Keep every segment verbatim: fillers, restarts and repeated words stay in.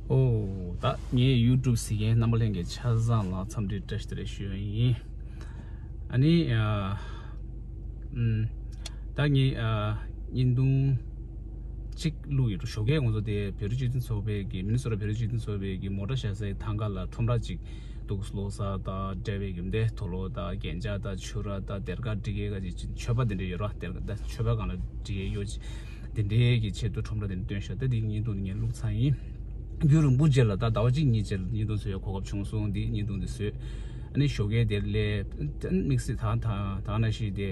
ཨོ། ད་ངའི་ཡུ་ཊུབ་གཟིགས་མཁན་རྣམ་པ་ལྷན་རྒྱས་ཆ་ཚང་ལ་འཚམས་འདྲི་བཀྲ་ཤིས་བདེ་ལེགས་ཞུ་ཡ་ཡིན། ཨ་ནི་ཨ། ཨམ། ད་ངས་ཨ། བརྙན་ཐུང་གཅིག་བླུགས་ཡོད། ཞོགས་ཀས་ང་ཚོ་དེ་བོད་རིགས་སྤྱི་མཐུན་ཚོགས་པའི་གི་མི་ནི་སོ་ཊ་བོད་རིགས་སྤྱི་མཐུན་ཚོགས་པའི་གི་མོ་ཊ་བཞག་སའི་ཐང་ག་ལ་ཁྲོམ་ར་གཅིག་འདུག་ལོ་གསར་དང་འབྲེལ་བའི་གི་འདི་དུག་ལོག་དང་རྒྱན་ཆ་དང་ཕྱུ་ར་དང་སྡེར་ཁ་སྒྲིག་ཡས་ག་ཅིག་མཆོད་པ་དེ་འདྲ་ཡོད་ར། སྡེར་ཁ་དང་མཆོད་པ་སྒང་ལ་སྒྲིག་ཡས་ཡོད་ཅིག་དེ་འདྲའི་གི་ཆེད་དུ་ཁྲོམ་ར་དེ་འདྲ་བཏོན་ཤག་ད་དེའི་བརྙན་ཐུང་དེ་ངས་བླུགས་ཚར་ཡིན། རྒྱུན་རིང་པོ་རྗེས་ལ་ད་ཟླ་བ་གཅིག་གཉིས་རྗེས་ལ་བརྙན་ཐུང་བཟོ་ཡ་གོ་སྐབས་བྱུང་སོང་། འདི་བརྙན་ཐུང་འདི་བཟོས། ཨ་ནི་ཞོགས་ཀས་དེར་སླེབས། དམིགས་བསལ་ད་ད་ད་ནང་བཞིན་དེ་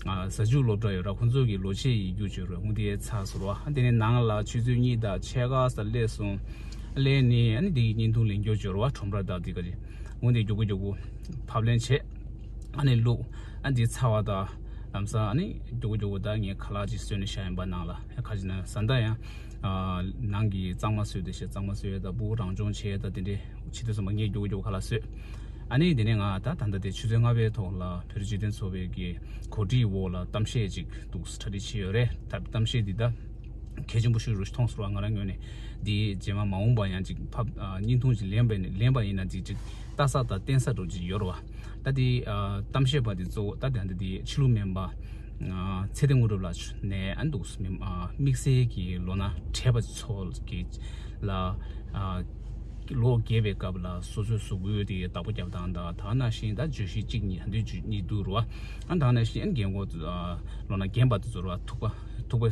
ཨ་གཟའ་མཇུག་སློབ་གྲྭ་ཡོད་ར། ཁོང་ཚོ་གི་ལོ་ཕྱེད་ཡིན་རྒྱུ་བྱོས་ར། འོ་དེ་ཚར་སོང་ར། དེ་ནས་ནང་ལ་ཆུ་ཚོད་གཉིས་དང་ཕྱེད་ཀ་ཙམ་སླེབས་སོང་། སླེབས་ནས་ཨ་ནི་དེ་གི་བརྙན་ཐུང་ལེན་རྒྱུ་བྱོས་ར། ཁྲོམ་ར་དང་དེ་ག་རེ། འོ་དེ་མགྱོགས་པོ་མགྱོགས་པོ་ཕབ་ལེན་བྱས། ཨ་ནི་བླུགས། ཨ་འདི་ཚར་བ་དང་། ལམ་སང་ཨ་ནི་མགྱོགས་པོ་མགྱོགས་པོ་ད་ངས་ཁ་ལག་ཅིག་བཟོས་ནས་བཞག་ཡིན་པ། ནང་ལ་ཁ་ཅིག་ན་ཟ་འདྲ་ཡང་། ཨ་ནང་གི་གཙང་མ་བཟོས་དེ་བྱས། གཙང་མ་བཟོས་ཡས་དང་སྤུ་གུ་རང་སྦྱོང་བྱས་ཡས་དང་དེ་འདྲའི་བྱེད་དུས་ཙམ་པ་ངས་མགྱོགས་པོ་མགྱོགས་པོ་ཁ་ལག་བཟོས། ཨ་ནི་དེ་ནས་ང་ད་ད་ལྟ་དེ་ཆུ་ཚོད་ལྔ་པའི་ཐོག་ལ་བོད་རིགས་སྤྱི་མཐུན་ཚོགས་པའི་གི་གོ་སྒྲིག་འོག་ལ་གཏམ་བཤད་ཅིག་འདུག་གྲ་སྒྲིག་བྱས་ཡོད་རེད། ད་གཏམ་བཤད་འདི་ད་གལ་ཆེན་པོ་ཞིག་རུ་མཐོང་སོང་བ། ང་རང་ངོས་ནས་འདི་རྗེས་མ་མ་འོངས་པ་ཡང་ཅིག་ཕབ་ཨ་བརྙན་ཐུང་ཅིག་ལེན་པ་ཡིན་ན་ལེན་པ་ཡིན་ན་འདི་ཅིག་ལྟ་ས་དང་བསྟན་ས་འདྲ་ཅིག་ཡོད་རེད་བ། ད་དེ་ཨ་གཏམ་བཤད་པ་དེ་གཙོ་བོ་ད་དེ་འདི་དེ་ཕྱི་ལུགས་སྨན་པ་ཨ་ཚེ་བརྟན་དངོས་གྲུབ་ལགས་ནས་ཨ་འདུག་སྨན་ཨ་དམིགས་བསལ་གྱི་ལོ་ན་བགྲེས་པ་ཚོ་གི་ལ་ཨ་ལོ་རྒས་པའི་སྐབས་ལ་སོ་སོའི་གཟུགས་པོའི་དེ་བདག་པོ་རྒྱབ་སྟངས་དང་། ད་ནང་བཞིན་ད་བརྗོད་གཞི་གཅིག་གཉིས་ད་འདི་བརྗོད་གཉིས་འདུག་རེད་བ། ཨ་ད་ནང་བཞིན་ཨ་རྒན་གོག་ཨ་ལོ་ན་རྒན་པ་དེ་ཚོ་རེད་བ། ཐུག་པ་ཐུག་པ་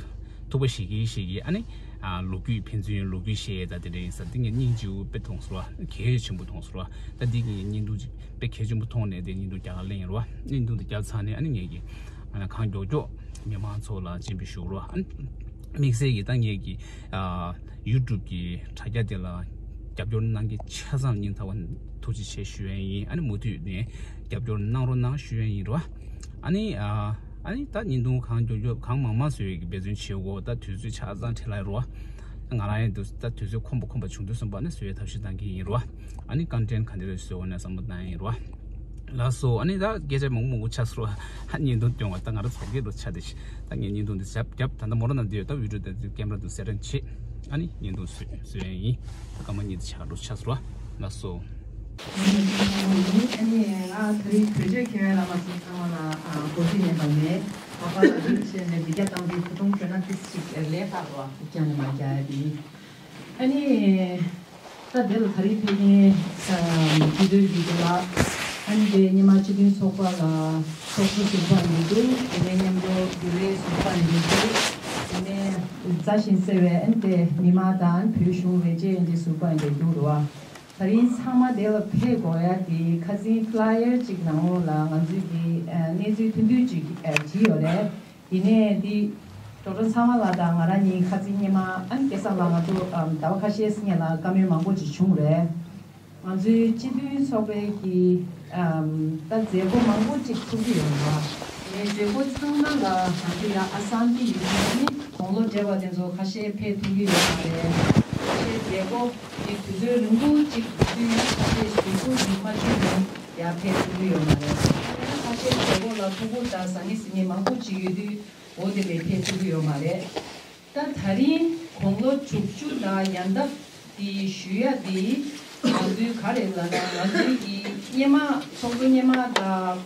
ཐུག་པ་ཞིག་གིས་ཞིག་གིས་ཨ་ནི་ཨ་ལོ་རྒྱུས་ཕན་ཚུན་ལོ་རྒྱུས་བཤད་ཡས་ད་དེ་འདྲ་ཡིན་ས། འདི་ངས་སྙིང་རྗེ་པོ་དཔེ་མཐོང་སོང་བ། གལ་ཆེན་པོ་མཐོང་སོང་བ། ད་འདི་ངས་བརྙན་ཐུང་ཅིག་དཔེ་གལ་ཆེན་པོ་མཐོང་ནས་དེ་བརྙན་ཐུང་རྒྱག་ག་སླེབས་ཡིན་རེད་བ། བརྙན་ཐུང་དེ་བརྒྱབ་ཚར་ནས་ཨ་ནི་ངས་ཀྱི་ཨ་ནི་གང་མགྱོགས་མགྱོགས་མི་མང་ཚོ་ལ་སྤྱན་འབུལ་ཞུ་རེད་བ། ཨ་ནི་དམིགས་བསལ་གྱིས་ད་ངས་ཀྱི་ཨ་ཡུ་ཊུབ་ཀྱི་དྲ་རྒྱ་དེ་ལ་རྒྱབ་སྐྱོར་གནང་མཁན་ཆ་ཚང་སྙིང་ཐག་པ་ཐུགས་རྗེ་ཆེ་ཞུ་ཡས་ཡིན། ཨ་ནི་མུ་མཐུད་ནས་རྒྱབ་སྐྱོར་གནང་རོགས་གནང་ཞུ་ཡས་ཡིན་རེད་བ། ཨ་ནི་ཨ་ཨ་ནི་ད་བརྙན་ཐུང་གང་མགྱོགས་མགྱོགས་གང་མང་མང་བཟོ་ཡས་ཀྱི་འབད་བརྩོན་བྱེད་དགོས། ད་དུས་ཚོད་ཆ་ཚང་བྲེལ་ལ་རེད་བ། ང་རང་ཡང་དུས་ད་དུས་ཚོད་ཁོམ་པ་ཁོམ་པ་བྱུང་དུས་ཙམ་པ་ནས་བཟོ་ཡས་ཐབས་ཤེས་གཏང་གི་ཡིན་རེད་བ། ཨ་ནི་ཀོན་ཊེན་ག་འདྲ་རེ་བཟོ་དགོས་ན་བསམ་བློ་བཏང་ཡས་ཡིན་རེད་བ། ལགས་སོ། ཨ་ནི་ད་སྐད་ཆ་མང་པོ་མང་པོ་ཆགས་སོང་། ཧ་བརྙན་ཐུང་སྟོན་པ་ད་ང་རང་ཚོ་སྐད་དུ་ཆ་དེ་ཤི། ད་ངས་བརྙན་ཐུང་འདི་བརྒྱབ་བརྒྱབ་ད་ལྟ་མོ་ར་ན་འདི་ཡོད། ད་བི་ཌིའོ་དེ་ཀེམ་ར་དུ་སེ་ཊིང་བྱེད། ཨ་ནི་བརྙན་ཐུང་བཟོས་བཟོས་ཡས་ཡིན། ད་སྐར་མ་གཉིས་དེ་ཆགས་འགྲོ་ཆགས་སོང་། ལགས་སོ། ཨ་ནི་ང་ད་རེས་བོད་ཆས་གྱོན་ཡ་ལ་མ་སོང་། ཚང་མ་ལ་ཨ་གོ་རྒྱུ་མེད་པ་མེད། ཁ་པར་ལ་རིགས་བཤད་ནས་མི་སྐྱ་བཏང་དུས་ཁོ་ཐོང་གྱོན་ན་ཏིག་ཅིག་ལས་ཁག་རོ་ཁུག་ཀྱང་ནས་མ་རྒྱག་ཡ་དེ་ཡིན། ཨ་ནི། ད་དེ་ལ་ད་རེས་ཕེབས་མཁན་སྤྱི་འཐུས་ཀྱི་དེ་ལ། ཨ་ནི་དེ་སྔོན་མ་སྤྱི་མཐུན་ཚོགས་པ་ལ་ཚོགས་གཙོ་ཟུར་པ་ཡིན་འདུག་དེ་ནས་མཉམ་དུ་རྒྱུན་ལས་ཟུར་པ་ཡིན་འདུག་དེ་ནས་རྫ་ཞིང་སེ་བའི་ཨ་ནི་དེ་མི་མང་དང་བོད་གཞུང་བེད་སྤྱད་ཡིན་དེ་ཟུར་པ་ཡིན་འདུག་རུ་བ། ད་རིང་ཚང་མ་དེ་ལ་ཕེབས་དགོས་ཡ་དེ་ཁ་སང་ཕི་ལ་ཡར་གཅིག་ནང་ལོགས་ལ་ང་ཚོས་ཀྱི་གནས་ཚུལ་ཐུང་ཐུང་ཅིག་བྲིས་ཡོད་རེད། ཡིན་ནའི་འདི་ཌོག་ཊར་ཚང་མ་ལགས་དང་ང་རང་གཉིས་ཁ་སང་སྔོན་མ་ཨ་ནི་སྐལ་བཟང་ལགས་ང་ཚོ་ཨམ་ཟླ་བ་ཁ་ཤས་སྔོན་ལ་བཀའ་མོལ་མང་པོ་ཅིག་བྱུང་རེད། ང་ཚོའི་སྤྱི་མཐུན་ཚོགས་པའི་གི་ཨམ་ད་མཛད་སྒོ་མང་པོ་ཅིག་ཚུགས་ཀྱི་ཡོད་རེད་བ། དེ་མཛད་སྒོ་ཚང་མ་ལ་ང་ཚོ་ཡ་ཨ་སང་ཏི་ཡོད་ཀྱི་ནི་དགུང་ལོ་བགྲེས་པ་དེ་ཚོ་ཁ་ཤས་ཕེབས་ཐུབ་ཀྱི་ཡོད་མ་རེད། ཁ་ཤས་མཛད་སྒོ་དེ་དུས་ཚོད་རིང་པོ་ཅིག་དུས་ཡུན་ཁ་ཤས་ཞུ་སྒོ་ཡིན་མ་བྱུང་ནས་ཡར་ཕེབས་ཐུབ་ཀྱི་ཡོད་མ་རེད། ཁ་ཤས་མཛད་སྒོ་ལ་ཐུགས་ཁུར་དང་ཟང་ངེ་ཟིང་ངེ་མང་པོ་ཅིག་ཡོད་དུས། འོ་དེ་ལས་ཕེབས་ཐུབ་ཀྱི་ཡོད་མ་རེད། ད་ད་རིང་དགུང་ལོ་དྲུག་ཅུ་དང་ཡན་འདབ་དེ་ཞུ་ཡ་དེ་ང་ཚོའི་ག་རེ་ལབ་ན་ང་ཚོའི་གི་སྔོན་མ་ཚོགས་གཙོ་སྔོན་མ་དང་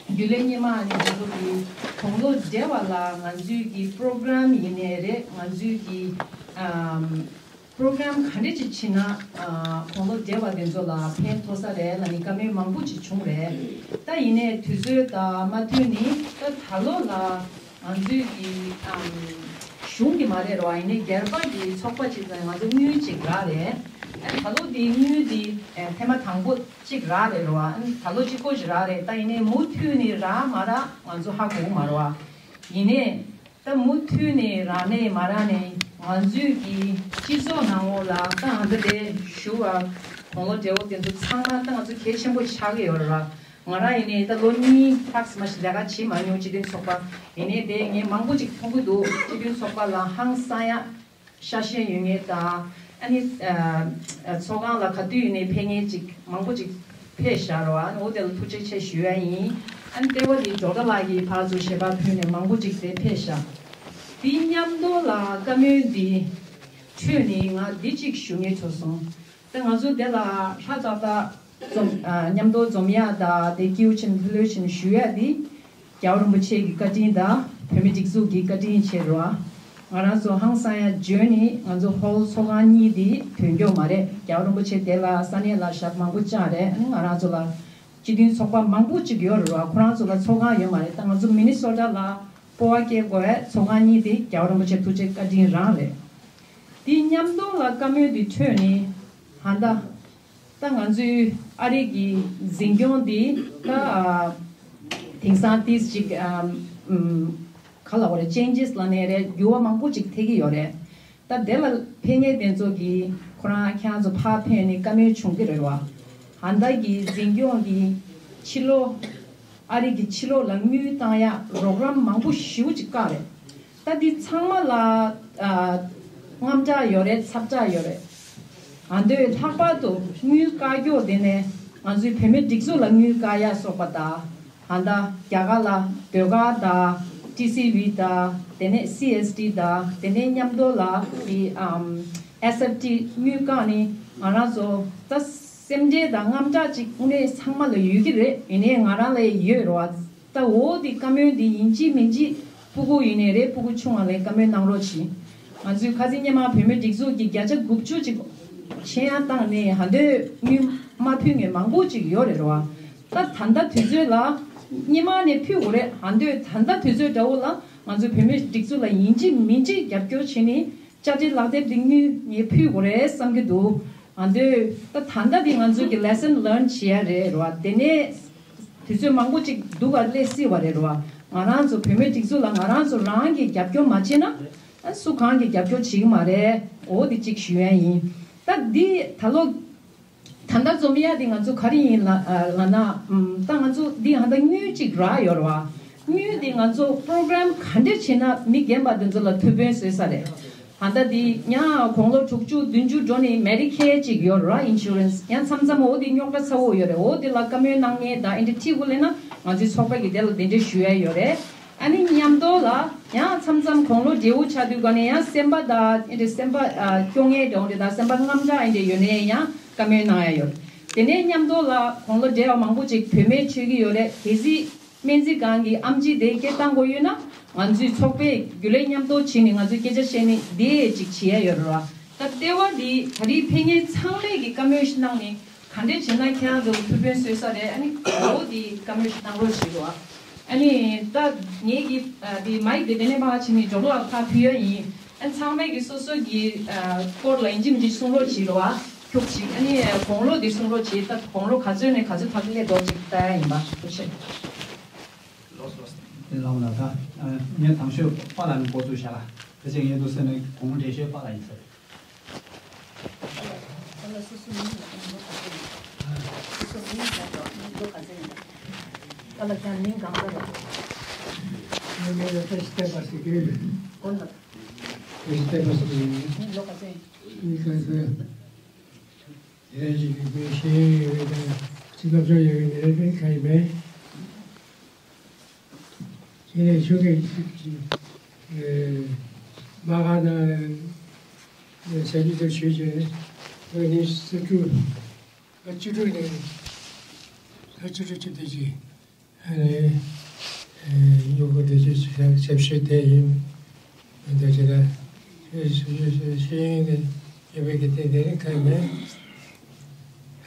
རྒྱུན་ལས་སྔོན་མ་ནས་ང་ཚོ་གི་དགུང་ལོ་བགྲེས་པ་ལ་ང་ཚོའི་གི་པྲོ་གྷ་རམ་ཡིན་ནའི་རེད། ང་ཚོའི་གི་ཨམ། པྲོ་གྷ་རམ་ག་འདྲ་ཅིག་བྱེད་ན་ཨ་དགུང་ལོ་བགྲེས་པ་དེ་ཚོ་ལ་ཕན་ཐོགས་ས་རེད་ལབ་ནས་བཀའ་མོལ་མང་པོ་ཅིག་བྱུང་རེད། ད་ཡིན་ནའི་དུས་ཚོད་དང་མ་མཐུན་ནི་ད་ད་ལོ་ལ་ང་ཚོའི་གི་ཨམ་གཞུང་གི་མ་རེད་རོ། ཡིན་ནའི་སྒེར་པ་གི་ཚོགས་པ་ཅིག་དང་ང་ཚོ་དངུལ་ཅིག་རག་རེད། ཨ་ད་ལོ་དེ་དངུལ་དེ་ཨ་ཐེངས་མ་དང་པོ་ཅིག་རག་རེད་རོ། ཨ་ད་ལོ་གཅིག་པོ་ཅིག་རག་རེད། ད་ཡིན་ནའི་མུ་མཐུད་ནས་རག་མ་རག་ང་ཚོ་ཧ་གོ་གི་མ་རོ། ཡིན་ནའི། ད་མུ་མཐུད་ནས་རག་ནའི་མ་རག་ནའི་ང་ཚོའི་གི་སྤྱི་ཚོགས་ནང་ལོགས་ལ་ད་ང་ཚོ་དེ་ཞུ་བ་དགུང་ལོ་བགྲེས་པོ་དེ་ཚོ་ཚང་མ་ད་ང་ཚོ་གལ་ཆེན་པོ་ཆགས་ཀྱི་ཡོད་རེད་བ། ང་རང་ཡིན་ནའི་ད་ལོ་གཉིས་ལྷག་ཙམ་ཞིག་ལས་ཀ་བྱེད་མ་མྱོང་། སྤྱི་མཐུན་ཚོགས་པ་ཡིན་ནའི་དེ་ངས་མང་པོ་ཅིག་མཐོང་གི་འདུག་སྤྱི་མཐུན་ཚོགས་པ་ལ་ཧང་སང་ཡ། ཤ་ཞེན་ཡོད་མཁན་དང་། ཨ་ནི་ཨ་ཨ་ཚོགས་ཁང་ལ་ག་དུས་ཡིན་ནའི་ཕེབས་མཁན་ཅིག་མང་པོ་ཅིག་ཕེབས་བཞག་རོགས། ཨ་ནི་འོ་དེ་ལ་ཐུགས་རྗེ་ཆེ་ཞུ་ཡ་ཡིན། ཨ་ནི་ལྟེ་བ་འདི་ཇོ་ཏ་ལགས་ཀྱིས་ཕར་ཚུར་ཞལ་པར་ཕུལ་ནས་མང་པོ་ཅིག་དེ་ཕེབས་བཞག་དེའི་མཉམ་དུ་ལ་བཀའ་མོལ་འདི་ ཁྲོད་ནས་ང་འདི་གཅིག་ཞུ་ངེས་ཐུག་སོང་། ད་ང་ཚོ་དེ་ལ་ཧྲ་ཏག་ཏག་འཛོམས་ཨ་མཉམ་དུ་འཛོམས་ཡག་དང་དེ་སྐྱིད་པོ་ཆེན་ལྷོད་ལྷོད་ཆེན་ཞུ་ཡག་འདི་རྒྱལ་བ་རིན་པོ་ཆེ་གི་བཀའ་དྲིན་དང་བོད་མི་སྒྲིག་འཛུགས་ཀྱི་བཀའ་དྲིན་བྱས་རེད་བ། ང་རང་ཚོ་ཧང་སང་ཡག་འཇོན་ནི་ང་ཚོ་ཧོལ་ཚོགས་ཁང་གཉིས་འདི་ཐོན་མགྱོགས་མ་རེད། རྒྱལ་བ་རིན་པོ་ཆེ་དེ་ལ་ས་གནས་ལ་ཞབས་མང་པོ་བཅངས་རེད། ཨ་ནི་ང་རང་ཚོ་ལ་སྤྱི་མཐུན་ཚོགས་པ་མང་པོ་ཅིག་ཡོད་རེད་བ། ཁོ་རང་ཚོ་ལ་ཚོགས་ཁང་ཡོད་མ་རེད། ད་ང་ཚོ་མི་ནི་སོ་ཊ་ལ་སྤོབས་པ་སྐྱེ་དགོས་པའི་ཚོགས་ཁང་གཉིས་དེ་རྒྱལ་བ་རིན་པོ་ཆེ་ཐུགས་རྗེ་བཀའ་དྲིན་རང་རེད། དེ་མཉམ་དུ་ལ་བཀའ་མོལ་འདི་ཐོས་ནས་ཧ་ད། ད་ང་ཚོའི་ཨ་རི་གི་འཛིན་སྐྱོང་འདི་ད་ཨ་དེང་སང་ཏིས་ཅིག་ཨམ་ཨམ་ག་ལ་བ་རེད། ཅེན་ཇེས་ལ་ནས་རེད། འགྱུར་བ་མང་པོ་ཅིག་ཐེབས་ཀྱི་ཡོད་རེད། ད་དེ་ལ་ཕེབས་མཁན་དེ་ཚོ་གིས་ཁོ་རང་ཁྱེད་རང་ཚོ་ཕར་ཕེབས་ནས་བཀའ་མོལ་བྱུང་གི་རེད་བ། ཧ་ད་གི་འཛིན་སྐྱོང་གི་ཕྱི་ལོགས་ཨ་རི་གི་ཕྱི་ལོགས་ལ་དངུལ་བཏང་ཡག་རོགས་རམ་མང་པོ་ཞེ་པོ་ཅིག་བཀག་རེད། ད་འདི་ཚང་མ་ལ་ཨ་དངངས་སྐྲག་ཡོད་རེད། ཚ་དྲག་ཡོད་རེད། ཨ་འདོད་ལྷག་པར་དུ་དངུལ་བཀག་རྒྱུ་དེ་ནས་ང་ཚོའི་བོད་མི་སྒྲིག་འཛུགས་ལ་དངུལ་བཀག་ཡ་སོགས་པ་དང་། ཨ་ད་རྒྱ་གར་ལ་ཟློས་གར་དང་ཊི་སི་ཝི་དང་དེ་ནས་སི་ཨེས་ཌི་དང་དེ་ནས་མཉམ་དུ་ལ་དེ་ཨམ་ཨེས་ཨེཕ་ཊི་དངུལ་བཀག་ནི་ང་རང་ཚོ་ད་སེམས་ཁྲལ་དང་དངངས་སྐྲག་ཅིག་དངོས་གནས་ཚང་མ་ལ་ཡོད་ཀྱི་རེད། ཡིན་ནའི་ང་རང་ལ་ཡོད་རེད་བ། ད་འོ་དེ་བཀའ་མོལ་འདི་ཡིན་གཅིག་མིན་གཅིག་སྤུ་གུ་ཡིན་ནའི་རེད། སྤུ་གུ་ཆུང་བ་ལ་བཀའ་མོལ་གནང་རོགས་གྱིས། ང་ཚོའི་ཁ་སང་སྔོན་མ་བོད་མི་སྒྲིག་འཛུགས་ཀྱི་བརྒྱ་ཆ་དགུ་བཅུ་ཅིག་མཆན་ཡང་བཏང་ནས་ཧ་འདོད་དངུལ་མ་ཕུལ་མཁན་མང་པོ་ཅིག་ཡོད་རེད་རེད་བ། ད་ད་ལྟ་དུས་ཚོད་ལ་སྔོན་མ་ནས་ཕུལ་དགོས་རེད། ཧ་འདོད་ད་ལྟ་དུས་ཚོད་འདྲ་བོ་ལ་ང་ཚོའི་བོད་མི་སྒྲིག་འཛུགས་ལ་ཡིན་གཅིག་མིན་གཅིག་རྒྱབ་སྐྱོར་བྱས་ནས་དཔྱ་ཁྲལ་ལག་དེབ་འདི་དངུལ་ངས་ཕུལ་དགོས་རེད་བསམ་གྱི་འདུག་ཨ་འདོད་ད་ད་ལྟ་འདི་ང་ཚོ་གི་lesson learn་བྱེད་ཡ་རེད་རེད་བ། དེ་ནས་དུས་ཚོད་མང་པོ་ཅིག་སྡུག་ག་སླེབས་སྲིད་པ་རེད་རེད་བ། ང་རང་ཚོ་བོད་མི་སྒྲིག་འཛུགས་ལ་ང་རང་ཚོ་རང་གིས་རྒྱབ་སྐྱོར་མ་བྱས་ན་ཨ་སུ་གང་གིས་རྒྱབ་སྐྱོར་བྱེད་ཀྱི་མ་རེད། འོ་འདི་གཅིག་ཞུ་ཡ་ཡིན། ད་འདི་ད་ལོ་ད་ལྟ་འཛོམས་ཡ་འདི་ང་ཚོ་ག་རེ་ཡིན་ལ་ལ་ན་ད་ང་ཚོ་འདི་ཧ་ད་དངུལ་གཅིག་རག་ཡོད་རེད་བ། དངུལ་འདི་ང་ཚོ་པོ་རོ་གྷ་རམ་ག་འདྲ་བྱས་ན་མི་རྒན་པ་འདི་ཚོ་ལ་ཐུགས་ཕན་གསོས་ས་རེད། ད་ལྟ་འདི་ཡང་དགུང་ལོ་དྲུག་ཅུ་བདུན་ཅུ་འགྲོ་ནས་མེ་ཌི་ཀེར་ཅིག་ཡོད་རེད་བ། ཨིན་ཤུ་རན་སི་ཡང་མཚམས་མཚམས་འོ་འདི་རྙོག་དྲ་ཚ་བོ་ཡོད་རེད། འོ་འདི་ལ་བཀའ་མོལ་གནང་མཁན་དང་ཨེ་འདྲ་ཁྲིད་དགོས་ལས་ན་ང་ཚོའི་ཚོགས་པ་གི་དེ་ལ་དེ་འདྲ་ཞུ་ཡ་ཡོད་རེད། ཨ་ནི་མཉམ་དུ་ལ་ཡང་མཚམས་མཚམས་དགུང་ལོ་བགྲེས་པོ་ཆགས་དུས་ག་ནས་ཡང་སེམས་པ་དང་ཨེ་འདྲ་སེམས་པ་སྐྱོ་ངལ་འདྲ་བོ་འདྲ་དང་སེམས་པ་དངངས་སྐྲག་ཨེ་འདྲ་ཡོད་ནའི་ཡང་བཀའ་མོལ་གནང་ཡ་ཡོད་རེད། དེ་ནས་མཉམ་དུ་ལ་དགུང་ལོ་བགྲེས་པ་མང་པོ་ཅིག་བུད་མེད་ཆགས་ཀྱི་ཡོད་རེད། གལ་སྲིད་སྨན་རྩིས་ཁང་གི་ཨེམ་ཆི་དེ་སྐད་བཏང་དགོས་ཡོད་ན་ང་ཚོའི་ཚོགས་པས་རྒྱུན་ལས་མཉམ་དུ་བྱས་ནས་ང་ཚོས་སྐད་ཆ་བཤད་ནས་དེ་ཅིག་བྱེད་ཡ་ཡོད་རེད་བ། ད་ལྟེ་བ་འདི་ད་རེས་ཕེབས་མཁན་ཚང་མས་ཀྱི་བཀའ་མོལ་ཞིག་གནང་ནས་ག་འདྲས་བྱས་ན་ཁྱེད་རང་ཚོ་ཐུགས་ཕན་གསོས་ས་རེད། ཨ་ནི་འོ་འདི་བཀའ་མོལ་ཞིག་གནང་རོགས་བྱེད་རོགས། ཨ་ནི་ད་ངེད་ཀྱི་འདི་མའིག་འདི་དེ་ནས་ཕར་ཕྱིན་ནས་ཇོ་ལོ་ལ་ཕར་ཕུལ་ཡ་ཡིན། ཨ་ཚང་མས་ཀྱི་སོ་སོ་གི་སྐོར་ལ་ཡིན་གཅིག་མིན་གཅིག་གསུང་རོགས་བྱེད་རོགས། ཁྱུག་ཅིག་ཨ་ནི་དགུང་ལོ་འདི་གསུང་རོགས་བྱེད། ད་དགུང་ལོ་ག་ཚོད་ནས་ག་ཚོད་ཐག་སླེབས་འདུག་ཅིག་ལྟ་ཡ་ཡིན་པ། ཐུགས་རྗེ་ཆེ། དེ་ལའང་ལ་ད་ངས་དང་ཤོས་པཱ་ལགས་ནས་འགོ་བཙུགས་བཞག་ལ། དེ་ཚེ་ངས་འདུག་ཟེར་ནས་དགུང་ལོ་བགྲེས་ཤོས་པཱ་ལགས་ཡིན་ཟེར། ད་ལ་སོ་སོ་མིང་ལ་ལོ་ག་ཚོད་ཡིན། སོ་སོ་མིང་ལ་ལོ་ག་ཚོད་ཡིན། ད་ལ་ཁྱེད་མིང་གང་ལ་ལ། ངའི་མིང་ལ་བཀྲ་ཤིས་བསྟན་པ་ཟེར་གྱི་ཡོད། དགོན་ལ། བཀྲ་ཤིས་བསྟན་པ་ཟེར་གྱི་ཡོད། མིང་ལོ་ག་ཚོད་ཡིན། མིང་ག་ཚོད། དེ་ཞིག་གི་ཤེས་ཡོན་ཡོད་པའི་སློབ་སྦྱོང་ཡོད་པའི་མི་རེ་གང་ཡིན་མེད། དེ་ནས་ཆུང་གི་མ་ག་ན་ས་རྒྱུ་དེ་ཆོས་ཅན་ལོ་ཉི་ཤུ་རྩ་དྲུག་ལ་བཅུ་དྲུག་ནས་ལོ་བཅུ་དྲུག་བཅུ་བདུན་ཅིག་ཨ་ནི་སྨྱུ་གུ་འདི་ཚོ་ཞབས་ཞུ་དེ་ཡིན། འདི་ཚོ་ལ་ཤེས་ཡོན་དེ་ཡོད་པའི་གི་དེ་འདི་ནི་གང་མེད།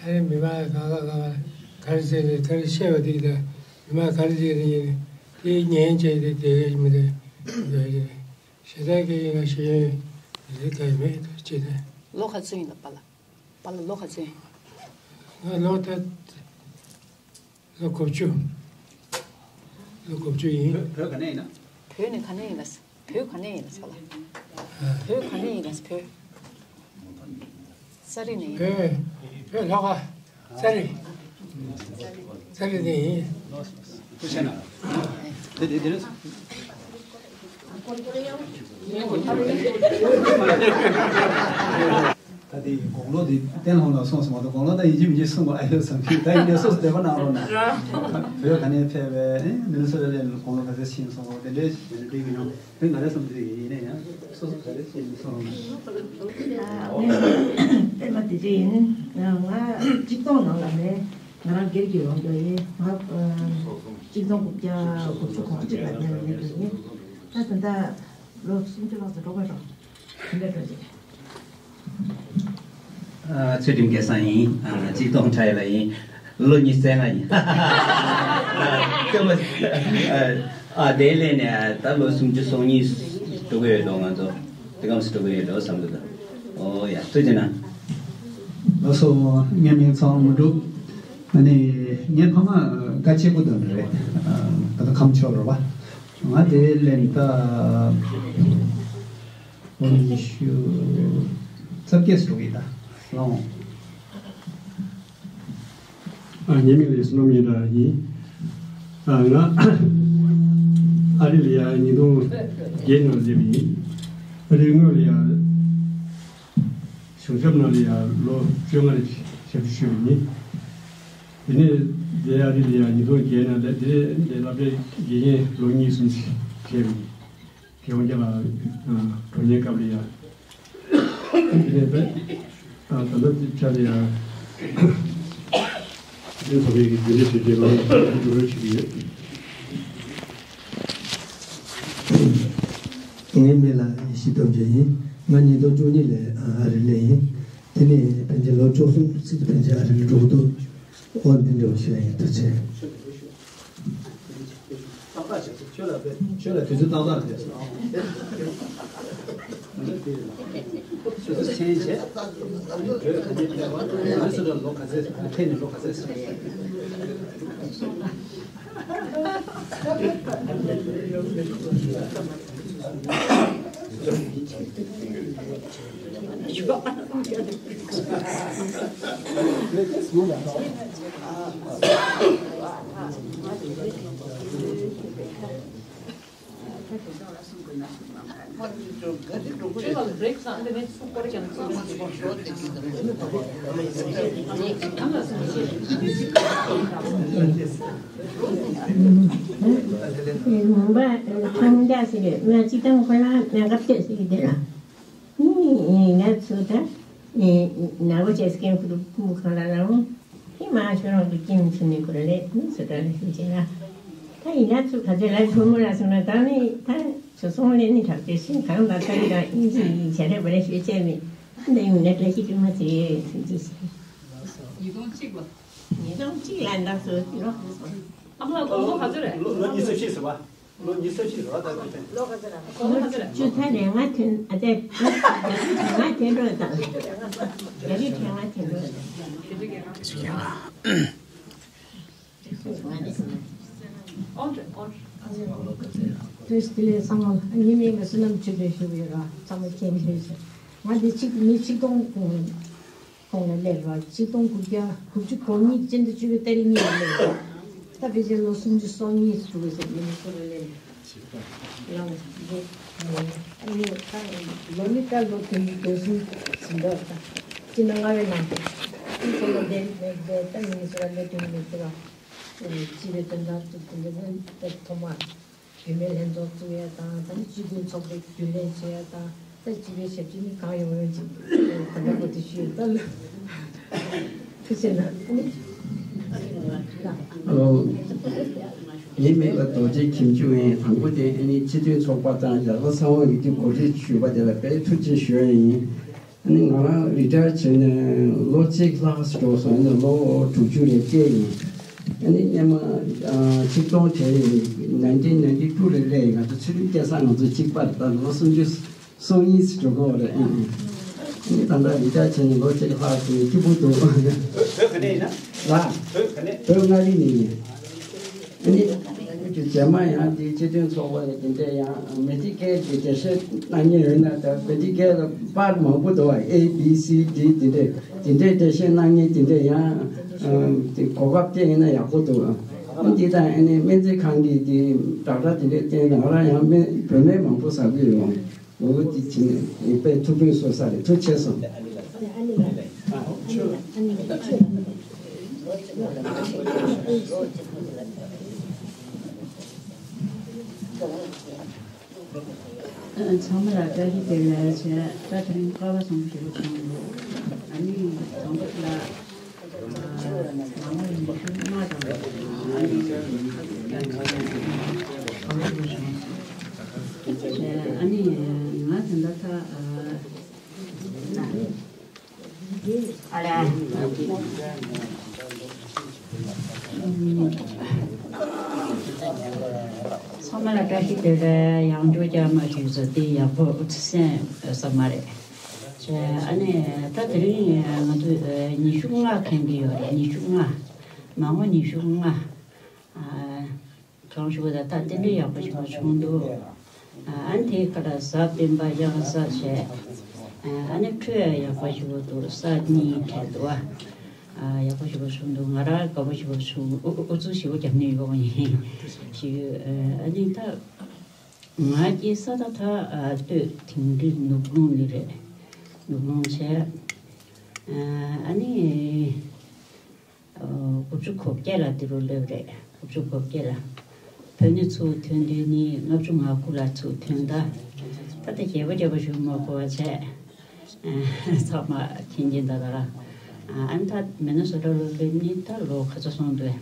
ཨ་ནི་མི་མང་གང་ག་གང་ག་ག་རེ་བྱས་ནས་ག་རེ་བཤད་པ་དེ་གི་ད་མི་མང་ག་རེ་བྱས་ནས་ཡིན་དེ་ཉན་བྱས་ཏེ་དེ་གི་མི་དེ་འདི་ཞེ་དྲག་གི་ཡིན་ན་ཤེས་ཡོན་དེ་གང་མེད་ད་ཅི་ད། ལོ་ག་ཚོད་ཡིན་ལ་པཱ་ལགས། པཱ་ལགས་ལོ་ག་ཚོད་ཡིན། ང་ལོ་ད། ལོ་དགུ་བཅུ། ལོ་དགུ་བཅུ་ཡིན། བོད་བོད་ག་ནས་ཡིན་ན། བོད་ནས་ག་ནས་ཡིན་ལ། བོད་ག་ནས་ཡིན་ལ་ས་ལ། བོད་ག་ནས་ཡིན་ལ་ས་བོད། ས་རི་ནས་ཡིན། བོད་བོད་ལྷོ་ཁ། ས་རི། ས་རི་ནས་ཡིན། ཐུགས་རྗེ་ཆེ་གནང་། དེ་དེ་དེ་རེད། ད་དེ་ཡི་དགུང་ལོ་དེ་བསྟན་ལྷང་ལ་སོང་སོང་མ་གཏོགས་དགུང་ལོ་ད་ཡིན་གཅིག་མིན་གཅིག་གསུང་བ་ཨ་ཡོད་བསམ་གྱི། ད་ཡིན་ནས་སོ་སོ་དད་པ་གནང་རོགས་གནང་། བོད་ག་ནས་ཕེབས་པའི་མི་ནི་སོ་ལ་ལས་དགུང་ལོ་ག་ཚོད་ཕྱིན་སོང་བ་དེ་འདྲའི་ཞིག་ཡིན་ན་འགྲིག་གི་ཡོང་། དེ་ང་རང་བསམ་ཚུལ་ཡིན་ནས་ཡང་ པད་མ་བདེ་ཆེན་ཡིན། ང་གཅིག་སྟོང་ནང་ལ་མེད། ང་རང་སྒེར་གྱི་ལོ་རྒྱུས་ཡིན། ང་གཅིག་སྟོང་དགུ་བརྒྱ་དགུ་བཅུ་གོ་གཅིག་ལ་སླེབས་པའི་མི་དེ་ཡིན། ད་ད་ལྟ་ལོ་སུམ་ཅུ་ལྷག་ཙམ་འགྲོ་གི་རེད། དེ་འདྲ་འགྲོ་ཅིག་ཨ། ཚུལ་ཁྲིམས་སྐལ་བཟང་ཡིན། ཨ། གཅིག་སྟོང་ཕྲག་ལ་ཡིན། ལོ་ཉི་ཤུ་རྩ་ལྔ་ཡིན། ཨ། ལྟད་མོ། ཨ། དེ་ལས་ནས་ད་ལོ་སུམ་ཅུ་སོ་གཉིས་འགྲོ་གི་ཡོད་འགྲོ། ང་ཚོ་དེ་སྒང་སུ་འགྲོ་གི་ཡོད་འགྲོ་བསམ་གི་འདུག་ཨོ་ཡ། ཐུགས་རྗེ་གནང་། ལགས་སོ། ངའི་མིང་ཚང་དངོས་གྲུབ། ཨ་ནི་ངའི་ཕ་མ་ཀ་ཆེ་ཀུ་དོན་རེད། ད་ལྟ་ཁམས་ཕྱོགས་རེད་པ། ང་དེ་ལས་ད། ལོ་ཉི་ཤུ་རྩ་བརྒྱད་འགྲོ་གི་ད་ལོངས། ཨ། ངའི་མིང་ལ་བསོད་ནམས་སྙན་གྲགས་ཡིན། ཨ། ང་ཨ་རི་ལ་ཡ་ཉིས་སྟོང་བརྒྱད་ནང་སླེབས་པ་ཡིན། ཨ་རིའི་སྔོན་ལ་ཡ་གཞུང་ཞབས་ནང་ལ་ཡ་ལོ་བཅོ་ལྔ་ཞབས་ཞུ་ཞུས་པ་ཡིན། དེ་ནས་དེ་ཨ་རི་ལ་ཡ་ཉིས་སྟོང་བརྒྱད་ནང་སླེབས། དེ་ནས་སློབ་གྲྭའི་དགེ་རྒན་ལོ་གཉིས་གསུམ་བྱས་པ་ཡིན། རྒྱལ་དབང་རྒྱལ་ལ་གྲོངས་ཉེན་སྐབས་ལ་ཡ། དེ་ནས་ད་ད་ལྟ་དེ་ཆ་ལ་ཡ། དེ་ཚོ་བའི་གི་རྒྱུན་ལས་ཞུ་རྒྱུ་ལ་འགྲོ་རོགས་བྱེད་ཀྱི་ཡོད། ངའི་མིང་ལ་ཡེ་ཤེས་སྟོབས་རྒྱལ་ཡིན། ང་ཉིས་སྟོང་བཅུ་གཉིས་ལ་ཨ་རི་སླེབས་ཡིན། དེ་ནས་ཕན་ཆད་ལོ་བཅུ་གསུམ་ཙམ་ཕན་ཆད་ཨ་རི་ལ་འགྲོ་གི་འདུག་ཨོ། འདི་འདྲ་བ་ཞིག་ལ་ཡིན། ཐུགས་རྗེ་ཆེ། ཏག་ཏག་བྱས་སོང་། ཁྱོད་ལ་དཔེ། ཁྱོད་ལ་དུས་ཚོད་ཏག་ཏག་རེད་སོང་། ཁྱོད་ཚོ་མཚན་བྱས། བོད་ག་ནས་ཕེབས་པ། ང་ཚོ་ལ་ལོ་ག་ཚོད། ཕེབས་ནས་ལོ་ག་ཚོད་སོང་། ངོམ་པ་ཁྲོམ་རྒྱག་ཟེར་གི། ང་སྤྱི་བཏང་ཁོ་ལ་སྨན་ཁབ་སྤྲད་ཟེར་གི་དེ་ལ། ཨེ། ང་ཚོ་ད་ཨེ་ནག་པོ་བྱས་སྐད་ཁུ་རུ་ཕུ་ཁང་ལ་ལའང་། ཨེ། མ་ཤོར་རང་གི་ཁྱིམ་ཚུན་ནས་ཁོ་ར་ལས་ནི་སུ་དྲ་ལ་ཤུ་བྱས་ལ། ད་ཡིན་ན་ཚུ་ག་ཚོད་ལ་ཁོ་མོ་ལ་སོང་ན་ད་ནི་ད་ཚོ་སོང་ལས་ནི་དྲག་ཏེ་ཤིང་གང་ལ་ད་ཡིན་ད་ཨིན་ཇི་ཡིན་བྱ་རེ་བ་རེ་ཤོད་བྱས་མི་འདི་ཡིན་ན་བཀྲ་ཤིས་སྒྲོལ་མ་ཚེ་ཡོད་ཟིན་ཅི་ཟིན། ཉིས་སྟོང་གཅིག་ལ། ཉིས་སྟོང་གཅིག་ལ་འདང་སོ་ལོ། ཨ་མ་ལགས་དགོང་དག་ག་ཚོད་རེད། ལོ་ལོ་ཉི་ཤུ་རྩ་བཞི་ཟེར་བ། ལོ་ཉི་ཤུ་རྩ་བཞི་རེད་བ། ད་དེ་ལོ་ག་ཚོད་རེད། དགོང་དག་ག་ཚོད་རེད། བཅུ་ཚ་ནས་ང་ཐོན། ཨ་ཙི། ང་ཐོན་འགྲོ་དང་། རྒྱ་རིགས་ཐོན་ང་ཐོན་འགྲོ་དང་། ཨོ་རེད་ཨོ་རེད། བཀྲ་ཤིས་བདེ་ལེགས་ཚང་མ། ངའི་མིང་ལ་བསོད་ནམས་ཆོས་སྒྲོན་ཞུ་གི་ཡོད་ར། ཚང་མ་མཁྱེན་གྱི་རེད་ཤག་ང་འདི་ཆིག་མི་ཆིག་སྟོང་གོང་ལ་སླེབས་ར། ཆིག་སྟོང་དགུ་བརྒྱ་དགུ་བཅུ་གོ་གཉིས་སྤྱི་ཟླ་བཅུ་པའི་ཏ་རིག་གཉིས་ལ་སླེབས་ར། ད་ཕལ་ཆེར་ལོ་སུམ་ཅུ་སོ་གཉིས་སུ་འགྲོ་གི་ཟེར། མི་ནི་སུ་ལ་སླེབས་ལ་འདི། ཨ་ནི་ད་ལོ་ནི་ད་ལོ་དོན་གྱི་དོན་གསུམ་ཟིན་འདུག་ད་སྤྱི་ཟླ་ལྔ་པའི་ནང་དུ་ཁོ་ལ་སླེབས་ལ་ད་མི་ནི་སུ་ལ་སླེབས་དོན་མི་འདུག་ར། སྤྱི་པའི་དོན་དག་ཅིག་དེ་འདྲ་ནི་ད་ཐོག་མར་བུད་མེད་ལྷན་ཚོགས་བཙུགས་ཡ་དང་། ད་ནི་སྤྱི་མཐུན་ཚོགས་པའི་རྒྱུན་ལས་བྱེད་ཡ་དང་། ད་སྤྱི་པའི་ཞབས་ཕྱི་ནི་གང་ཡོང་ཡོང་ཅིག་དེ་འདྲ་པོ་དེ་ཞུས་ད་ལ། ཐུགས་རྗེ་གནང་། ཨ་ལོ། ངའི་མིང་ལ་རྡོ་རྗེ་ཁྱིམ་ཆུང་ཡིན། དང་པོ་དེ་ཨ་ནི་སྤྱི་མཐུན་ཚོགས་པ་དང་རྒྱལ་ཁབ་གསང་བ་ཡིག་དྲུག་གོ་སྒྲིག་ཞུས་པ་དེ་ལ་དཔེ་ཐུགས་རྗེ་ཞུ་ཡ་ཡིན། ཨ་ནི་ང་རང་རི་ཊ་ཡར་བྱས་ནས་ལོ་གཅིག་ལྷག་ཙམ་འགྲོ་སོང་། ཨ་ནི་ལོ་དྲུག་ཅུ་རེ་བརྒྱད་ཡིན། ཨ་ནི་སྔོན་མ་ཨ་ཆིག་སྟོང་བརྒྱད་ཡིན། nineteen ninety two ལ་སླེབས་ཡིན། ང་ཚོ་ཚེ་རིང་སྐལ་བཟང་ང་ཚོ་གཅིག་པ་རེད། ད་ལོ་སུམ་ཅུ་སོ་གཉིས་ཙམ་འགྲོ་གི་ཡོད་རེད། ཨ་ནི་ད་ལྟ་རི་ཊ་ཡར་བྱས་ནས་ལོ་གཅིག་ལྷག་ཙམ་སྐྱིད་པོ་འདུག་བོད་ག་ནས་ཡིན་ན། ལ། བོད་ག་ནས། བོད་མངའ་རིས་ནས་ཡིན། ཨ་ནི་རྗེས་མ་ཡང་དེའི་སྤྱི་མཐུན་ཚོགས་པ་ཡི་དེ་འདྲས་ཡང་མེ་ཌི་ཀེར་གྱི་འགྲེལ་བཤད་གནང་མཁན་ཡོད་ན། ད་མེ་ཌི་ཀེར་ལ་པར་མང་པོ་འདུག་བ། ཨེ་བི་སི་ཌི་དེ་འདྲས། དེ་འདྲས་འགྲེལ་བཤད་གནང་མཁན་དེ་འདྲས་ཡང་དེ་གོ་སྐབས་སྤྲད་ཡིན་ན་ཡག་པོ་འདུག་ཨ་ནི་འདི་དང་ཨ་ནི་སྨན་རྩིས་ཁང་གི་དེ་དྲ་གྲ་དེ་འདྲས་བསྟན་ན། ང་རང་ཡང་སྨན་བོད་སྨན་མང་པོ་ཟ་གི་ཡོད། འོ་དེ་བྱས་ནས་དཔེ་ཐུགས་ཕན་གསོས་ས་རེད། ཐུགས་རྗེ་ཆེ་སོང་། ཚང་མ་ལ་བཀྲ་ཤིས་བདེ་ལེགས་བྱས། ད་དེ་རིང་སྐལ་བ་བཟང་པོ་ཞིག་བྱུང་འདུག་ཨ་ནི་དང་པོ་ལ། མ་ངོ་ཉི་ཤུ་ལྔ་དང་། ཨ་ནི་ང་ད་ལྟ་ད། ཚང་མ་ལ་བཀྲ་ཤིས་བདེ་ལེགས། ཡང་བསྐྱར་བསྐྱར་མ་ཞུས་ཚོད་འདི་ཡག་པོ་སེམས་ས་མ་རེད། ཨ་ནི་ད་དེ་རིང་ང་ཚོ་ཉི་ཤུ་ལྔ་འཁེལ་གྱི་ཡོད་རེད། ཉི་ཤུ་ལྔ། མ་ངོ་ཉི་ཤུ་ལྔ། གང་ཞུ་བ་ད་ལྟ་རྟེན་འབྲེལ་ཡག་པོ་ཞིག་བྱུང་འདུག་ཨ་ནི་དེའི་ཁ་ལ་གཟའ་སྤེན་པ་གཡང་གཟའ་བྱས། ཨ་ནི་ཁྲུས་ཡག་པོ་ཞིག་འདུག་ས་གཉིས་འཕྲད་འདུག་ཨ་ཡག་པོ་ཞིག་བྱུང་འདུག་ང་རང་དགའ་པོ་ཞིག་བྱུང་། ཨུ་ཨུ་ཚུགས་ཞེ་པོ་རྒྱབ་ནས་ཡོད་པ་ཡིན་ཞུ། ཨ་ནི་ད་ང་སྐྱེས་ས་ད་ད་སྟོད་དིང་རི་ནུབ་ལུང་ནི་རེད། ནུབ་ལུང་བྱས། ཨ་ནི། དགུ་བཅུ་གོ་བརྒྱད་ལ་འདི་རུ་སླེབས་རེད། དགུ་བཅུ་གོ་བརྒྱད་ལ། བོད་ནས་ཚུར་ཐོན་དུས་ནི་ལྔ་བཅུ་ང་དགུ་ལ་ཚུར་ཐོན་ད། ད་ལྟ་རྒྱས་པོ་རྒྱས་པོ་ཞུ་མ་དགོས་པ་བྱས། ཚང་མ་མཁྱེན་མཁྱེན་ད་ད་ར། ཨ་ནི་ད་མི་ནི་སོ་ཊ་ལ་སླེབས་ནི་ད་ལོ་ག་ཚོད་སོང་འདུག་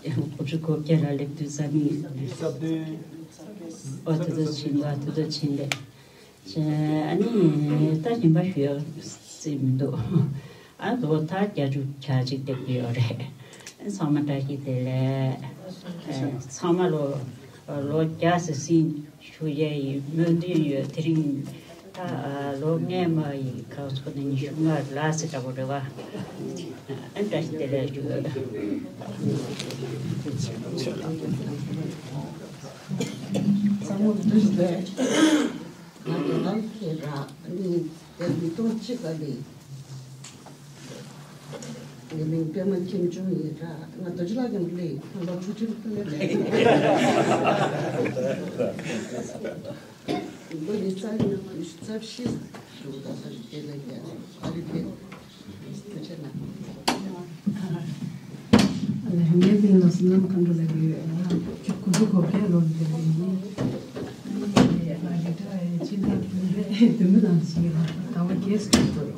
དགུ་བཅུ་གོ་བརྒྱད་ལ་སླེབས་དུས་ས་ནི། ཨོ་དེ་ཚོ་ཕྱིན་ད་དེ་ཚོ་ཕྱིན་རེད། ཨ་ནི་ད་སྦྱིན་པ་ཞུ་ཡག་རྩིས་མི་འདུག་ཨ་ལོ་ད་བརྒྱད་ཅུ་གྱ་གཅིག་སླེབས་ཀྱི་ཡོད་རེད། ཚང་མ་བཀྲ་ཤིས་བདེ་ལེགས། ཚང་མ་ལོ་ལོ་བརྒྱ་ཟིན་ཟིན་ཞུ་ཡས་ཡིན་སྨོན་འདུན་ཡོད། དེ་རིང་ད་ལོ་སྔས་མ་ཡི་ཁ་ཚོ་ནས་ཉི་ཤུ་ལྔ་ལ་ཟེར་འདྲ་པོ་རེད་བ། ཨ་བཀྲ་ཤིས་བདེ་ལེགས་ཞུ། ཚང་མ་བཀྲ་ཤིས་བདེ་ལེགས། ང་རྒན་ལགས་ཁྱེད་རང་ནི་དེ་མི་གཏོང་ཅི་ག་ལི། ངའི་མིང་པད་མ་མཁྱེན་ཆུང་ཡིན་ར། ང་རྡོ་རྗེ་ལགས་ཀྱང་ལི་ལོ་ཆུང་ཆུང་ལི་ལི། ལོ་ཉི་ཤུ་རྩ་ཉི་ཤུ་རྩ་བཞི་ཞུ་ད་ས་རི་དེ་ལ་རྒྱ་ཨ་རི་དེ། ངའི་མིང་ལ་བསོད་ནམས་མཁའ་འགྲོ་ལབ་ཀྱི་ཡོད། ང་ཆུ་དགུ་བཅུ་གོ་བརྒྱད་ལོར་འདིར་ཡིན། ང་རི་ཊ་ཡར་ཕྱི་ཟླ་བདུན་པའི་བདུན་པ་དང་གཅིག་ལ་ཟླ་བ་བརྒྱད་ཙམ་འགྲོ།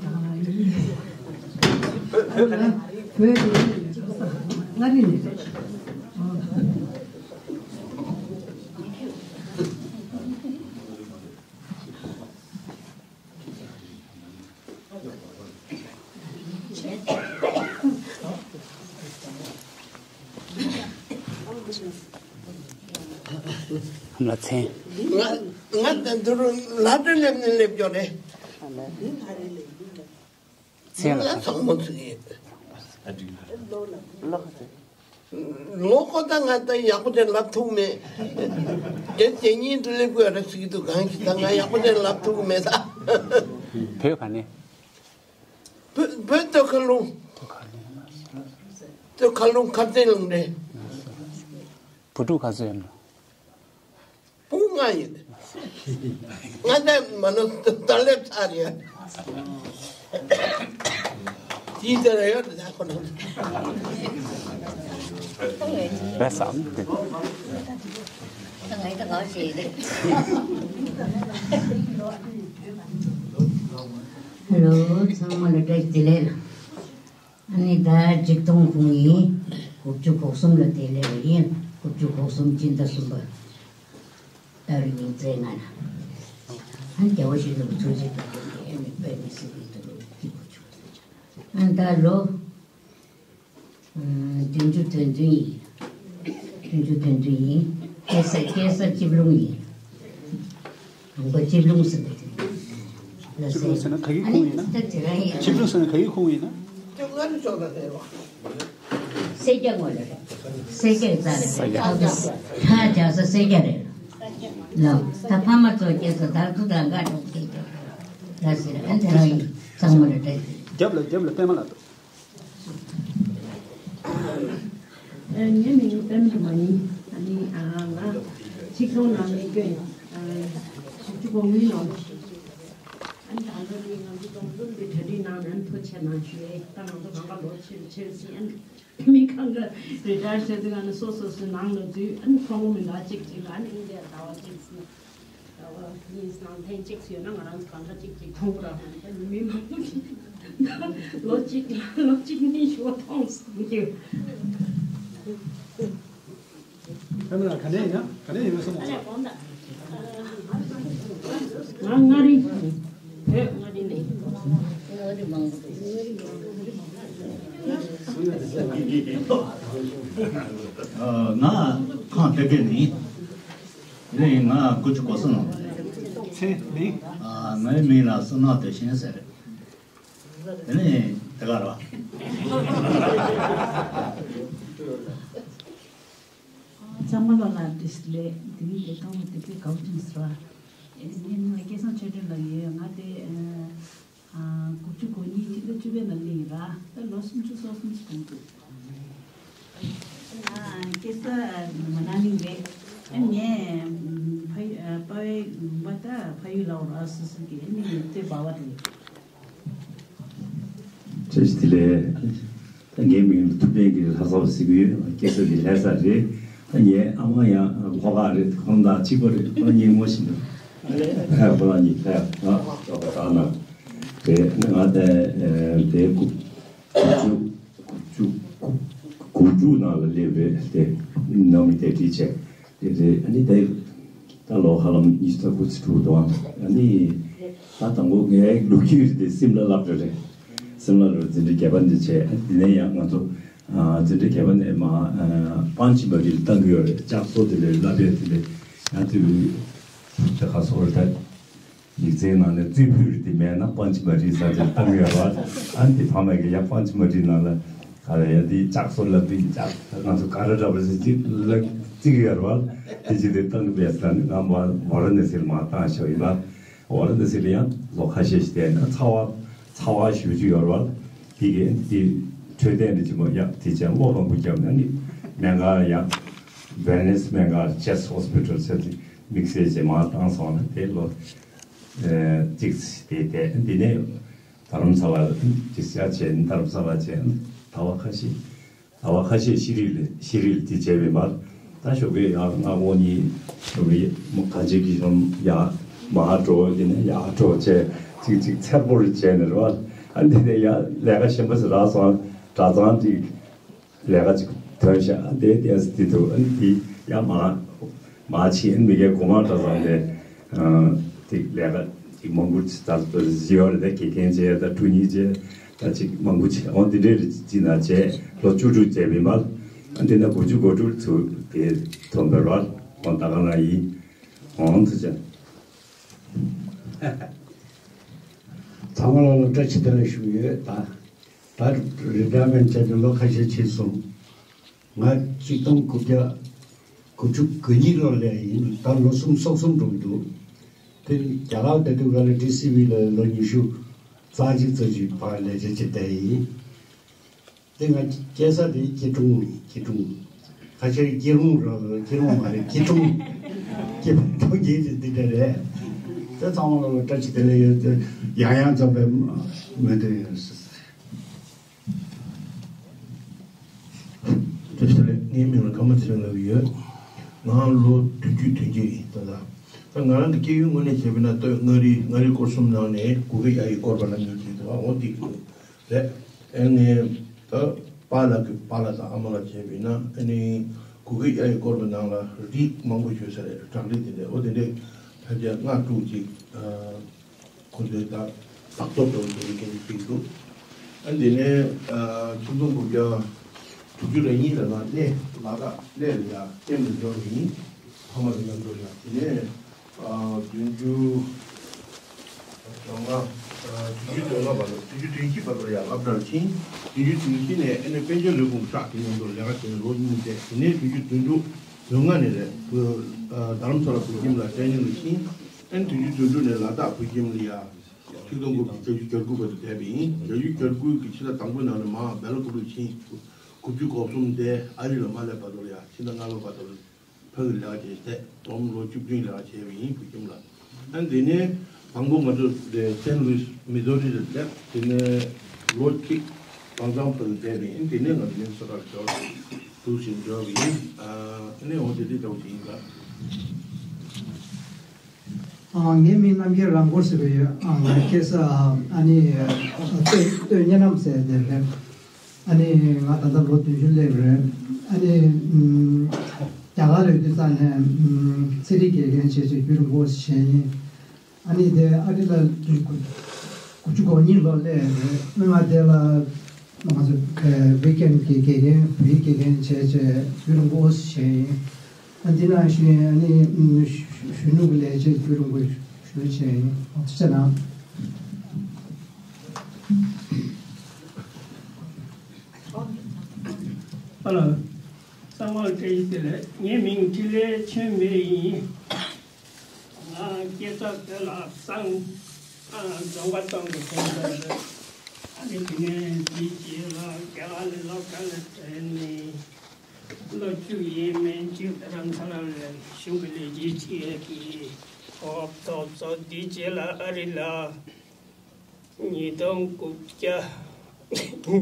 ད་ཡིན། བོད་བོད་རེད། ལྔ་རིག་ནས་རེད། ལ་མཚན། ང་ང་ད་དུ་རུ་ལ་དུ་སླེབས་ནས་སླེབས་ཀྱོ་རེད། མཚན་ལ་ལ་མཚན། ཚང་མ་ཚུགས་ཡིན། ལོ་ཁ་ཚོད། ལོ་ཁོ་ད་ང་ད་ཡག་པོ་དེ་ལབ་ཐུབ་མེད། དེ་དེ་གཉིས་དུ་སླེབས་དགོས་རེད་ཟེར་གྱི་འདུག་གང་ཞིག་ད་ང་ཡག་པོ་དེ་ལབ་ཐུབ་མེད་ད། བོད་ག་ནས། བོད་བོད་སྟོད་མཁར་ལུང་། སྟོད་མཁར་ལུང་། སྟོད་མཁར་ལུང་མཁར་རྩེ་ལུང་རེད། བུ་ཕྲུག་ག་ཚོད་ཡོད་ན། སྤུན་ལྔ་ཡོད། ང་ད་མ་ནོ་ད་ལེབ་ཚར་ཡོད། ཅི་ཟེར་ཡོད་ད་ཁོ་ན། རེད་བསམ་སྟེ། ད་ང་ཡི་ད་ང་ཞེས་རེད། ཧེ་ལོ། ཚང་མ་ལ་བཀྲ་ཤིས་བདེ་ལེགས། ཨ་ནི་ད་ཆིག་སྟོང་དགུ་གི་དགུ་བཅུ་གོ་གསུམ་ལ་དེ་སླེབས་པ་ཡིན། དགུ་བཅུ་གོ་གསུམ་སྤྱི་ཟླ་གསུམ་པ། ཏ་རིག་ཉིན་མཚན་ལྔ་ལ། ཨ་ནི་རྒྱལ་བ་ཡིད་བཞིན་ནོར་བུ་ཚོགས་ཆེན་དང་ལྡན་ཏེ་ཨ་ནི་དཔལ་མི་སྲིད་པའི་དུ་ལུགས་ཀྱི་གོ་ཆོད། ཨ་ནི་ད་ལོ། བདུན་ཅུ་དོན་བདུན་ཡིན། བདུན་ཅུ་དོན་བདུན་ཡིན། སྐྱེས་ས་སྐྱེས་ས་སྐྱིད་ལུང་ཡིན། ལུང་པ་སྐྱིད་ལུང་ཟེར་བ་དེ་ལ། སྐྱིད་ལུང་ཟེར་ན་ག་གི་ཁོངས་ཡིན་ན། ཨ་ནི་ད་དེ་རང་ཡིན། སྐྱིད་ལུང་ཟེར་ན་ག་གི་ཁོངས་ཡིན་ན། སེར་སྐྱ་ངོས་ལ་རེད། སེར་སྐྱ་རྩ་རེད། སེར་སྐྱ། ཁ་རྒྱག་ས་སེར་སྐྱ་རེད། ལ་ད་ཕ་མ་ཚོ་སྐྱེས་ས་ད་ཚོ་ད་འགའ་འགྲོ་སྐྱེས་སྐྱ་རེད་ཟེར། ཨ་ནི་དེ་རང་ཡིན། ཚང་མ་ལ་བཀྲ་ཤིས། རྒྱབ་ལ་རྒྱབ་ལ་པད་མ་ལགས་འདུག་ངའི་མིང་པད་མ་སྒྲོལ་མ་ཡིན། ཨ་ནི་ང་ཆིག་སྟོང་ནང་ནས་སྐྱོན་བཞི་བཅུ་གོ་གཉིས་ནང་། ཨ་ནི་ད་ལོ་ནི་ང་ཚོ་ཚོགས་འདུ་འདི་གྲ་སྒྲིག་གནང་ནས་ཐུགས་རྗེ་གནང་ཞུ་ཡས། ད་ང་ཚོ་རང་དགའ་ལོ་ཆེར་ཆེར་ཟིན། མི་གང་ག་རི་ཊ་ཡར་བྱས་དུས་ཨ་ནི་སོ་སོ་སོའི་ནང་ལ་འཛུལ། ཨ་ནི་ཁོང་མི་འདྲ་གཅིག་གཅིག་ལ་ཨ་ནི་ཨིན་ཌི་ཡ་ཟླ་བ་གཅིག་ཟླ་བ་གཉིས་ནང་ཐེངས་གཅིག་ཡོད་ན་ང་རང་ཚོ་གང་ག་གཅིག་གཅིག་མཐོང་གི་རེད། མི་མང་པོ་ཞིག་ལོ་གཅིག་ལོ་གཅིག་གཉིས་ཞུ་བ་མཐོང་སོང་གི། ཁ་མི་ལ་ག་ནས་ཡིན་ན་ག་ནས་ཡིན་ན་སོང་བ། ང་མངའ་རིས་ཡིན། བོད་མངའ་རིས་ནས། ང་ཁམས་བདེ་སྐྱིད་ནས་ཡིན། ནས་ང་དགུ་བཅུ་གོ་གསུམ་ལོ་རེད། ཚེ་མིང་། ངའི་མིང་ལ་བསོད་ནམས་བདེ་ཆེན་ཟེར། དེ་ནས་དེ་ག་ར། ཚང་མ་ལ་ལ་བཀྲ་ཤིས་བདེ་ལེགས། དེ་རིང་དེ་ཐོག་མ་དེ་དཔེ་དགའ་པོ་བྱུང་ཟེར་བ། ངས་སྐལ་བཟང་ཆོས་སྒྲོན་ལབ་ཡོད། ང་དེ་དགུ་བཅུ་གོ་གཉིས་ཕྱི་ཟླ་བཅུ་པའི་ནང་སླེབས་ཡིན་ར། ད་ལོ་སུམ་ཅུ་སོ་གསུམ་ཞིག་གོང་དུ། སྐལ་བཟང་མ་ན་ལིང་རེད། ངས་ཕ་ཡུལ་པ་བའི་ཡུམ་པ་ད་ཕ་ཡུལ་ལ་འོ་ར་སུ་སུ་གི་ནི་ལྟོས་པ་བ་རེད། བཀྲ་ཤིས་བདེ་ལེགས། ད་ངའི་མིང་ལ་ཐུབ་བསྟན་གྱི་ལྷ་ས་བ་ཟེར་གྱི་ཡོད། སྐྱེས་ས་འདི་ལྷ་ས་རེད། ད་ངའི་ཨ་མ་ཡང་ལྷོ་ཁ་རེད། ཁོང་དང་གཅིག་པ་རེད། ཁོང་གཉིས་ངོ་ཤེས་འདུག་ཁོ་རང་གཉིས་ལྷ་ཡག་ང་ལྷོ་ཁ་དག་ན་རེད། ང་ད་དེ་དགུ་བཅུ་དགུ་བཅུ་དགུ་དྲུག་ནང་ལ་སླེབས་རེད། དེ་ནང་མི་དེ་བྲིས་བྱས། དེ་རེད། ཨ་ནི་དེ་ད་ལོ་ཧ་ལམ་ཉི་ཤུ་རྩ་དགུ་ཙམ་འགྲོ་འདུག་ཨ་ནི་ད་དང་པོ་ངའི་ལོ་རྒྱུས་དེ་སིམ་ལ་ལབ་རེད། སིམ་ལ་ལ་འཛིན་གྲྭ་བརྒྱད་པ་འདི་བྱས། ཨ་དེ་ནས་ཡང་ང་ཚོ་འཛིན་གྲྭ་བརྒྱད་པ་ནས་མ་པན་ཅི་མ་རི་ལ་བཏང་གི་ཡོད་རེད། ལྕགས་བཟོ་དེ་ལས་བསླབ་པའི་དེ་ལས་ཡང་དེ་དེ་ག་སོ་རེད། ད། ཡིག་ཚད་ནང་ནས་རྩིས་འཕུར་དེ་མེད་ན་པན་ཅི་མ་རི་ས་ཆ་བཏང་ཡོད་ར། ཨ་ནི་དེ་ཕ་མ་གི་ཡ་པན་ཅི་མ་རི་ནང་ལ་ག་རེ་ཡ་དེ་ལྕགས་བཟོ་ལབ་དུས་ལྕགས་ང་ཚོ་ག་རེ་འདྲ་བ་ཟེར་ཅིག་ལ་རྩིས་ཡོད་ར། དེ་ཅི་དེ་བཏང་གི་མེད་ཟེར་ནས་ང་མ་ཝ་ར་ཎ་སི་ལ་མ་བཏང་ཤོག་ཡིན་པ། ཝ་ར་ཎ་སི་ལ་ཡང་ལོ་ཁ་ཤས་ཤིག་བསྡད་ན་ཚ་བ་ཚ་བ་ཞེ་པོ་ཅིག་ཡོད་ར། དེ་གི་དེ་འཕྲོད་བསྟེན་དེ་ཅི་མོ་ཡ་དེ་ཅན་བློ་མང་པོ་བརྒྱབ་ན་ནི་སྨན་ཁང་ཡ་Wellness Bengal Chest Hospital ཟེར་དེ་དམིགས་བསལ་བྱས་མ་བཏང་སོང་ན་དེ་ལོ། གཅིག་དེ་དེ་འདི་ནས་རྡ་རམ་ས་ལ་གཅིག་བྱས་རྡ་རམ་ས་ལ་བྱས་ཟླ་བ་ཁ་ཤས་ཟླ་བ་ཁ་ཤས་ཤི་རིལ་ཤི་རིལ་དེ་བྱས་པའི་མར་ད་ཞོགས་པའི་ཡར་སྔ་དགོང་གཉིས་ཞོགས་པའི་མོ་ག་ཅིག་གིས་ཤོམ་ཡར་མར་འགྲོ་དེ་ནས་ཡར་འགྲོ་བྱས་གཅིག་གཅིག་འཚེར་པོ་རེ་བྱས་ནས་རེད་བ། ཨ་འདི་ནས་ཡར་ལས་ཀ་གཞན་པ་ཞིག་རག་སོང་གྲྭ་ཚང་གཅིག་ལས་ཀ་ཅིག་ཐོན་ཤག་དེ་ཏེས་དེ་དུ་ཨ་ནི་དེ་ཡང་མ་མ་ཕྱིན་མི་གའི་གོ་མ་འདྲ་བཟང་དེ་དེ་ལས་ཀ་ཅིག་མང་པོ་ཅིག་ད་ལྟ་བཟི་བ་རེད། ད་དགེ་རྒན་བྱས་ད་ཕྲུ་གུ་བྱས་ད་ཅིག་མང་པོ་བྱས་འོང་དེ་འདྲའི་རིགས་ཅིག་ན་བྱས་ལོ་བཅུ་དྲུག་བྱས་མིན་པ། ཨ་འདི་ན་དགུ་བཅུ་གོ་དྲུག་ཚུར་དེ་ཐོན་པའི་ར་འོང་ད་ག་ན་ཡིན་འོང་ཐུ་ཅན། ཚང་མ་ལ་ལ་བཀྲ་ཤིས་བདེ་ལེགས་ཞུ་ཡོད། ད་ད་རི་ཊ་ཡར་མེན་ཊི་བྱས་ཏེ་ལོ་ཁ་ཤས་ཕྱིན་སོང་། ང་གཅིག་སྟོང་དགུ་བརྒྱ་དགུ་བཅུ་གོ་གཉིས་ལོ་ལས་ཡིན། ད་ལོ་གསུམ་སོ་གསུམ་འགྲོ་གི་འདུག་དེ་རྒྱ་གར་བསྡད་དུས་ག་ལ་ཌི་སི་བི་ལ་ལོ་ཉི་ཤུ་རྩ་གཅིག་ཙམ་ཞིག་ཕར་ལས་བྱེད་བྱས་བསྡད་ཡིན། དེ་ང་སྐྱེས་ས་དེ་སྐྱིད་གྲོང་ཡིན། སྐྱིད་གྲོང་། ཁ་ཤས་སྐྱིད་རོང་ར་སྐྱིད་རོང་མ་རེད། སྐྱིད་གྲོང་། སྐྱིད་གྲོང་གི་དེ་འདི་འདྲ་རེད། དེ་ཚང་མ་ལ་བཀྲ་ཤིས་བདེ་ལེགས་ཡོད། དེ་ཡང་ཡང་འཛོམས་པའི་མི་འདུག་ཡོད། བཀྲ་ཤིས་བདེ་ལེགས། ངའི་མིང་ལ་ཀརྨ་ཚེ་རིང་ལབ་ཀྱི་ཡོད། ང་ལོ་བདུན་ཅུ་དོན་གཅིག་ཡིན་ད་ལྟ། ད་ང་རང་གི་སྐྱེས་ཡུལ་དངོས་གནས་བྱས་པ་ན་སྟོད་མངའ་རིས། མངའ་རིས་སྐོར་གསུམ་ནང་ནས་གུ་གེ་ཡ་ཡི་སྐོར་བ་ལ་ངེས་ཀྱི་འདུག་འོ་འདི་རེད། ཨེ་ངས་ད་པཱ་ལགས་ཀྱི་པཱ་ལགས་དང་ཨ་མ་ལགས་བྱས་པ་ཡིན་ན་ཨ་ནི་གུ་གེ་ཡ་ཡི་སྐོར་བ་ནང་ལ་རིགས་མང་པོ་ཡོད་ས་རེད། བྲག་རིས་དེ་འདྲ་འོ་དེ་འདྲས་ཕལ་ཆེར་ལྔ་དྲུག་ཅིག་ཁོ་ཚོའི་ད་ལག་ཐོག་ཏུ་འདུག་མཁན་ཅིག་འདུག་ཨ་འདི་ནས་ཆིག་སྟོང་དགུ་བརྒྱ་དྲུག་ཅུ་རེ་གཉིས་ལ་ང་གནས་ལ་དྭགས་གནས་ལ་ཡ་ཀེམ་ལ་འབྱོར་བ་ཡིན། ཕ་མ་དང་མཉམ་དུ་ཡ། དེ་ནས་བདུན་ཅུ་དོན་ལྔ། བདུན་ཅུ་དོན་ལྔ་བར་དུ། བདུན་ཅུ་དོན་བཞི་བར་དུ་ཡ་སློབ་གྲྭར་ཕྱིན། བདུན་ཅུ་དོན་བཞི་ནས་ཨ་ནི་དཔལ་འབྱོར་ལས་ཁུངས་ཧྲག་གི་མཉམ་དུ་ལས་ཀ་བྱས་ནས་ལོ་གཉིས་བསྡད། དེ་ནས་བདུན་ཅུ་དོན་དྲུག་དོན་ལྔ་ནས་རེད་བུ་རྡ་རམ་ས་ལ་བོད་ཁྱིམ་ལ་ཊེ་ནིང་ལ་ཕྱིན། ཨ་ནི་བདུན་ཅུ་དོན་དྲུག་ནས་ལ་དྭགས་བོད་ཁྱིམ་ལ་ཡ། ཆིག་སྟོང་དགུ་བརྒྱ་བརྒྱད་ཅུ་གྱ་དགུ་བར་དུ་བསྡད་པ་ཡིན། བརྒྱད་ཅུ་གྱ་དགུ་གི་ཕྱི་ཟླ་དང་པོའི་ནང་ནས་མར་སྦེལ་ཀོབ་ལ་ཕྱིན། དགུ་བཅུ་གོ་གསུམ་དེ་ཨ་རི་ལ་མ་སླེབས་བར་དུ་ལ་ཡ་ཕྱི་ཟླ་ལྔ་པའི་བར་དུ་ལ་ཕ་གི་ལས་ཀ་བྱས་བསྡད། སྡོམ་ལོ་བཅུ་བདུན་ལས་ཀ་བྱས་པ་ཡིན་བོད་ཁྱིམ་ལ། ཨ་དེ་ནས་དང་པོ་ང་ཚོ་དེ་སེན་ལུའིས་མི་ཟོ་རི་ལ་སླེབས། དེ་ནས་ལོ་གཅིག་ གང་འཚམ་བར་དུ་བསྡད་པ་ཡིན། དེ་ནས་ང་ཚོ་མི་ནི་སོ་ཊར་འབྱོར་འདུག་ཞེས་འབྱོར་བ་ཡིན། ཨ་ནི་འོ་དེ་དུས་འདྲ་བོ་ཞིག་ཡིན་ད། ཨ། ངའི་མིང་རྣམ་རྒྱལ་རང་སྐོར་ཟེར་བའི། ཨ། ང་སྐྱེས་ས། ཨ་ནི་སྟོད་སྟོད་གཉའ་ནམ་ཟེར་དེ་རེད། ཨ་ནི་ང་ད་ལྟ་ལོ་བདུན་ཅུ་སླེབས་རེད། ཨ་ནི་ཨམ། རྒྱ་གར་ལ་ཡོད་དུས་ཙང་ནས་ཨམ། ཚན་རིག་དགེ་རྒན་བྱས་བྱས་རྒྱུན་རིང་པོ་བྱས་ཡིན། ཨ་ནི་དེ་ཨ་རི་ལ་དུས་དགུ་དགུ་བཅུ་གོ་གཉིས་ལོ་སླེབས་རེད། ང་དེ་ལ་ང་ཚོ་ཝི་ཀེན་གྱི་དགེ་རྒན། བོད་ཡིག་དགེ་རྒན་བྱས་བྱས་རྒྱུན་རིང་པོ་བྱས་ཡིན། ཨ། འདི་ནང་བཞིན་ཨ་ནི་གཞོན་ནུ་གི་ལས་བྱེད་རྒྱུན་རིང་པོ་ཞུ་བྱས་ཡིན། ཐུགས་རྗེ་གནང་། ཨ་ལ། གསང་བ་བཀྲ་ཤིས་བདེ་ལེགས། ངའི་མིང་འཕྲིན་ལས་ཆོས་འཕེལ་ཡིན། ང་སྐྱེས་ས་བོད་ལ་སང་། ཨ། རྫོང་དཀར་གཙང་གི་ཁོངས་ལ་རེད། ཨ་ནི་དེ་ནས་དེའི་རྗེས་ལ་རྒྱ་གར་ལ་སློབ་གྲྭ་ལ་བྲོས་ནས་ལོ་བཅུ་ཡས་མས་གཅིག་རྡ་རམ་ས་ལ་ལ་གཞུང་གི་ལས་བྱེད་བྱེད་ཡས་ཀྱི་གོ་སྐབས་ཐོབ་སོང་། དེའི་རྗེས་ལ་ཨ་རི་ལ་ཉིས་སྟོང་དགུ་བརྒྱ།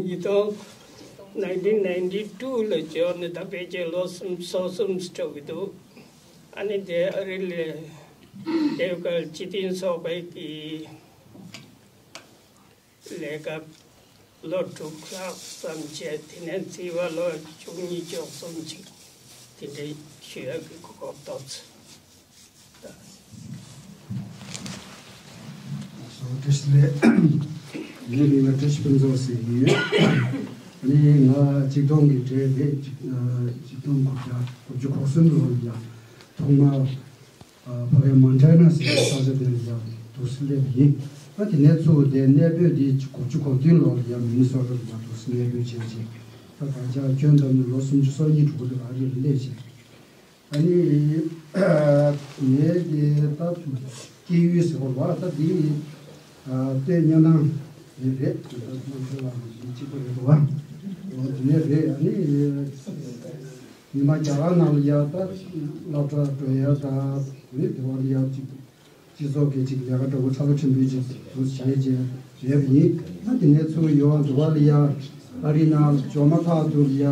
ཉིས་སྟོང་nineteen ninety two ལ་འབྱོར་ནས་ད་ཕལ་ཆེར་ལོ་གསུམ་སོ་གསུམ་འགྲོ་གི་འདུག་ཨ་ནི་དེ་ཨ་རི་ལ་སླེབས་སྐབས་སྤྱི་མཐུན་ཚོགས་པའི་གི་ལས་ཀ་ལོ་དྲུག་ལྷག་ཙམ་བྱས། དེ་ནས་འཛིན་པ་ལོ་བཅུ་གཉིས་བཅུ་གསུམ་ཅིག་དེ་འདྲའི་ཞུ་ཡག་གི་གོ་སྐབས་ཐོབ་སོང་། བཀྲ་ཤིས་བདེ་ལེགས། ངའི་མིང་ལ་བཀྲ་ཤིས་ཕུན་ཚོགས་ཟེར་གྱི་ཡོད། ཨ་ནི་ང་ཆིག་སྟོང་གི་གྲས་རེད། ཆིག་ཨ། ཆིག་སྟོང་དགུ་བརྒྱ་དགུ་བཅུ་གོ་གསུམ་ལོར་ཡ་ཐོག་མར། ཨ། ཕ་གིའི་མོན་ཊ་ན་ཟེར་བའི་ས་ཆ་དེ་ལ་ཡ་འདུག་སེ་སླེབས་ཡིན། ཨ། དེ་ནས་ཚུར་དེ་གནས་སྤོས་དེ་དགུ་བཅུ་གོ་བདུན་ལོར་ཡ་མི་ནི་སོ་ཊ་ལ་ཡ་འདུག་སེ་གནས་སྤོས་བྱས་རྗེས། ད་ག་ཅག་སྐྱོན་བཏབ་ནས་ལོ་སུམ་ཅུ་སོ་གཉིས་འགྲོ་གི་འདུག་ཨ་རི་ལ་སླེབས་བྱས། ཨ་ནི་ངའི་དེ་ད་སྐྱེས་ཡུལ་ཟེར་བ་ལ་ད་འདི། ཨ། སྟོད་གཉའ་ནམ་དེ་རེད། ད་ཁོང་ཚོ་ལ་གཅིག་པ་རེད་འདུག་བ། འོ་དེ་ནས་རེད། ཨ་ནི་ཉི་མ་རྒྱ་གར་ནང་ལ་ཡ་ད་སློབ་གྲྭ་འགྲོ་ཡ་ད་རེད། དེ་བ་ལ་ཡ་གཅིག་སྤྱི་ཚོགས་ཀྱི་གཅིག་ལས་ཀ་འདྲ་བོ་ཚགས་ཚུད་ཕྲན་བུ་ཅིག་འདུག་བྱས་རྗེས་བྱས་པ་ཡིན། ཨ། དེ་ནས་ཚུར་ཡོང་དུ་བ་ལ་ཡ་ཨ་རི་ནང་འབྱོར་མ་ཐག་ཏུ་ལ་ཡ།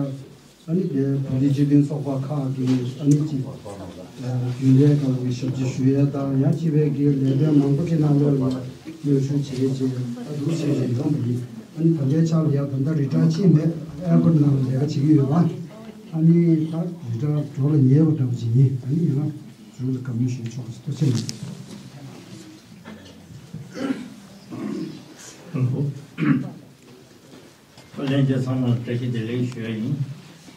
ཨ་ནི་དེ་བོད་རིགས་སྤྱི་མཐུན་ཚོགས་པ་ཁག་གི་ཨ་ནི་ཅིག་རྒྱུན་ལས་ཁག་གི་ཞབས་ཕྱི་ཞུ་ཡས་དང་། ཡང་སྤྱི་པའི་གི་ལས་དོན་མང་པོ་ཅིག་ནང་ལོགས་ལ་གནོན་ཤུགས་བྱས་རྗེས་ཨ་འདུག་བྱས་བྱས་ཡོང་བ་ཡིན། ཨ་ནི་ད་ལྟའི་ཆར་ལ་ཡང་ད་ལྟ་རི་ཊ་ཡར་ཕྱིན་མེད། ཨེར་པོར་ཊི་ནང་ལ་ལས་ཀ་བྱེད་ཀྱི་ཡོད་པ། ཨ་ནི་ད་རི་ཊ་ཡར་འགྲོ་ལ་ཉེ་བ་འདྲ་བོ་ཅིག་ཡིན། ཨ་ནི་ཡང་མཇུག་ལ་བཀའ་མོལ་ཞུ་ཆོག་ཅིག་ཐུགས་རྗེ་ཆེ། ལྷན་རྒྱས་ཚང་མར་བཀྲ་ཤིས་བདེ་ལེགས་ཞུ་ཡ་ཡིན།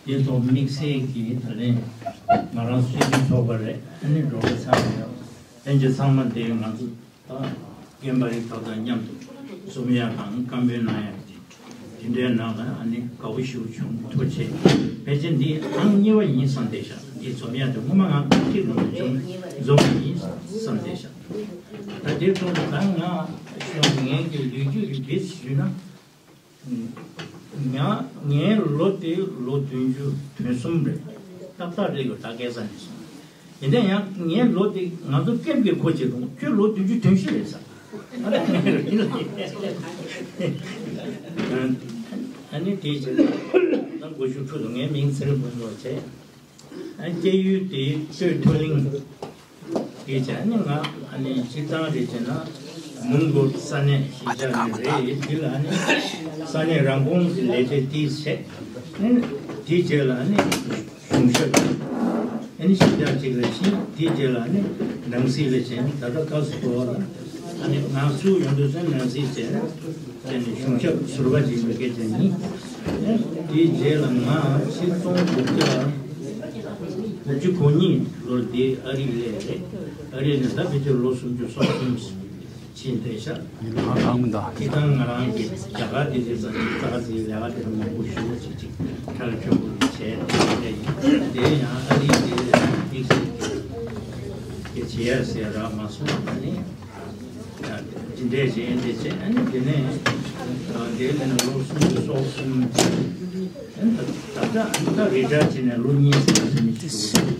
དེ་ཐོག་དམིགས་བསལ་གྱིས་ད་ལན་ང་རང་སྲིད་དོན་ཚོགས་པ་རེད། ཨ་ནི་འགྲོ་བ་ཚང་མ་ཡོད། ལྷན་རྒྱས་ཚང་མ་དེ་ང་ཚོ་ད་རྒན་པ་རིགས་ཐོག་དང་མཉམ་དུ་འཛོམས་ཡ་དང་བཀའ་མོལ་གནང་ཡ་དེ་དེ་འདྲའི་ནང་ལ་ཨ་ནི་དགའ་བོ་ཞེ་པོ་བྱུང་། ཐུགས་རྗེ་ཆེ། ཕལ་ཆེར་འདི་ཨང་གཉིས་པ་ཡིན་བསམ་བསྡད་ཤག་འདི་འཛོམས་ཡ་དེ་སྔོན་མ་ང་གཅིག་ལ་འཛོམས་འཛོམས་ཡིན་བསམ་བསྡད་ཤག་ད་དེ་ཐོག་ལ་ད་ང་ཤོག་ངའི་གི་ལོ་རྒྱུས་ཀྱི་བེད་ཞུས་ན། ང་ངའི་ལོ་དེ་ལོ་བདུན་ཅུ་དོན་གསུམ་རེད། ཏག་ཏག་རེད་ཡོད། ད་སྐལ་བཟང་ནས་སོང་། ཡིན་ན་ཡང་ངའི་ལོ་དེ་ང་ཚོ་ཀེམ་གྱི་གོ་བྱེད་རུང་ཁྱོད་ལོ་བདུན་ཅུ་དོན་བཞི་རེད་ཟེར། ཨ་ནི་དེ་བྱས་ན་ད་དགུ་བཅུ་ཕྲུག་ཏུ་ངའི་མིང་ཚེ་རིང་ཕུན་ཚོགས་བྱས། ཨ་ནི་སྐྱེས་ཡུལ་དེ་སྟོད་མཐོ་གླིང་། དེ་བྱས་ནས་ང་ཨ་ནི་སྤྱིར་བཏང་རེད་བྱས་ན་མོན་གྷོ་ས་གནས་གཞིས་ཆགས་ནས་རེད། དེ་ལ་ཨ་ནི་ས་གནས་རང་ཁོངས་ཀྱི་ལས་དེ་དེས་བྱས། ཨ་ནི་དེའི་རྗེས་ལ་ཨ་ནི་གཞུང་ཞབས་ཨ་ནི་གཞིས་ཆགས་གཅིག་ལ་ཕྱིན། དེའི་རྗེས་ལ་ཨ་ནི་ནང་སྲིད་ལ་ཕྱིན། ད་ལྟ་སྐབས་སུ་བབས་ལ་ཨ་ནི་ང་ཚུར་ཡོང་དུས་ཙམ་ནང་སྲིད་བྱས། དེ་ནི་གཞུང་ཞབས་ཟུར་པ་ཅིག་ཡིན་པའི་སྐད་ཆ་ཡིན། དེའི་རྗེས་ལ་ང་ཆིག་སྟོང་དགུ་བརྒྱ་དགུ་བཅུ་གོ་གཉིས་ལོར་འདི་ཨ་རི་སླེབས་རེད། ཨ་རི་ནས་ད་ཕལ་ཆེར་ལོ་སུམ་ཅུ་སོ་གསུམ་ཕྱིན་བསྡད་ཤག་ཡིན་ནའང་ད་ཁི་ཐང་ང་རང་གི་རྒྱ་གར་དེ་རེད་ཙང་ད་ག་ཚིག་ལས་ཀ་དེ་མང་པོ་ཞུ་བ་ཅིག་ཅིག་ཁྲལ་ཁྲལ་པོ་བྱས་དེ་ཡིན། དེ་ཡང་ཨ་རི་དེ་དམིགས་བསལ་གྱི་བྱེད་ཡ་ཟེར་རག་མ་སོང་། ཨ་ནི། དེ་འདྲས་བྱས་དེ་བྱས། ཨ་ནི་དེ་ནས་དེ་ལས་ནས་ལོ་གསུམ་གྱི་སོགས་གསུམ་བྱས། ཨ་ནི་ད་ལྟ་ད་རི་ཊ་ཡར་བྱས་ནས་ལོ་གཉིས་ཙམ་ཟིན་ཞུ།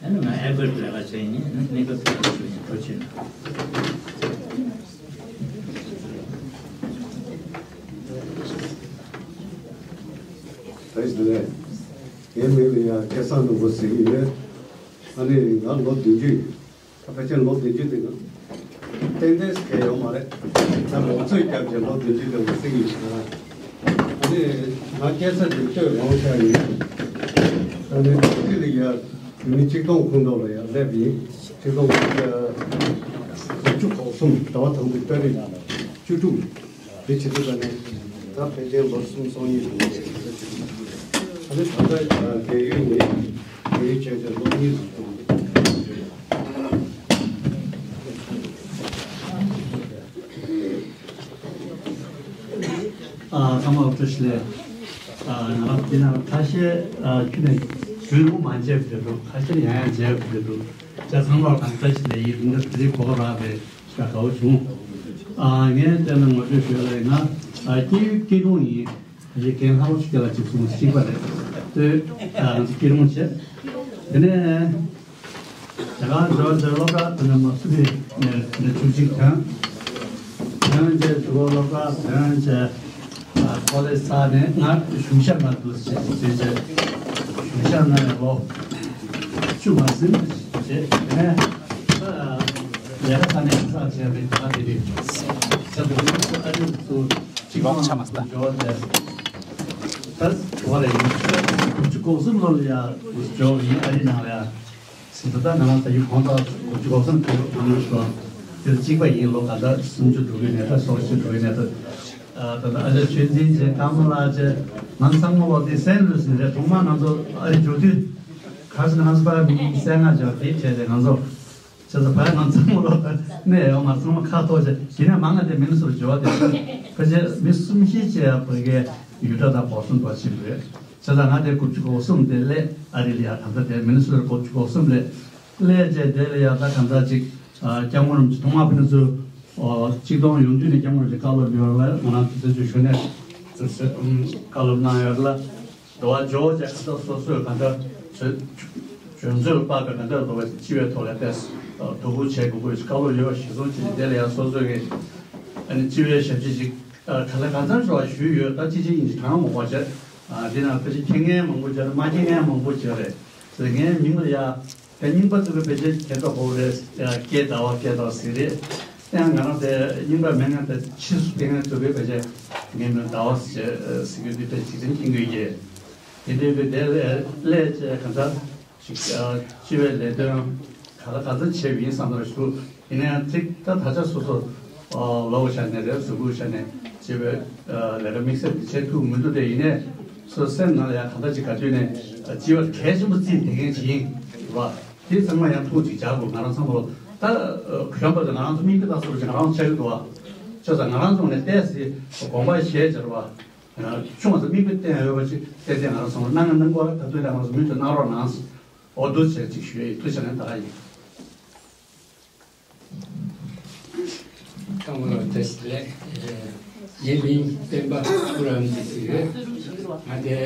ཨ་ནི་ང་ཨེ་བར་ལས་ཀ་བྱས་ཡིན། གནས་སྐབས་ལས་ཀ་བྱས་ཡིན། ཐུགས་རྗེ་གནང་། ངའི་མིང་ལ་ཡང་སྐལ་བཟང་ནོར་བུ་ཟེར་གྱི་ཡོད། ཨ་ནི་ང་ལོ་བདུན་ཅུ། ད་ཕལ་ཆེར་ལོ་བདུན་ཅུ་དེ་ང་ཏན་ཏན་ཟེར་ཡོད་མ་རེད། ད་ལོ་ཚོད་བརྒྱབ་བྱས་ལོ་བདུན་ཅུ་དེ་ང་ཟེར་གྱི་ཡོད། ཨ་ནི་ང་སྐྱེས་ས་དེ་སྟོད་རོང་ཤར་ཡིན། ཨ་ནི་ཨ་རི་ལ་ཡ་བོད་མི་གཅིག་སྟོང་ཁོངས་གཏོགས་ལ་ཡ་སླེབས་ཡིན། གཅིག་སྟོང་དགུ་བརྒྱ་དགུ་བཅུ་གོ་གསུམ་ཟླ་བ་དང་པོའི་ཏ་རིག་བཅུ་དྲུག་དེ་བྱེད་དུས་ད་ནས་ད་ཕལ་ཆེར་ལོ་གསུམ་སོང་ཡིན་རེད། ཨ་ནི་ད་ལྟ་རྒས་ཡོལ་ནས་རྒས་ཡོལ་བྱས་ཏེ་ལོ་གཉིས་སུ་གཏོང་གི་འདུག་ཨ། ཚང་མ་བཀྲ་ཤིས་བདེ་ལེགས། ཨ། ང་རང་འདི་ན་ཁ་ཤས། ཨ། ཁྱོད་ནས་རྒྱུན་རིང་མ་མཇལ་བ་རེད་འདུག་ཁ་ཤས་ཡང་ཡང་མཇལ་བ་རེད་འདུག་ཅག་ཚང་མར་བཀྲ་ཤིས་བདེ་ལེགས། ཡིན་ན་དེ་རིང་གོ་སྐབས་རག་པས་ཞེ་དྲག་དགའ་བོ་བྱུང་། ཨ། ངས་བལྟས་ན་ངོ་སྤྲོད་ཞུ་ཡ་ལ་ཡིན་ན། ཨ། སྐྱེས་ཡུལ་སྐྱིད་གྲོང་ཡིན། ཨ་ཡེ་རྒན་ལྷ་པ་ཆོས་རྒྱལ་ལགས་ཅིག་གསུངས་གཅིག་པ་རེད། ལྟོས། ཨ། ང་ཚོ་སྐྱིད་གྲོང་བྱས། དེ་ནས་རྒྱ་གར་འབྱོར་རྗེས་སློབ་གྲྭ་དེ་ནས་མ་སུ་པའི་ནས་དེ་ནས་བཅུ་གཅིག་ཐོན། ཐོན་རྗེས་གཞུག་གུ་སློབ་གྲྭ་ཐོན་རྗེས། ཨ། ཀོ་ལེཇ་ཚར་ནས་ང་གཞུང་ཞབས་ནང་འདུག་ཟེར་བྱས། གཞུང་ཞབས་ནང་ནས་ལོ་བཅུ་མ་ཟིན་བྱས། དེ་ནས་ཨ་ལས་ཀ་ཚར་ནས་ས་བྱས་པའི་ད་དེ་རེད། ཆ་དེ་རིང་ཨ་རི་ཚོ་གཅིག་ལོག་ཆ་མ་ལྟ། འབྱོར་ཏེ། ད་བ་ལ་ཡིན་ཚོད་དགུ་བཅུ་གོ་གསུམ་ལོ་ལ་ཡ་འབྱོར་ཡིན་ཨ་རི་ནང་ལ་ཡ། ཟིན་ད་ལྟ་ང་རང་ད་ཡུལ་གོང་ད་དགུ་བཅུ་གོ་གསུམ་དུ་གང་ལ་སོང་། དེ་གཅིག་པ་ཡིན། ལོ་ག་ད་སུམ་ཅུ་འགྲོ་གི་ནས་ད་སོ་ཅུ་འགྲོ་གི་ནས་ད། ད་ལྟ་ཨ་ཅག་ཆོས་འཛིན་བྱས། ཀརྨ་ལགས་བྱས། ང་ཚང་མ་ལོ་དེ་སན་ལུས་ཟིན་རེད། ཐོག་མ་ང་ཚོ་ཨ་རི་འབྱོར་དུས་ག་ཟིན་ང་ཚོ་ཕར་མི་སན་ང་འབྱོར་དེ་བྱས་ཏེ་ང་ཚོ། བྱས་ཙང་ཕར་ང་ཚང་མ་ལོ་གནས་ཡོད་མ་ཚང་མ་ཁ་ཐོག་བྱས། དེ་ནས་མང་ང་དེ་མི་ནི་སོར་འབྱོར་བ་དེ་ཕལ་ཆེར་མི་གསུམ་བཞི་བྱས་ཡ་བོད་སྐད་ཡུལ་གྲྭ་དང་བོགས་སོང་དོ་ཆེན་པོ་རེད། བྱས་ཙང་ང་དེ་དགུ་བཅུ་གོ་གསུམ་དེ་སླེབས་ཨ་རི་ལ་ཡ། ད་ལྟ་དེ་མི་ནི་སོར་དགུ་བཅུ་གོ་གསུམ་ལ་སླེབས་རྗེས་དེ་ལ་ཡ་ད་གང་ལྟར་ཅིག་ཨ། སྐྱབས་མགོན་རིན་པོ་ཆེ་ཐོག་མར་ཕེབས་ནས་ཚུར། ཨོ། གཅིག་སྟོང་ཡོང་དུས་ནས་སྐྱབས་མགོན་རིན་པོ་ཆེ་བཀའ་སློབ་ཡོད་ལ། ང་རང་ཚོ་དེ་ཚོའི་ཞུ་ནས་བཀའ་སློབ་གནང་ཡོད་ལ། འགྲོ་བ་འཇོག་བྱས་ག་ཚོད་སོ་སོས་ག་འདྲ་བྱོས། བྱོན་ཚུལ་དཔག་པའི་ག་འདྲ་འགྲོ་བ་སྤྱི་བའི་ཐོག་ལ་ཏོག་ཙམ་དོ་ཁུར་བྱེད་དགོས་ཀྱི་བཀའ་སློབ་ཡོད་པ་གཞིར་བཟུང་བྱས་ཏེ། དེ་ལ་ཡང་སོ་སོ་གི་ཨ་ནི་སྤྱི་བའི་ཞབས་ཕྱི་ཞིག་ཨ། ག་ལེར་གང་འཚམ་ཞིག་ཞུས་ཡོད། ད་ཅི་ཅི་ཡིན་གྱི་གྲངས་མང་པོ་བྱས། ཨ། འདི་ནང་ཕལ་ཆེར་མཁྱེན་མཁན་མང་པོ་བྱས་རེད། མ་མཁྱེན་མཁན་མང་པོ་བྱས་རེད། ཟེར་ངའི་མིང་ལ་ཡ། དེ་རྙིང་པ་ཚོ་གི་ཕལ་ཆེར་མཁྱེན་ཐོག་ཧོ་རེད། ཡ། སྐལ་ཟླ་བ་སྐལ་ཟླ་བ་ཟེར་རེད། ཡང་ང་རང་དེ་རྙིང་པ་མེད་མཁན་དེ་ཕྱིས་སུ་ཕེབས་མཁན་ཚོ་གི་ཕལ་ཆེར་ངའི་མིང་ཟླ་བ་ཟེར་ཟེར་གྱི་འདུག་དེ་ཇི་ཙམ་མཁྱེན་གྱི་ཡོད་ཀྱི། དེ་འདྲའི་བའི་དེ་ལས་ལས་བྱས་གང་ལྟར་ཞིག་ཨ། སྤྱི་བའི་ལས་དོན་ག་ལ་གང་འཚམ་བྱས་པ་ཡིན་བསམ་པར་ཞུ། ཡིན་ན་ཡང་ཅིག་ད་ད་ཆ་སོ་སོ་ཨ། ལོ་བ་ཆ་ནས་རེད། གཟུགས་པོ་ཆ་ནས་སྤྱི་བའི་ཨ། ལས་ཀ་དམིགས་བསལ་དེ་བྱེད་ཐུབ་མི་འདུག་དེ་ཡིན་ནའི་སོ་སོའི་སེམས་ནང་ལ་ཡང་གང་ལྟར་ཅིག་ག་དུས་ནས་ཨ། སྤྱི་བ་གལ་ཆེན་པོ་བརྩིས་བསྡད་མཁན་ཅིག་ཡིན་རེད་བ། དེ་ཚང་མ་ཡང་ཐུགས་ཅིག་བཞག་དགོས། ང་རང་ཚང་མ་ལོ་ད་གཞོན་པ་དེ་ང་རང་ཚོ་མིག་དཔེ་ལྟ་སོགས་ཅིག་ང་རང་ཚོ་ཆགས་ཀྱི་འདུག་བ། བྱས་ཙང་ང་རང་ཚོ་ནས་ཏོག་ཙམ་དགོངས་པ་བཞེས་བྱས་རེད་བ། ཆུང་བ་ཚོ་མིག་དཔེ་བསྟན་ཡོད་པ་ཅིག་ཏན་ཏན་ང་རང་ཚོ་གནང་གནང་དགོས། ད་དུང་ཡང་ང་རང་ཚོ་མུ་མཐུད་གནང་རོགས་གནང་། འོ་འདུག་བྱས་ཅིག་ཞུ་ཡ་ཡིན། ཐུགས་རྗེ་གནང་། ད་ག་ཡིན། ཚང་མ་ལ་བཀྲ་ཤིས་བདེ་ལེགས། ངའི་མིང་སྤེན་པ་ཀུན་རབ་འདི་ཟེར་ཡོད། ང་དེ་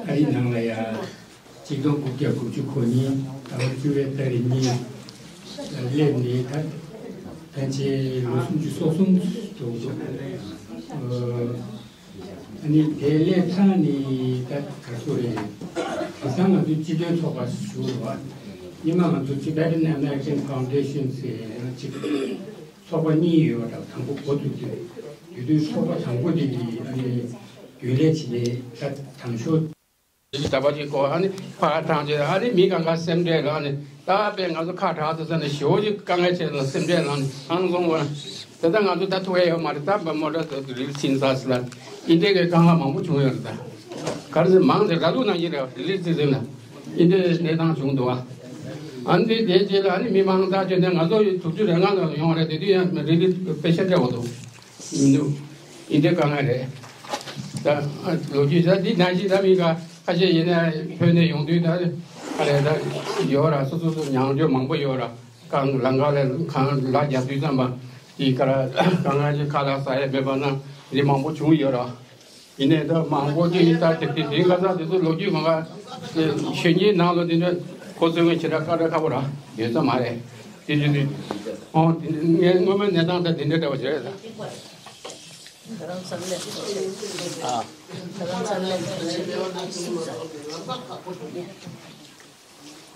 ཨ་རི་ནང་ལ་ཡ། གཅིག་སྟོང་དགུ་བརྒྱ་དགུ་བཅུ་གོ་གཉིས་ཟླ་བ་བཅུ་པའི་ཏ་རིག་གཉིས་ལ་སླེབས་ནས་ད་ཕན་ཆད་ལོ་སུམ་ཅུ་སོ་གསུམ་འགྲོ་འདུག་ཨ་ནི་དེ་སླེབས་ཚར་ནས་ད་ག་ཚོད་རེད། དེང་སང་ང་ཚོའི་སྤྱི་མཐུན་ཚོགས་པ་ཞུ་རུ་བ། སྔོན་མ་ང་ཚོ་Tibetan American Foundation ཟེར་ཡང་གཅིག་ཚོགས་པ་གཉིས་ཡོད་པ་དང་དང་པོ་འགོ་བཙུགས་དུས། དེ་དུས་ཚོགས་པ་དང་པོ་དེ་གི་ཨ་ནི་རྒྱུན་ལས་བྱེད་མཁན་ད་དང་ཤོས། ཞིག་ད་བར་གྱི་སྐོར་ཨ་ནི་ཕར་དྲངས་བྱས། ཨ་ནི་མི་གང་ག་སེམས་ཁྲལ་ལངས་ནས་ད་དཔེ་ང་ཚོ་ཁ་གྲག་ཚར་ནས་ཞེ་པོ་ཅིག་དཀའ་ངལ་ཆེ་ལ་སེམས་ཁྲལ་ལངས་ནས་ཨང་སོང་བ། དེ་ལྟར་ང་ཚོ་ད་ཐུག་ཡ་ཡོད་མ་རེད། ད་བ་མོ་ཊ་ཚོ་རི་ལི་ཚིན་ས་སི་ལ་ཨིན་དེ་གའི་དཀའ་ངལ་མང་པོ་བྱུང་ཡོད་རེད། ད་ག་རེ་ཟེར་མང་དེ་ར་ལུག་ནང་བཞིན་རེད། རི་ལི་ཚིན་ཟིན་ལ་ཨིན་དེ་གནས་སྟངས་བྱུང་འདུག་བ། ཨ་ནི་དེ་རྗེས་ལ་ཨ་ནི་མི་མང་དག་བྱས་ནས་ང་ཚོ་ཡི་དྲུག་ཅུ་རེ་ལྔ་ལ་ཡོང་བ་རེད། དེ་དུས་ཡང་རི་ལི་དཔེ་ཤ་སྤྲད་འོ་འདུག་མི་འདུག་ཨིན་དེ་དཀའ་ངལ་རེད། ད་ལོ་རྒྱུས་ད་འདི་ནང་བཞིན་ད་མི་ཁ་ཁ་ཤས་ཡིན་ན་བོད་ནས་ཡོང་དུས་ད་ག་རེ་ད་ཡོད་ར། སོ་སོ་སོ་མྱོང་རྒྱུ་མང་པོ་ཡོད་ར། གང་ལམ་ཁ་ལ་གང་ལ་རྒྱབ་དུས་ཙམ་པ་དེ་ག་ར་གང་ང་ཅིག་ཁ་ལག་ཟ་ཡ་མེད་པ་ན་འདི་མང་པོ་བྱུང་ཡོད་ར། ཡིན་ནའི་ད་མང་པོ་ཅིག་ཡིན་ད་དེ་དེ་དེ་ག་ས་དེ་ཚོ་ལོ་རྒྱུས་མང་ག་ཤེས་ཉེན་ནང་ལོ་དེ་འདྲ་ཁོ་ཚོའི་ངོས་ཇི་འདྲ་དཀའ་ལས་ཁག་པོ་ར་ཡོད་ས་མ་རེད། དེ་དེ་དེ་ཨོ་དེ་ངས་སྔོན་མའི་གནས་སྟངས་ད་དེ་འདྲ་འདྲ་བ་ཞིག་རེད་ད། རྡ་རམ་ས་ལ་ལ། ཨ། རྡ་རམ་ས་ལ་ལ་ཆེད་དུ་གསུངས་ས།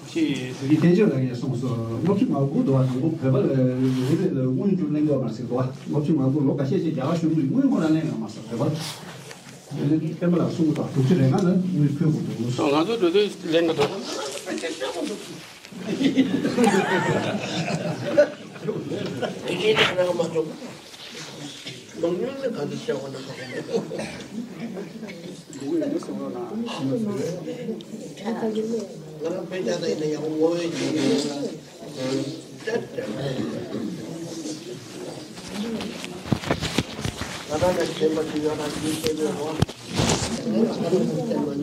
ཅེས་དེ་གི་བསྟན་བཅོས་ལ་ཡང་གསུངས་སོ། ལྔ་བཅུ་ང་དགུ་འདུག་བ། དང་པོ་བོད་པ་ལ་རེ་རེ་ལ་དངུལ་བཅུ་ལེན་དགོས་མ་རེད་ཟེར་འདུག་བ། ལྔ་བཅུ་ང་དགུ་ལོ་ཁ་ཤས་ཤིག་རྒྱ་གར་གཞུང་གིས་དངུལ་ཁོ་རང་ལེན་ཡོད་མ་རེད་བོད་པ་ལ། བསྟན་པ་ལགས་གསུངས་འདུག་དྲུག་ཅུ་རེ་ལྔ་ལ་དངུལ་ཕུལ་དགོས་འདུག་ང་ཚོ་འགྲོ་དུས་ལེན་གི་འདུག་དེ་བཞིན་དུ་ཁ་མ་འཇོག་ནང་ཉུལ་ནས་ག་འདི་བྱས་པ་ན་ཁ་ཁ་མེད། ང་རང་དཔེ་ཆ་དང་ཡིན་ན་ཡང་ངོ་བོའི་ཉིན་ཡིན་ན་ང་རང་ལ་ཞེན་པ་ཞིག་ཡོད་ན་ཡིན་ཞེས་པའི་རོ།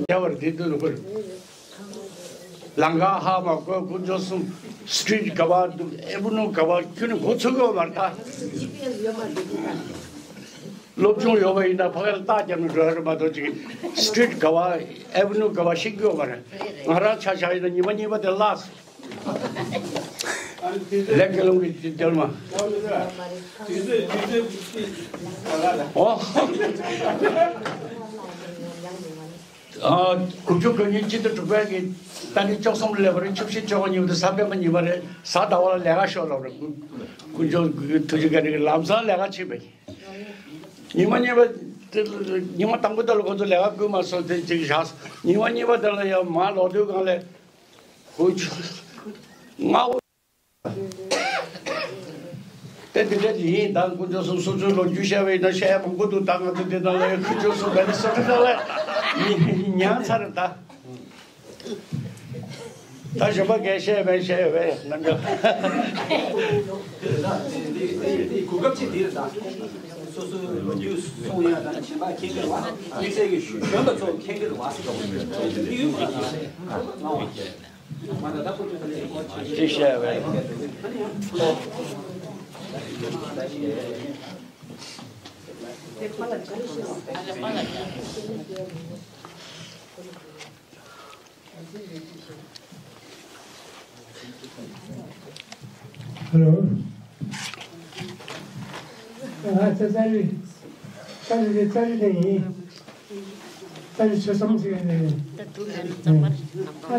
བྱ་བར་འདི་འདུག་ལོ། ལམ་ཁ་ཧ་མ་གོ། དཀོན་མཆོག་གསུམ། སི་ཊི་རིཊ་ག་པར་འདུག་ཨེ་བི་ནུ་ག་པར། ཁྱོད་ནི་མགོ་ཚོས་ཀྱི་ཡོད་མ་རེད་ད། སློབ་སྦྱོང་ཡོད་པ་ཡིན་ན་ཕ་གིར་རྟགས་རྒྱབ་ནས་འགྲོ་ཡ་རེད་མ་གཏོགས་ཅིག་སི་ཊི་རིཊ་ག་པར་ཨེ་བི་ནུ་ག་པར་ཤེས་ཀྱི་ཡོད་མ་རེད། ང་རང་ཆ་བཞག་ཡིན་ན་ཉི་མ་གཉིས་པ་དེ་བརླགས་སོང་། ལས་དགེ་སློང་གི་སྐྱེལ་མ། ཨོ། ཨ། དགུ་བཅུ་གོ་གཉིས་སྤྱི་ཟླ་དྲུག་པའི་གི་ཏ་རིག་བཅུ་གསུམ་སླེབས་པ་རེད། བཅུ་བཞི་བཅུ་གཉིས་དེ་གཟའ་སྤེན་པ་ཉིན་མ་རེད། གཟའ་ཟླ་བ་ལ་ལས་ཀ་ཤོར་ལབ་རེད། དཀོན་མཆོག་གི་ཐུགས་རྗེ་བཀའ་དྲིན་གྱིས་ལམ་སང་ལས་ཀ་ཕྱིན་པ་ཡིན། ཉི་མ་གཉིས་པ་དེ་ཉི་མ་དང་པོ་དེ་ལ་ཁོ་ཚོ་ལས་ཀ་བསྐུལ་མ་སོང་། དེ་གཅིག་བཞག་ཉི་མ་གཉིས་པ་དེ་ལ་ཡང་མར་ལོག་དུས་སྒང་ལ་དཀོན་མཆོག་ང་འོ། དེ་དེ་འདྲ་ཡིན། ད་དཀོན་མཆོག་གསུམ་སོ་སོའི་ལོ་རྒྱུས་བཤད་པ་ཡིན་ན་བཤད་ཡ་མང་པོ་འདུག་ད་ང་ཚོ་དེ་དག་ལ་ཡང་དཀོན་མཆོག་གསུམ་བེད་སྤྱོད་བཏང་ལ་མི་མྱངས་ཚར་རེད་ད། ད་གཞོན་པ་གས་བཤད་པས་བཤད་པས་རྣམ་འགྱུར། གོ་སྐབས་ཅིག་འདི་རེད་ད། སོ་སོའི་ལོ་རྒྱུས་གསུང་ཡ་དང་གཞན་པ་མཁྱེན་གྱི་རེད་བ། དམིགས་བསལ་གྱི་གཞོན་པ་ཚོ་མཁྱེན་གྱི་རེད་བ། ཅི་བཤད་པས། ཧེ་ལོ། ང་ཚེ་ཚ་རི། ཚ་རི་རེད། ཚ་རི་ནས་ཡིན། ཚ་རི་ཆོལ་གསུམ་ཟེར་ནས་ཡིན། ཨ།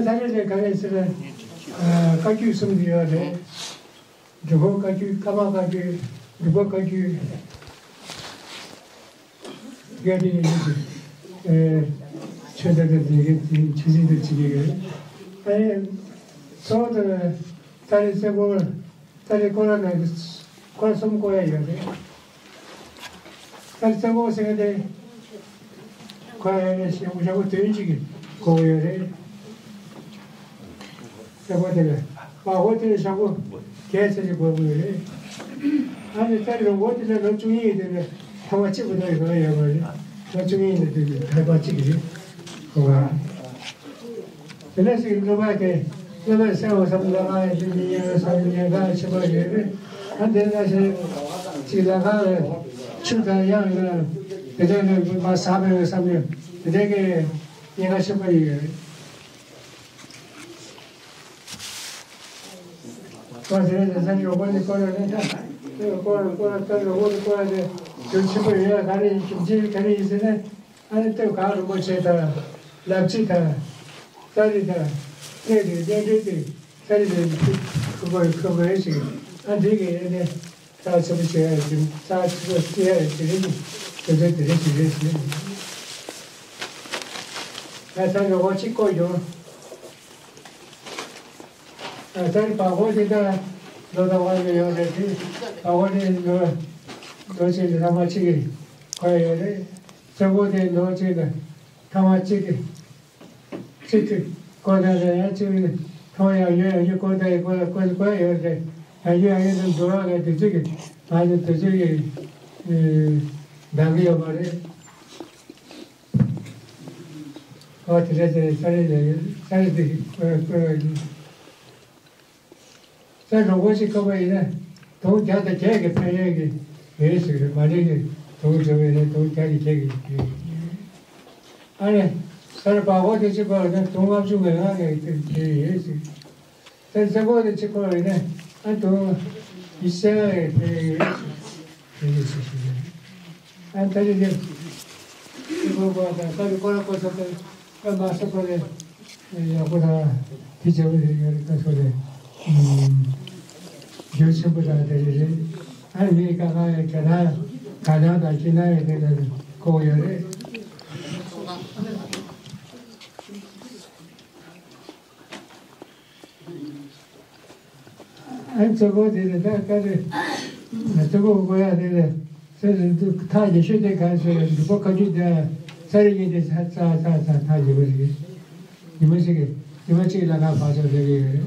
ཚ་རི་ནས་ག་རེ་ཟེར་ན། ཨ། བཀའ་བརྒྱུད་གསུམ་དེ་ཡོད་རེད། འབྲི་གུང་བཀའ་བརྒྱུད། ཀརྨ་བཀའ་བརྒྱུད། འབྲི་གུང་བཀའ་བརྒྱུད། བཀའ་དྲིན་ཡིན་ཞིང་། ཨེ། ཆོས་དད་དང་མཛད་མཁན་དེ་ཆོས་སྲིད་དུ་བྱེད་ཀྱི་ཡོད། ཨ་ནི་གཙོ་བོ་དེ་ཏཱ་ལའི་གསེར་སྐོར། ཏཱ་ལའི་སྐོར་ལ་ནང་གི་སྐོར་གསུམ་བསྐོར་ཡ་ཡོད་རེད། ད་རྩ་བོ་ཟེར་མཁན་དེ། ཁོ་ཡ་ནས་ཞེ་པོ་ཞེ་པོ་དོན་གཅིག་གི་གོ་ཡོད་རེད། རྩ་བོ་དེ་ལ་བ་གོ་དེ་ལ་ཞེ་པོ་གལ་ཆེ་ཆེ་གོ་གི་ཡོད་རེད། ཨ་ནི་ད་ལོ་གོ་དེ་ལ་ལོ་བཅུ་གཉིས་དེ་ལ་ཐེངས་མ་གཅིག་པུ་དེ་ལ་ཡོད་རེད། ལོ་བཅུ་གཉིས་ནས་དེ་ལ་ཐེངས་མ་གཅིག་རེད་གོ་བ། དེ་ནས་ཅིག་སློབ་མ་དེ་སློབ་མས་གསན་འོང་བསམ། ལ་ཁ་ཡི་ཉན་བསམ། ཉན་ཁ་ཆེན་པོ་ཡོད་རེད། ཨ། དེ་ནས་ཅིག་ཅིག་ལ་ཁ་ལ་ཆུ་དང་གཡང་ལ་དེ་འདྲ་ནས་མ་ཟ་བའི་བསམ་ནས་དེ་འདྲ་གི་ཉེན་ཁ་ཆེན་པོ་ཡོད་རེད། ཁོ་དེ་ནས་ས་ཆ་གོ་ནས་སྐོར་ར་ནས་ད་སྐོར་ར་སྐོར་ར་ད་གོ་ནས་སྐོར་ར་དེ་རྒྱུ་ཆེན་པོ་ཡོད། ག་རེ་ཡིན། རྒྱུ་ཆེན་ག་རེ་ཡིན་ཟེར་ན། ཨ་ནི་སྟོད་གངས་རིན་པོ་ཆེ་དང་། ལབ་རྩེ་དང་། ཏ་རི་དང་། གནས་དེ་གནས་འབྲེལ་དེ་ཏ་རི་དེ་ཁུ་ཁུ་ཁུ་ཁུ་ཞིག་ཨ་འདི་གི་ཨ་ནི་རྩ་ཆེན་པོ་བྱེད་ཡ་ཡོད་ཀྱི། རྩ་ཆེན་པོ་བྱེད་ཡ་ཡོད་ཀྱི་རེད། དེ་འདྲ་དེ་རེད་དེ་རེད་ཟེར། ཨ་ད་ལོ་གོ་གཅིག་བསྐོར་ཡོང་། ཨ་ད་བ་གོ་དེ་ད་ལོ་ད་བ་ཡོད་ཡོད་རེད་དེ། བ་གོ་དེ་ལོ་ལོ་གཅིག་ལ་ཐེངས་མ་གཅིག་གི་གོ་ཡ་ཡོད་རེད། ཚེ་གོ་དེ་ལོ་གཅིག་ལ་ཐེངས་མ་གཅིག་གི་ཚིག་གི་སྐོར་དང་ཡང་ཚིག་གི་ཐོག་ཡང་ཡོད། ཡང་ཡོད་སྐོར་དང་ཡང་སྐོར་སྐོར་སྐོར་ཡོད་རེད། ཡང་ཡོད་ཡང་ཡོད་དུ་འགྲོ་བ་ལ་དུས་ཚོད་ཀྱི་ང་ཚོ་དུས་ཚོད་ཀྱི་འདང་གི་ཡོད་མ་རེད། ཨོ་དེ་རེད་དེ་རེད། ས་རེད་དེ་ས་རེད་དེ་སྐོར་སྐོར་ཡོད། ས་རོང་པོ་ཞིག་ཁ་པ་ཡིན་ན་དུང་བརྒྱ་དང་བརྒྱད་ཀྱི་ཕན་ཡོན་གྱི་ཡོད་ཟེར་གི་རེད། མ་རིག་གི་དུང་འཇོམས་པ་ཡིན་ན་དུང་བརྒྱ་དང་བརྒྱད་ཀྱི་ཡོད། ཨ་ནི་ས་རུ་བ་གོ་དེ་ཅི་ཁོ་ན་དུང་ལྔ་བཅུ་ང་ལྔ་ལྔ་ཡི་ཕན་ཡོན་ཡོད་ཟེར། ས་རུ་ས་གོ་དེ་ཅི་ཁོ་ན་ཨ་དུང་ཉི་ཤུ་ལྔ་ཡི་ཕན་ཡོན་ཡོད་ཟེར་གི་རེད། ཨ་ད་རེས་རེད། ཁོ་ཁོ་ད་ད་རེས་ཁོ་ར་ཁོ་ཚོ་ད་ད་མ་སོ་ཁོ་ལས་ཡག་པོ་ད་དེ་བྱ་བ་རེད་ཡོད་རེད། ད་ཁོ་ལས་རྒྱུ་ཆེན་པོ་ད་ད་རེས་རེད། ཨ་ནི་ག་ག་ག་ན་ག་ན་ད་ཅི་ན་ཡོད་དེ་ད་ཁོ་ཡོད་རེད། ཨ་གཙོ་བོ་དེ་ལ་ད་ཀ་རེ། གཙོ་བོ་དགོས་ཡ་དེ་ལ་ས་རི་འདུག་ཐག་ཉེ་ཤོས་དེ་ག་ཟེར་འདུག་པ། ཁ་ཆུ་དེ་ས་རི་གཉིས་དེ་ཚ་ཚ་ཚ་ཚ་ཐག་ཉེ་བ་རེད། ཉི་མ་གཅིག་གི་ཉི་མ་གཅིག་ལ་ང་ཕར་ཚུར་ཟེར་གི་ཡོད་རེད།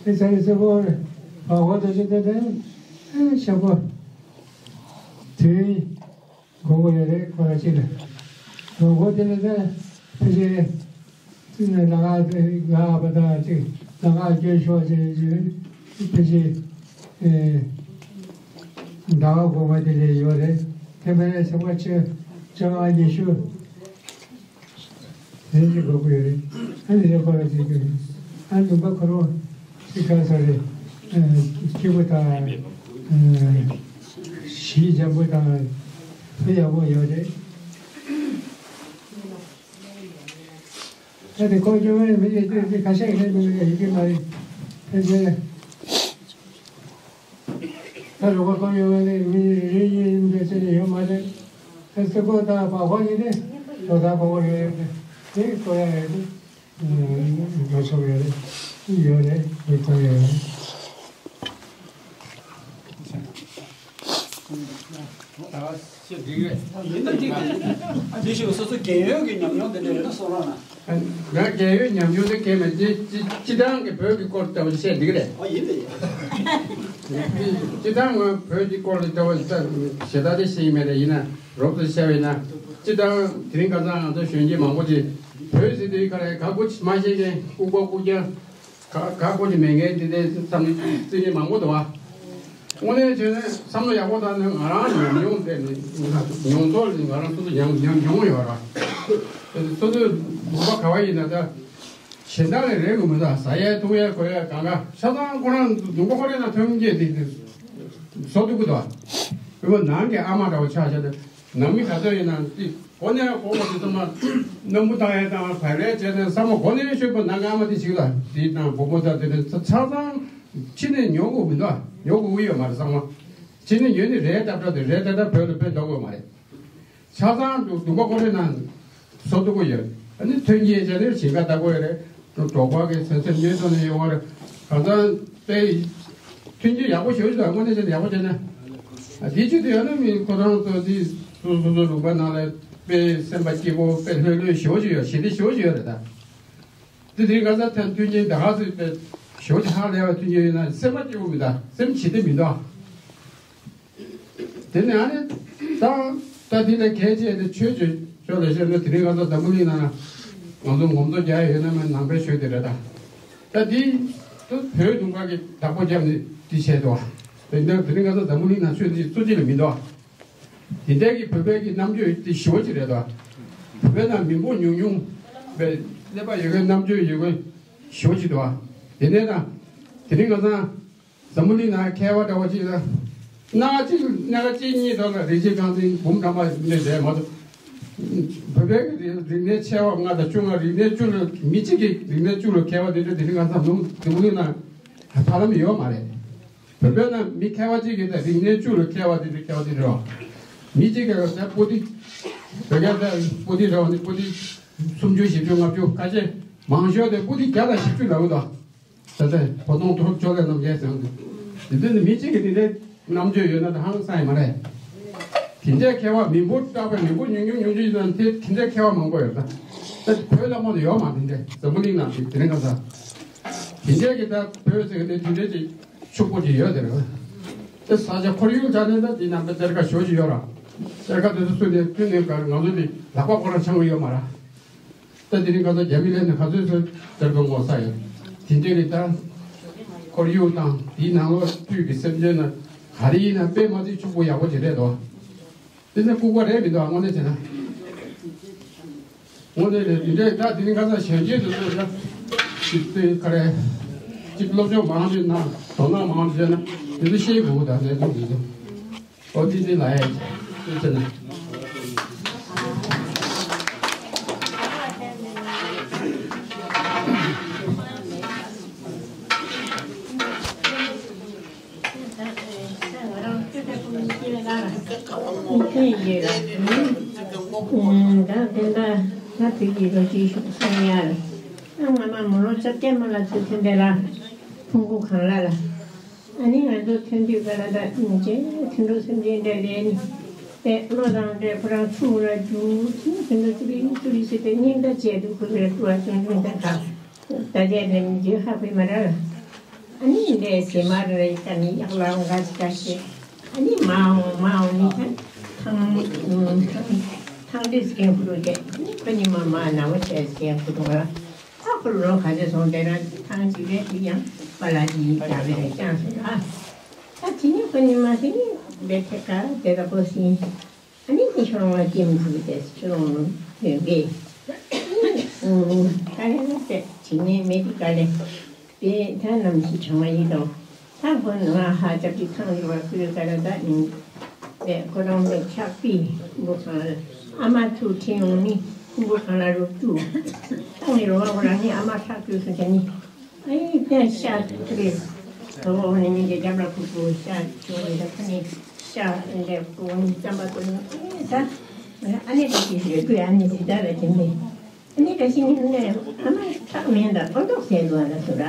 ཨེ་ས་རི་གཙོ་བོ་བ་འོ་དེ་ཚོ་དེ་དེ་ཨེ་ཤ་པོ་དུས། དགོས་མཁོ་ཡོད་རེད། ཁོ་ར་ཅི་ལ་དགོས་མཁོ་དེ་ལ་ད་ཕལ་ཆེར་ལ་ང་ང་བ་དང་ཅིག་ལ་ང་སྐྱོན་ཤོར་ཅེས་ཅིག་ཕལ་ཆེར་ཟླ་བ་དགོས་མཁོ་དེ་ལས་ཡོད་རེད། དེ་མིན་ན་ཚེས་པ་བཅོ་བཅོ་ལྔ་ཉི་ཤུ། རེད་ཅེས་འགོད་ཀྱི་ཡོད་རེད། ཨ་ནི་རེད། ཁོ་ར་ཅིག་ཨ་ནི་ལུང་པ་ཁོ་རང་ཅིག་ག་ས་རེད། སྐྱིད་པོ་དང་གཞི་འཇམ་པོ་དང་ཕུ་ཡག་པོ་ཡོད་རེད། ད་དེ་ཁོ་སྐྱོ་བའི་མི་ཡི་ཏོག་ཙམ་ཁ་ཤས་ཡིན་མིན་ཡིན་གྱི་མ་རེད། ཕལ་ཆེར་ད་རུ་ཁོ་སྐྱོ་བའི་ནི་མི་རེ་རེ་ཡིན་པའི་ཚེ་ནི་ཡོད་མ་རེད། ད་སེ་ཁོ་ད་བ་ཁོ་ཡིན་ཏེ་ལོ་ད་བ་ཁོ་ཡོད་ཡོད་དེ་དེ་ཁོ་ཡ་ཡོད་དེ་ལོ་ཆོག་ཡོད་རེད། ཡོད་རེད། དེ་ཁོ་ཡ་ཡོད་རེད། ད་ཤེས་འགྲིག་རེད། ཡིན་ད་འགྲིག་རེད། དེ་ཞིག་སོ་སོ་རྒན་ཡོལ་གྱི་ཉམས་མྱོང་དེ་འདྲ་ཡོད་ན་གསུང་རོགས་གནང་། ང་རྒན་ཡོལ་ཉམས་མྱོང་དེ་གས་མེད། སྤྱི་སྤྱི་བཏང་གི་བོད་ཀྱི་སྐོར་ལྟ་བུ་བཤད་འགྲིག་རེད། ཨ་ཡིན་ད་ཡིན། སྤྱི་བཏང་ང་བོད་ཀྱི་སྐོར་ལ་ལྟ་བུ་ཞེ་དྲག་དེ་ཤེས་ཀྱི་མེད་རེད། ཡིན་ན་རོབ་ཏུ་བཤད་པ་ཡིན་ན། སྤྱི་བཏང་དེ་རིང་ཁ་སང་ང་ཚོ་གཞོན་སྐྱེས་མང་པོ་ཅིག་བོད་ཟེར་དུས་ག་རེ་ག་གོ་མ་ཤེས་མཁན། ལྐུགས་པ་ལྐུགས་རྐྱང་། ག་ག་གོ་ནི་མེད་མཁན་དེ་འདྲའི་བསམ་བློ་བརྩི་མཁན་མང་པོ་འདུག་བ། དངོས་གནས་བྱས་ན་བསམ་བློ་ཡག་པོ་བཏང་ན་ང་རང་ཉམས་མྱོང་དེ་ནི་མྱོང་ཚོར་ནི་ང་རང་སོ་སོ་ཉམས་ཉམས་མྱོང་ཡོད་ར། སོ་སོའི་ལུང་པ་ག་བ་ཡིན་ན་ད་གཞན་དག་ལས་རེད་དགོས་མི་འདུག་ཟ་ཡས་འཐུང་ཡས་གོན་ཡས་གང་ག་ཆ་ཚང་ཁོ་རང་ལུང་པ་ཁོ་རའི་ནང་ཐོན་སྐྱེས་དེ་དེ་བཟོ་ཐུབ་ཀྱི་འདུག་བ། བོད་པ་ནང་གི་ཨ་མ་འདྲ་བོ་ཆགས་བྱས་ཏེ་ནང་མི་ག་ཚོད་ཡིན་ན་དེ། གོ་ནས་གོ་བ་དེ་ཚང་མ་སྣམ་བུ་བཏང་ཡས་དང་བག་ལེབ་བྱས་ནས་བསམ་བློ་གོ་ནས་ཤོད་པ་ནང་གི་ཨ་མ་དེ་ཞིག་ལ་དེ་དང་སྦོམ་པོ་དང་དེ་འདྲ་ཆ་ཚང་ཕྱི་ནས་ཉོ་དགོས་མི་འདུག་ཉོ་དགོས་ཀྱི་ཡོད་མ་རེད། ཚང་མ་ཕྱི་ནས་ཉོས་ནས་རས་བཏབ་འགྲོ་དེ་རས་ཏག་ཏག་བོད་ལ་ཕན་ཐོགས་ཡོད་མ་རེད། ཆ་ཚང་དུ་དུམ་པ་ཁོ་རེ་ནང་བཟོ་ཐུབ་ཀྱི་ཡོད། ཨ་ནི་ཐོན་སྐྱེད་བྱས་ནས་ཞིང་ཁ་བཏབ་དགོས་རེད། འབྲོག་པ་གི་ཚན་རྩལ་ཉོས་ཐོན་ནས་ཡོང་བ་རེད། གང་ལྟར་དེ་མཐུན་རྐྱེན་ཡག་པོ་ཞེ་པོ་ཅིག་དང་། དངོས་གནས་བྱས་ན་ཡག་པོ་བྱས་ན། ཨ་དེ་ཅི་ཐུབ་ཡོད་ན་མི་ཁོ་རང་ཚོ་དེ་སོ་སོ་སོ་ལུང་པ་ནང་ལ་དཔེ་སེམས་པ་སྐྱིད་པོ་དཔེ་ལྷོད་ལྷོད་ཞེ་པོ་ཅིག་ཡོད། ཞི་བདེ་ཞེ་པོ་ཅིག་ཡོད་རེད་ད། དེ་དེ་ག་ས་ཐན་མཐུན་རྐྱེན་ད་ག་ཚོད་དཔེ་ཞེ་པོ་ཅིག་ཧ་ལས་པ་མཐུན་རྐྱེན་ཡོད་ན་སེམས་པ་སྐྱིད་པོ་མི་འདུག་སེམས་ཞི་བདེ་མི་འདུག་དེ་ནས་ཨ་ནི་ད་ད་དེ་ལས་གལ་ཆེ་དེ་ཆོས་ཀྱི་ཕྱོགས་ལ་བཤད་ན་དེ་རིང་ང་ཚོ་འཛམ་བུ་གླིང་ནང་ང་ཚོ་ངོམ་ཚོ་རྒྱག་ཡོད་ན་མ་ནང་པའི་ཆོས་དེ་རེད་ད། ད་དེ་ད་བོད་དུང་དཀར་གྱི་བདག་པོ་རྒྱབ་ནས་དེ་བྱས་འདུག་དེ་འདྲ་དེ་རིང་ང་ཚོ་འཛམ་བུ་གླིང་ནང་ཆོས་འདི་གཙོ་ཆེ་ལ་མི་འདུག་དེ་འདྲ་གི་བོད་པའི་གི་རྣམ་དཔྱོད་དེ་ཞེ་པོ་ཅིག་རེད་འདུག་བོད་པའི་ནང་མི་འབོར་ཉུང་ཉུང་བའི་ཀླད་པ་ཡོད་མཁན་རྣམ་དཔྱོད་ཡོད་མཁན་ཞེ་པོ་ཅིག་འདུག་དེ་ནས་ད་དེ་རིང་ང་ཚོ་འཛམ་བུ་གླིང་ནང་མཁས་པ་འདྲ་བོ་ཅིག་ལ། སྣ་ཁ་གཅིག་སྣ་ཁ་གཅིག་གཉིས་ཐོག་ལ་རིན་ཆེན་རྐང་འཛིན་འབུམ་གྲངས་པ་ནས་བསྡད་མ་གཏོགས། བོད་པའི་རིག་གནས་ཆེ་བ་ལྔ་དང་ཆུང་བ་རིག་གནས་བཅུ་ལ་མི་གཅིག་གིས་རིག་གནས་བཅུ་ལ་མཁས་པ་དེ་འདྲ་དེ་རིང་ང་ཚོ་འཛམ་བུ་གླིང་ནང་ཧ་ལམ་ཡོད་མ་རེད། བོད་པའི་ནང་མི་མཁས་པ་གཅིག་གིས་ད་རིག་གནས་བཅུ་ལ་མཁས་པ་དེ་འདྲ་མཁས་པ་དེ་འདྲ་རེད། མི་གཅིག་གིས་ད་པོ་ཏི། བོད་སྐད་ད་པོ་ཏི་རེད་བ། ནི་པོ་ཏི་སུམ་ཅུ་བཞི་བཅུ་ལྔ་བཅུ། ཁ་ཤས་མང་ཤོས་དེ་པོ་ཏི་བརྒྱ་དང་བཞི་བཅུ་ལབ་ཀྱི་འདུག་ད་ལྟ་བོ་དོང་ཐོག་ཅོག་ལས་རྣམ་རྒྱལ་ཟེར་བ་འདི། འདི་ནི་མི་གཅིག་གི་འདི་འདྲའི་རྣམ་དཔྱོད་ཡོད་ན་ད་ཧང་སང་ཡི་མ་རེད། དེ་འདྲའི་མཁས་པ་མི་འབོར་བཏགས་པའི་མི་འབོར་ཉུང་ཉུང་ཉུང་ཉུང་ཡིན་ན་དེ་དེ་འདྲའི་མཁས་པ་མང་པོ་ཡོད་ད། ད་བོད་ལ་མ་གཏོགས་ཡོད་མ་རེད། འདི་འདྲའི་འཛམ་བུ་གླིང་ནང་དེ་དེ་རིང་ཁ་སང་། དེ་འདྲའི་གི་ད་བོད་ཟེར་གི་འདི་དེ་འདྲའི་ཅིག་ཕྱུག་པོ་ཅིག་ཡོད་དེ་རེད། དེ་ས་ཆ་ཁོར་ཡུག་ཆ་ནས་ད་དེ་ནང་པའི་གཏེར་ཁ་ཞེ་པོ་ཅིག་ཡོད་ར། གཏེར་ཁ་དེ་ཚོ་སུ་ནས་ཐོན་ནས་ག་ང་ཚོ་འདི་ལག་པ་ཁོ་རང་འཆང་གི་ཡོད་མ་ར། ད་དེ་རིང་ཁ་སང་རྒྱ་མི་ལས་ནས་ག་ཚོད་ཚོད་དེར་དུ་ངོ་ས་ཡོད། དེ་འདྲའི་རིགས་ད་ཁོར་ཡུག་དང་དེའི་ནང་ལོགས་དུས་ཀྱི་སེམས་ཅན་ན་ག་རེ་ཡིན་ན་དཔེ་མ་ཚིག་ཕྱུག་པོ་ཡག་པོ་ཅིག་རེད་དོ། དེ་ཚོ་ལྐུགས་པ་རེད་མི་འདུག་དངོས་གནས་བྱས་ན། དངོས་གནས་རེད། དེ་འདྲའི་ད་དེ་རིང་ཁ་སང་གཞོན་སྐྱེས་དེ་ཚོ་ཡང་ཅིག་དེ་ག་རེ་ཅིག་སློབ་སྦྱོང་མང་ཅིག་གནང་། དོ་སྣང་མང་ཅིག་བྱས་ན་དེ་ཚོ་ཤེས་དགོས་ད་གནས་ཚུལ་དེ་ཚོ། ཨོ་ཏི་ཏི་ལ་ཡ་ཅེ་ཅེ་ན། ད་དེ་འདྲ་ད་དུས་ཀྱི་ལོ་རྒྱུས་ཤོག་སོང་ཡ་རེད། ང་མ་མོ་ལོ་ཙཱ་བརྟན་མ་ལ་ཚུལ་མཐུན་དེ་ལ་ཕུང་པོ་གང་ལ་ལ། ཨ་ནི་ང་ཚོ་ཐོན་དུས་ག་ལ་ད་ཉིན་བྱེད་ཐུན་འགྲོ་སེམས་ཅན་འདྲ་ལས་ནི། དེ་བློ་བཟང་འདྲ་ཁོ་རང་ཚུར་ར་རྒྱུ་ཚུར་ཐུན་འགྲོ་ཚུར་རི་ཚུར་རི་ཟེར་ཏེ་སྙིང་ག་བྱས་འདུག་ཁོ་ར་ཀྲུ་བ་ཆུང་ཆུང་དང་ག་ད་དེ་ནི་མི་འཇུ་ཧ་ཕི་མ་ར། ཨ་ནི་འདྲ་སེ་མ་ར་ཡི་ད་ནི་ཡག་ལ་འོང་ག་ཅི་ག་ཤེས། ཨ་ནི་མ་འོང་མ་འོང་ནི་ད་ཐང་ཐང་འདྲ་སེ་ཀན་ཁུ་རུ་དེ་ཁོ་ནི་མ་མ་ན་བ་བྱས་སེ་ཀན་ཁུ་རུ་ང་། ད་ཁོ་ལོ་ག་ཚོད་སོང་དེ་རང་ཐང་ཅིག་རེད་དེ་ཡང་པ་ལ་ཅིག་ཡིན་ཀྱང་རེད་ཀྱང་སོང་ཨ། ད་དེ་ནི་ཁོ་ནི་མ་དེ་ནི་བེ་ཐེ་ཀ་དེ་ད་པོ་སིན། ཨ་ནི་དེ་ཁྱོད་རང་ལ་སྐྱེ་མི་ཐུབ་པའི་དེ་ཁྱོད་རང་ལ་ཡོད་པས། ཨ་ནི་ད་རེ་ན་དེ་དེ་ནི་མེ་དི་ཀ་ལེ་དེ་ད་ནམ་ཞིག་བྱུང་བ་ཡིན་དང་། ད་ཁོ་ང་ཧ་ཅང་གི་ཐང་ཡོད་པ་ཁུལ་ག་ར་ད་ཡིན། དེ་ཁོ་རང་ལ་ཆགས་པའི་ཁུང་བུ་གང་ལ་ཨ་མ་ཚུར་ཁྲིད་ཡོང་ནི་ཁུང་བུ་གང་ལ་རུབ་ཅུ། ཐང་ནི་རོ་བ་ཁོ་རང་ནི་ཨ་མ་ཆགས་ཅུ་སུ་དེ་ནི། ཨ་ཡིན་ཀྱང་ཤ་ཐུབ་པའི་དོ་འོག་ནས་མི་འདི་རྒྱབ་ལ་ཁུག་ཁུག་ཤ་བྱུང་བའི་ད་ཁོ་ནི་ཤ་འདྲ་ཁུག་ནི་རྩམ་པ་ཁུག་ནི་ཨ་ནི་ད་ཨ་ནི་ད་ཅི་ཞིག་རེད་ཁོས་ཨ་ནི་ཟི་ད་ལ་དེ་ནི། ཨ་ནི་ག་ཤི་ནི་ནས་ཨ་མ་ཁྲག་མེད་ད་ཨོ་ཏོག་ཟས་འདུག་ཨ་ལ་སུ་ར།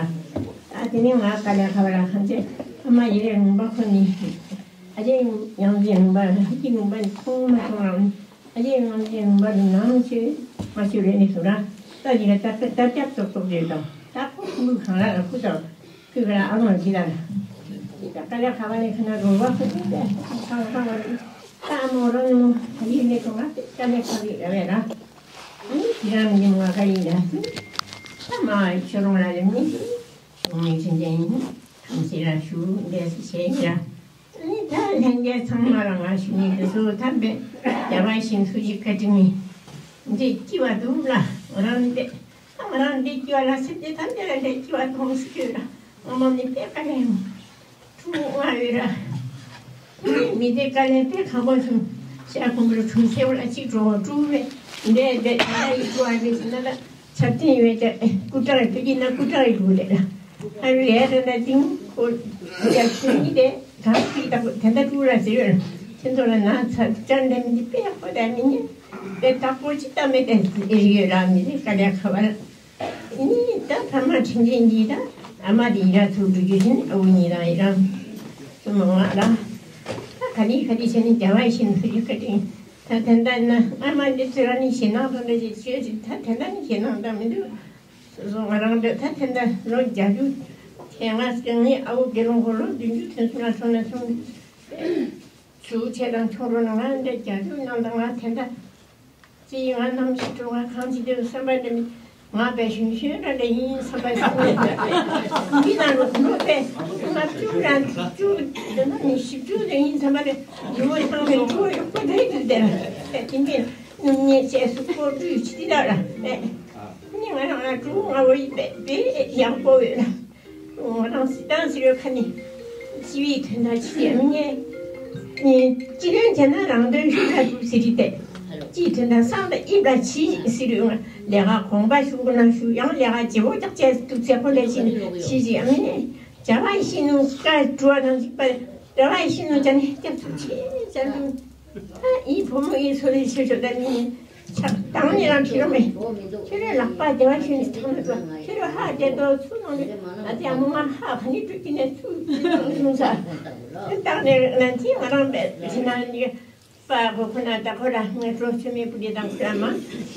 ད་དེ་ནས་ང་ག་ལས་ཁ་བ་ལ་ཁང་ཆེ་ཨ་མ་ཡི་རེ་ལུང་པ་ཁོ་ནི། ཨ་ཅེ་ཡང་ཅེ་ལུང་པ་ཧི་ཅི་ལུང་པ་ནི་ཁོང་མ་ཁོང་རང་ཨ་ཅེ་ཡང་ཅེ་ལུང་པ་ནི་ནང་ཆེ་མ་ཆེ་རེ་ནི་སུ་ར། ད་ཡི་རེ་ད་ད་ད་ཏོག་ཏོག་རེ་དང་ད་ཁོ་ཁུ་ལུ་ཁང་ལ་ཁུ་དང་ཁུ་ག་ལ་ཨ་མ་ཡི་ར་ལ། ད་ག་ལས་ཁ་བ་ལས་ཁ་ན་རོ་བ་ཁུ་ཏི་ད་ཁང་ཁང་བ་རེ། ད་མོ་རང་ནུ་ཡིན་ནི་གོ་ང་ཏེ་ཀ་ནེ་ཁ་ལི་ར་བེ་ར། ཨ་ནི་ཁྱེད་རང་ནི་མ་ག་ཡིན་ན། ད་མ་ཁྱོད་རང་ལ་ལེམ་ནི་ངས་ཁྱེད་འདྲ་ཡིན། གང་ཟེར་ར་ཞུ་འདས་སུ་བྱས་ཡིན་ར། ཨ་ནི་ད་ལྷན་རྒྱས་ཚང་མ་ལ་ང་ཞུ་ནི་འདི་ཚོ་ཐམས་པས་རྒྱལ་བ་ཡིད་བཞིན་ཐུགས་རྗེ་བཀའ་དྲིན་ནི། འདི་སྐྱིད་པ་འདུག་ལ་ང་རང་འདི། ང་རང་འདི་སྐྱིད་པ་ལ་སེམས་ཅན་ཐམས་ཅད་ལ་འདི་སྐྱིད་པ་མཐོང་སྲིད་ཡོད་ལ་ང་མ་ནི་དཔེ་དཀའ་ལས་ཡོང་། ཐུགས་མངའ་ཡོད་ར། མི་དེ་དཀའ་ལས་དཔེ་ཁག་པོ་བྱུང་། ཤ་ཁོང་ཁྲོ་བྱུང་ཚེ་བ་ལ་གཅིག་འགྲོ་བ་དཀྲུག་པས་འདས་འདས་ད་ཡི་དཀྲུག་པ་རེད་ཟེར་ན་ལ་ཆབ་ཏིང་ཡོད་ཀྱང་སྐུ་དྲག་ཡི་བོད་ཀྱི་ན་སྐུ་དྲག་ཡི་དགོས་རེད་ལ། ཨ་རུ་ཡ་ར་ན་ཏིང་ཁོ་ཡ་ཁྱོད་གཉིས་དེ་གང་གཅིག་ད་དེ་འདྲ་དཀྲུག་ལ་ཟེར་ཡོད་ལ་ཁྱེད་ཚོ་ལ་ན་ཚ་ཅར་འདྲ་མི་འདི་དཔེ་ཡག་པོ་ད་མི་ཉན་དཔེ་དག་པོ་ཅི་ད་མེད་དེ་ཟེར་ཡོད་ལ་མི་དེ་དཀའ་ལས་ཁག་པ་ལ། ནི་ད་ཕ་མ་དྲིན་ཅན་གྱིས་ད་ཨ་མ་དེ་ཡི་རང་ཚུར་འགྲོ་རྒྱུ་ཞིག་ཨ་བུ་ཉིད་རང་ཡི་རང་ཚུར་མ་མ་ར། ད་ག་ནི་ག་ནི་བྱས་ནས་རྒྱལ་བ་ཡིད་བཞིན་ཐུགས་རྗེ་བཀའ་དྲིན། ད་དེ་འདྲ་ན་ཨ་མ་འདི་ཚོ་རང་ནི་ཞེད་སྣང་དང་འདྲ་ཞིག་བྱོས་ཤིག་ད་དེ་འདྲ་ནི་ཞེད་སྣང་དང་མི་འདུག་སོ་སོ་ང་རང་འདྲ་ད་དེ་འདྲ་ལོ་བརྒྱད་ཅུ་ཐེངས་ང་སྐྱེ་ངའི་ཨ་བུ་དགེ་སློང་ཁོ་ལོ་བདུན་ཅུ་དོན་གསུམ་ལ་སོང་ན་སོང་། ཚུར་ཆེ་དང་ཆུང་རོ་ན་ང་འདྲ་བརྒྱད་ཅུ་ནང་དང་ང་དེ་འདྲ། ཅི་ཡིན་ང་ནམ་ཞིག་འགྲོ་ང་གང་ཅི་དེ་བསམ་པ་འདི་མི་ང་པའི་ཞུན་ཞུན་ར་ལས་ཡིན་བསམ་པ་ཞིག་འདི་ན་ལོ་ལོ་པའི་ང་བཅུ་ར་བཅུ་དེ་ན་ནི་བཞི་བཅུ་ལས་ཡིན་བསམ་པ་ལས་ལོ་ཡང་པའི་བཅུ་ཡོད་པོ་དེ་དུ་དེ་ར་དེ་འདི་ནུབ་ཉེ་ཆེ་སུ་ཀོ་བཅུ་ཡི་ཆི་དེ་ར་ར་ནི་ང་རང་ང་བཅུ་ང་བོ་ཡི་པའི་པའི་ཡག་པོ་ཡོད་ན། ང་རང་སྲིད་དང་སྲིད་རོལ་ཁ་ནས་སྤྱི་བའི་དོན་དག་ཅི་ཡང་མི་ཉན། སྤྱི་དོན་བྱས་ན་རང་དོན་ཤུགས་ལ་འགྲུབ་ཟེར་གྱི་སྟེ། སྤྱིའི་དོན་དག་བསམ་དང་དབྱིབས་ལ་ཕྱིས་ཟེར་རུང་ལས་ཀ་གོང་པ་ཞུ་དགོས་ན་ཞུ་ཡང་ལས་ཀ་བརྗེ་བོ་རྒྱག་བྱས་འདུག་ཚེ་ཁོ་ལས་ཕྱིན་ཕྱིས་ཀྱི་ཡང་མི་ཉན། བྱ་བ་ཤེས་ནུས་ཀ་འགྲོ་བ་དང་གཅིག་པ་རེད། བྱ་བ་ཤེས་ནུས་བྱས་ནས་སྐྱབས་སུ་མཆི་བྱས་འདུག་ད་ཡིན་བུ་མོ་ཡིན་ཚོ་ལས་ཆོས་ཆོས་དང་མི་ཆགས་དང་ནི་རང་ཁྱེད་རང་མེད། ཁྱེད་རང་ལག་པ་བདེ་བ་ཤོད་ནས་ཐང་ནས་འགྲོ། ཁྱེད་རང་ཧ་བདེ་ཏོག་ཚུར་ནང་ནས་ང་ཚོ་ཡང་མོ་ང་ཧ་ག་ནས་འགྲོ་གི་ནས་ཚུར་ཚུར་ནང་ལྷུང་ས། དེ་བཏང་ནས་ང་ཚོས་ང་རང་བས་ཕྱི་ནང་ནས་པ་གོ་ཁོ་ན་ད་ཁོ་ར་ངས་འགྲོ་ཆོས་མེད་པུ་ཏི་དང་ཁོ་ར་མ་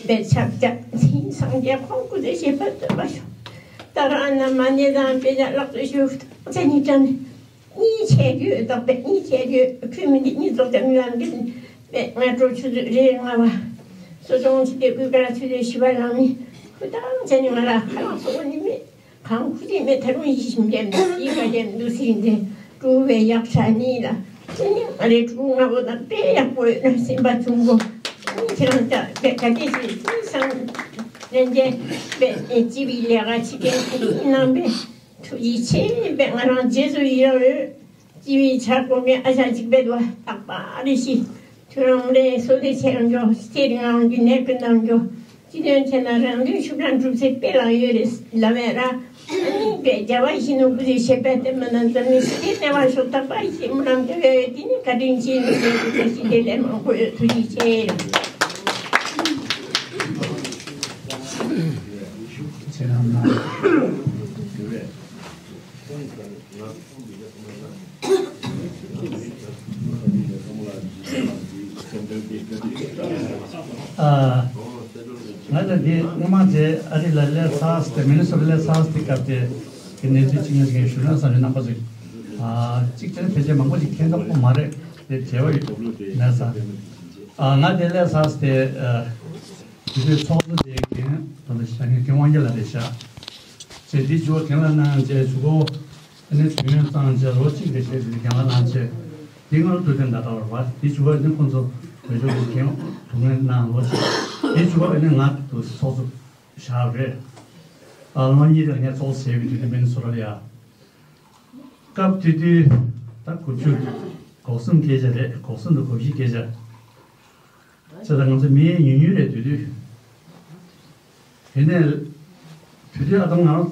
བས་ཆབ་ཆབ་ཚིག་སངས་རྒྱས་ཁོང་སྐུ་ཚེ་ཞེས་པ་ཐོས་པ་ཤོག་ད་རང་ན་མ་ནས་དང་དཔེ་ཆ་ལག་ཏུ་ཞུ་ཚེ་ནི་དྲན། གཉིས་བྱས་རྒྱུ་བདག་པས་གཉིས་བྱས་རྒྱུ་ཁུལ་མི་འདི་གཉིས་རྫོགས་ཀྱང་མི་ལ་འདི་པས་ང་འགྲོ་ཆུ་ཚོད་རེ་ལྔ་བ། སོ་སོང་ཆི་དེ་དགོས་ག་ལ་ཆུ་ཚོད་བཞི་བ་ལང་ནི་ཁུ་དང་བྱས་ནི་ང་ལ་ཁ་ལག་སོགས་ནི་མེད། གང་ཁུ་ཅི་མེད་ད་རུང་ཡིད་བཞིན་རྒྱན་ཡིད་ཀ་རྒྱན་འདུག་ཟེར་འདི་སྤྲོ་བའི་ཡག་ཤ་ནི་ལ་ཅི་ནི་ང་རེ་ཕྲུ་གུ་ང་བོ་དང་དཔེ་ཡག་པོ་ཡོད་ན་སེམས་པ་ཆུང་པོ་ནི་ཁྱེད་རང་ཅག་པས་ག་དེ་ཞིག་ཅི་སང་ལན་རྒྱན་པས་ཅི་བི་ལས་ཀ་ཅི་གན་ཁ་ཡིན་ནང་པས། ཐུགས་རྗེ་ཆེ་བས་ང་རང་རྗེས་སུ་ཡི་རང་ཡོད། སྤྱི་བའི་ཆ་དགོས་མཁན་ཨ་ཞང་གཅིག་པད་དོ་རྟག་པ་རེ་ཞིག་ཐུན་རང་ལས་སོ་དེ་ཆེ་རང་འགྱོ་སྟེ་རིང་རང་གི་ནད་ཀུན་དང་འགྱོ། སྤྱི་དོན་ཆེ་ན་རང་དོན་ཤུགས་དྲག་འགྲུབ་ཚེ་དཔེ་ལང་ཡོད་རེད་ལ་མེད་ར། ཨ་ནི་པའི་རྒྱལ་བ་ཡིན་ནོ་བུ་དེ་ཤེས་པའི་ལྟད་མོ་ན་འཛམ་གླིང་སྲིད་དེ་ལྟེ་བ་ཤོག་རྟག་པ་ཡིན་མུ་ལམ་དེ་བས་དེ་ནི་བཀའ་དྲིན་ཆེ་ནི་ལས་དེ་ཤི་དེ་ལས་མང་པོ་ཡོད་ཐུགས་རྗེ་ཆེ། ང་ལ་འདི་སྔོན་མ་དེ་ཨ་རི་ལ་སླེབས་ཚར་ཏེ་མི་ནི་སོ་ཊ་སླེབས་ཚར་ཏེ་སྐབས་དེ་གི་གནས་ཚུལ་གཅིག་ངས་ཞུ་ན་བསམ་ཞིག་རྣམ་པ་ཚོས་གཅིག་དེ་ཕལ་ཆེར་མང་པོ་ཞིག་མཁྱེན་ཐུབ་ཁོ་མ་རེད་དེ་བྲེལ་བ་ཡོད་མེད་ས། ང་དེ་སླེབས་ཚར་ཏེ། དེ་དུས་ཚོགས་གཙོ་དེ་རྒན་ད་ལྟ་ཞྭ་ངའི་རྒན་དབང་རྒྱལ་ལགས་རེད་ཤག་ཅེས་འདི་ཇུ་བ་རྒན་ལགས་གནང་བྱས་ཇུ་གོ་ཨ་ནི་དུས་ཡུན་གཙང་བྱས་ལོ་གཅིག་རེ་བྱས་འདི་རྒན་ལགས་གནང་བྱས་འདི་སྔར་དུ་དེ་འདྲ་འདྲ་བར་བ་འདི་ཇུ་བ་ཨ་ནི་ཁོང་ཚོ་བོད་ལྗོངས་ཀྱི་རྒན་དུ་ངས་གནང་ལོ་གཅིག་འདི་ཇུ་བ་ཨ་ནི་ང་དུ་ཚོགས་གཙོ་བཞག་རེད། ཨ་ལོ་གཉིས་རེ་ངས་ཚོགས་གཙོ་བྱས་པའི་དུས་དེ་མིན་སོ་ར་ལ་ཡ། སྐབས་དེ་དུས་ད་དགུ་བཅུ་གོ་གསུམ་སྐད་ཆ་རེད། གོ་གསུམ་དང་གོ་བཞི་སྐད་ཆ། བྱས་ཙང་ང་ཚོ་མི་ཉུང་ཉུང་རེད་དེ་དུས། དེ་ནས་དེ་དུས་ཨ་དོང་ང་རང་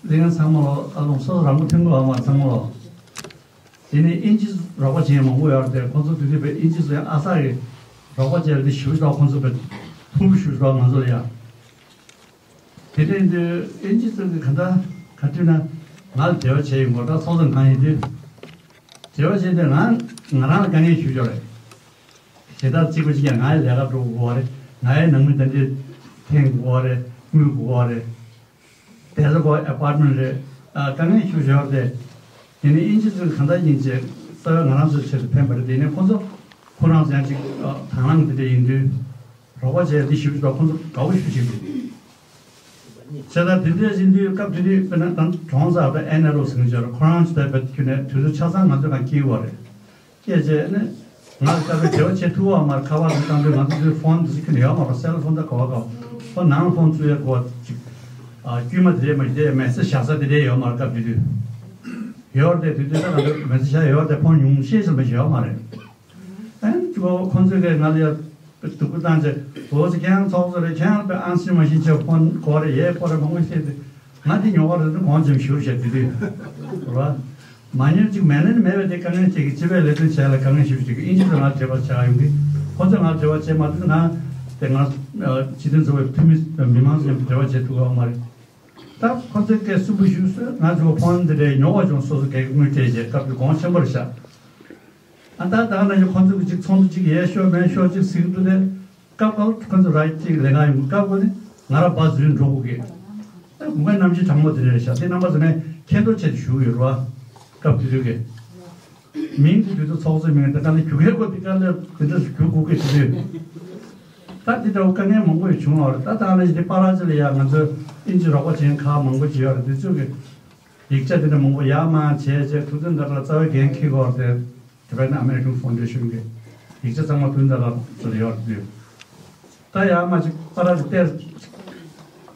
ལྷན་རྒྱས་ཚང་མ་ལོ་ཨ་དོང་སོ་སོ་རང་མགོ་ཐོན་དགོས་ཨ་མ་ཚང་མ་ལོ། དེ་ནས་ཨིན་ཇི་རོགས་པ་བྱེད་མཁན་མང་པོ་ཡོད་རེད་དེ་ཁོང་ཚོ་དེ་དུས་བས་ཨིན་ཇི་ཚོ་ཡང་ཨ་ས་གི་རོགས་པ་བྱས་རེད་དེ་ཞུ་ཞུ་ཁོང་ཚོ་བས་ཕུང་པོ་ཞུ་ཞུ་ང་ཚོ་ལ་ཡང་། དེ་ནས་འདི་ཨིན་ཇི་ཚོ་གི་ག་འདྲ་ག་དུས་ན་ང་ལ་འབྲེལ་བ་བྱས་ཡོང་གོ་ད་ཚོགས་གཙོ་གང་ཡིན་དུས། འབྲེལ་བ་བྱས་ཏེ་ང་ང་རང་ལ་དཀའ་ངལ་ཞུ་ཆོག་རེད། ཞེ་དྲག་གཅིག་པ་གཅིག་ཀྱང་ང་ཡི་ལས་ཀ་འགྲོ་དགོས་པ་རེད། ང་ཡི་ནང་མི་དེ་འདྲས་འཐེན་དགོས་པ་རེད། དངུལ་དགོས་པ་རེད། བསྡད་ས་གོ་ཨེ་པར་ཊི་མེན་ཊི་རེད། ཨ་དཀའ་ངལ་ཞུ་ཞོར་དེ། དེ་ནས་ཨིན་ཇི་ཚོས་གང་འདྲ་ཡིན་ཅེས་རྩ་བའི་ང་རང་ཚོའི་ཆེད་དུ་ཕན་པ་རེད། དེ་ནས་ཁོ་ཚོ་ཁོ་རང་ཚོ་ཡང་ཅིག་དང་བླངས་དེ་འདྲ་ཡིན་དུས་རོགས་པ་བྱས་འདི་ཞུ་ཞོར་ཁོ་ཚོ་དགའ་བོ་ཞུ་ཞིག་རེད། བྱས་ཙང་དེ་འདྲ་ཡིན་དུས་སྐབས་དེ་དུས་དཔེར་ན་ད་གྲོང་གསར་པའི་ཨེན་ཨར་ཨོ་ཟེར་མཁན་ཅིག་ཡོད་རེད། ཁོ་རང་ཚོ་དེ་བས་ཁྱོན་ནས་དུས་ཚོད་ཆ་ཚང་ང་ཚོའི་ནང་སྐྱེལ་བ་རེད། སྐད་ཆ་ནི། ང་ལ་སྐབས་རེ་འབྲེལ་བ་བྱེད་ཐུབ་པ་མ་རེད། ཁ་པར་དང་བཏང་དུས་ང་ཚོ་དུས་ཕོན་དུ་ཁྱོན་ཡོད་མ་རེད། སེལ་ཕོན་དང་གོ་བ་གོ་ཕོན་ནང་ཕོན་བཙུགས་ཡ་གོ་བ་ཅིག་ཨ་དཀྱུས་མ་དེ་འདྲས་མ་རེད་དེ་མེ་སེ་བཞག་ས་དེ་འདྲས་ཡོད་མ་རེད། སྐབས་དེ་དུས་ཡོད་རེད་དེ་དུས་ད་ང་ཚོ་མེ་སེ་བཞག་ཡོད་རེད་དེ་ཕོན་ཉུང་ཤས་ཤིག་མ་ཞིག་ཡོད་མ་རེད། ཨན་ཅིག་ཁོ་ཁོང་ཚོས་ཀྱིས་ང་ལ་ཡ་སྡུག་པོ་བཏང་བྱས་འོ་ཙི་ཁྱེད་རང་ཚོགས་གཙོ་རེད། ཁྱེད་རང་དཔེ་ཨང་སྲིད་མ་ཤེས་ཆེ་ཕོན་གོ་རེད་ཡས་ཁོ་རེ་མང་པོ་བཤད་དེ། ང་དེ་ཉོ་བ་རེད་དུ་གོང་ཆེན་ཞུ་བྱས་དེ་དུས་རེད་བ། མ་ཉོན་ཅིག་མེད་ལན་མེད་པའི་དེ་དཀའ་ངལ་ཅིག་གི་སྤྱི་པའི་ལས་དོན་བྱས་ལ་དཀའ་ངལ་ཞིག་ཅིག་ཨིན་ཇི་ཚོ་ང་འབྲེལ་བ་བྱ་ཡོང་གི། ཁོ་ཚོ་ང་འབྲེལ་བ་བྱས་མ་ཐུབ་ན་ང་དེ་ང་སྤྱི་མཐུན་ཚོགས་པའི་འཐུས་མི་མི་མང་ཚོ་མཉམ་འབྲེལ་བ་བྱེད་ཐུབ་ཀྱི་ཡོད་མ་རེད། ད་ཁོ་ཚོས་སྐད་གསུམ་པོ་ཞུས་སོང་ང་ཚོ་ཕོན་དེ་འདྲའི་ཉོ་བ་བྱུང་སོ་སོ་སྐད་དངུལ་སྤྲད་བྱས་སྐབས་དེ་གོང་ཆེན་པོ་རེད་ཤག་ཨ་ད་ད་ན་ཡོད་ཁོ་ཚོ་གི་ཅིག་ཚོགས་འདུ་ཅིག་ཡས་ཤོག་མེད་ཤོག་ཅིག་ཟིག་འདུག་ནས། སྐབས་སྐབས་ཁོ་ཚོ་ར་ཅིག་ལས་ཀ་ཡོང་སྐབས་ཁོ་ནི་ང་ར་བ་འཛུལ་འགྲོ་དགོས་ཀྱི། ད་དགུན་ཁ་གནམ་གཤིས་གྲང་མོ་དེ་འདྲ་རེད་ཤག་དེ་རྣམ་པ་ཚོ་ནས་ཁྱད་མདོག་ཆེད་དུ་ཞུ་གི་ཡོད་རེད་བ། སྐབས་དེ་དུས་ཀྱི་མིང་དེ་དུས་ཚོད་ཚོགས་གཙོའི་མིང་དེ་ག་ནས་རྒྱུག་ཡས་ཁོ་དེ་ག་ལས་དེ་འདྲ་ཞིག་རྒྱུག་དགོས་ཀྱི་དེ་དུས། ད་དེ་འདྲ་བོ་དཀའ་ངལ་མང་པོ་ཡོད་བྱུང་བ་རེད། ད་ད་ནས་དེ་པ་ར་ཅི་ལ་ཡ་ང་ཚོ་ཨིན་ཇི་རོགས་པ་བྱེད་མཁན་མང་པོ་ཅིག་ཡོད་རེད། དེ་ཚོ་གི་ཡིག་ཆ་དེ་འདྲ་མང་པོ་ཡར་མར་བྱས་བྱས་ཐུགས་འདུན་ད་ལ་རྩ་བའི་འགན་འཁྱེར་དགོས་རེད་དེ། Tibetan American Foundation གི་ཡིག་ཆ་ཚང་མ་དུས་འདི་ལ་ཚུར་ཡོད་རེད། ད་ཡར་མར་ཅིག་པ་ར་ཅིག་བལྟས་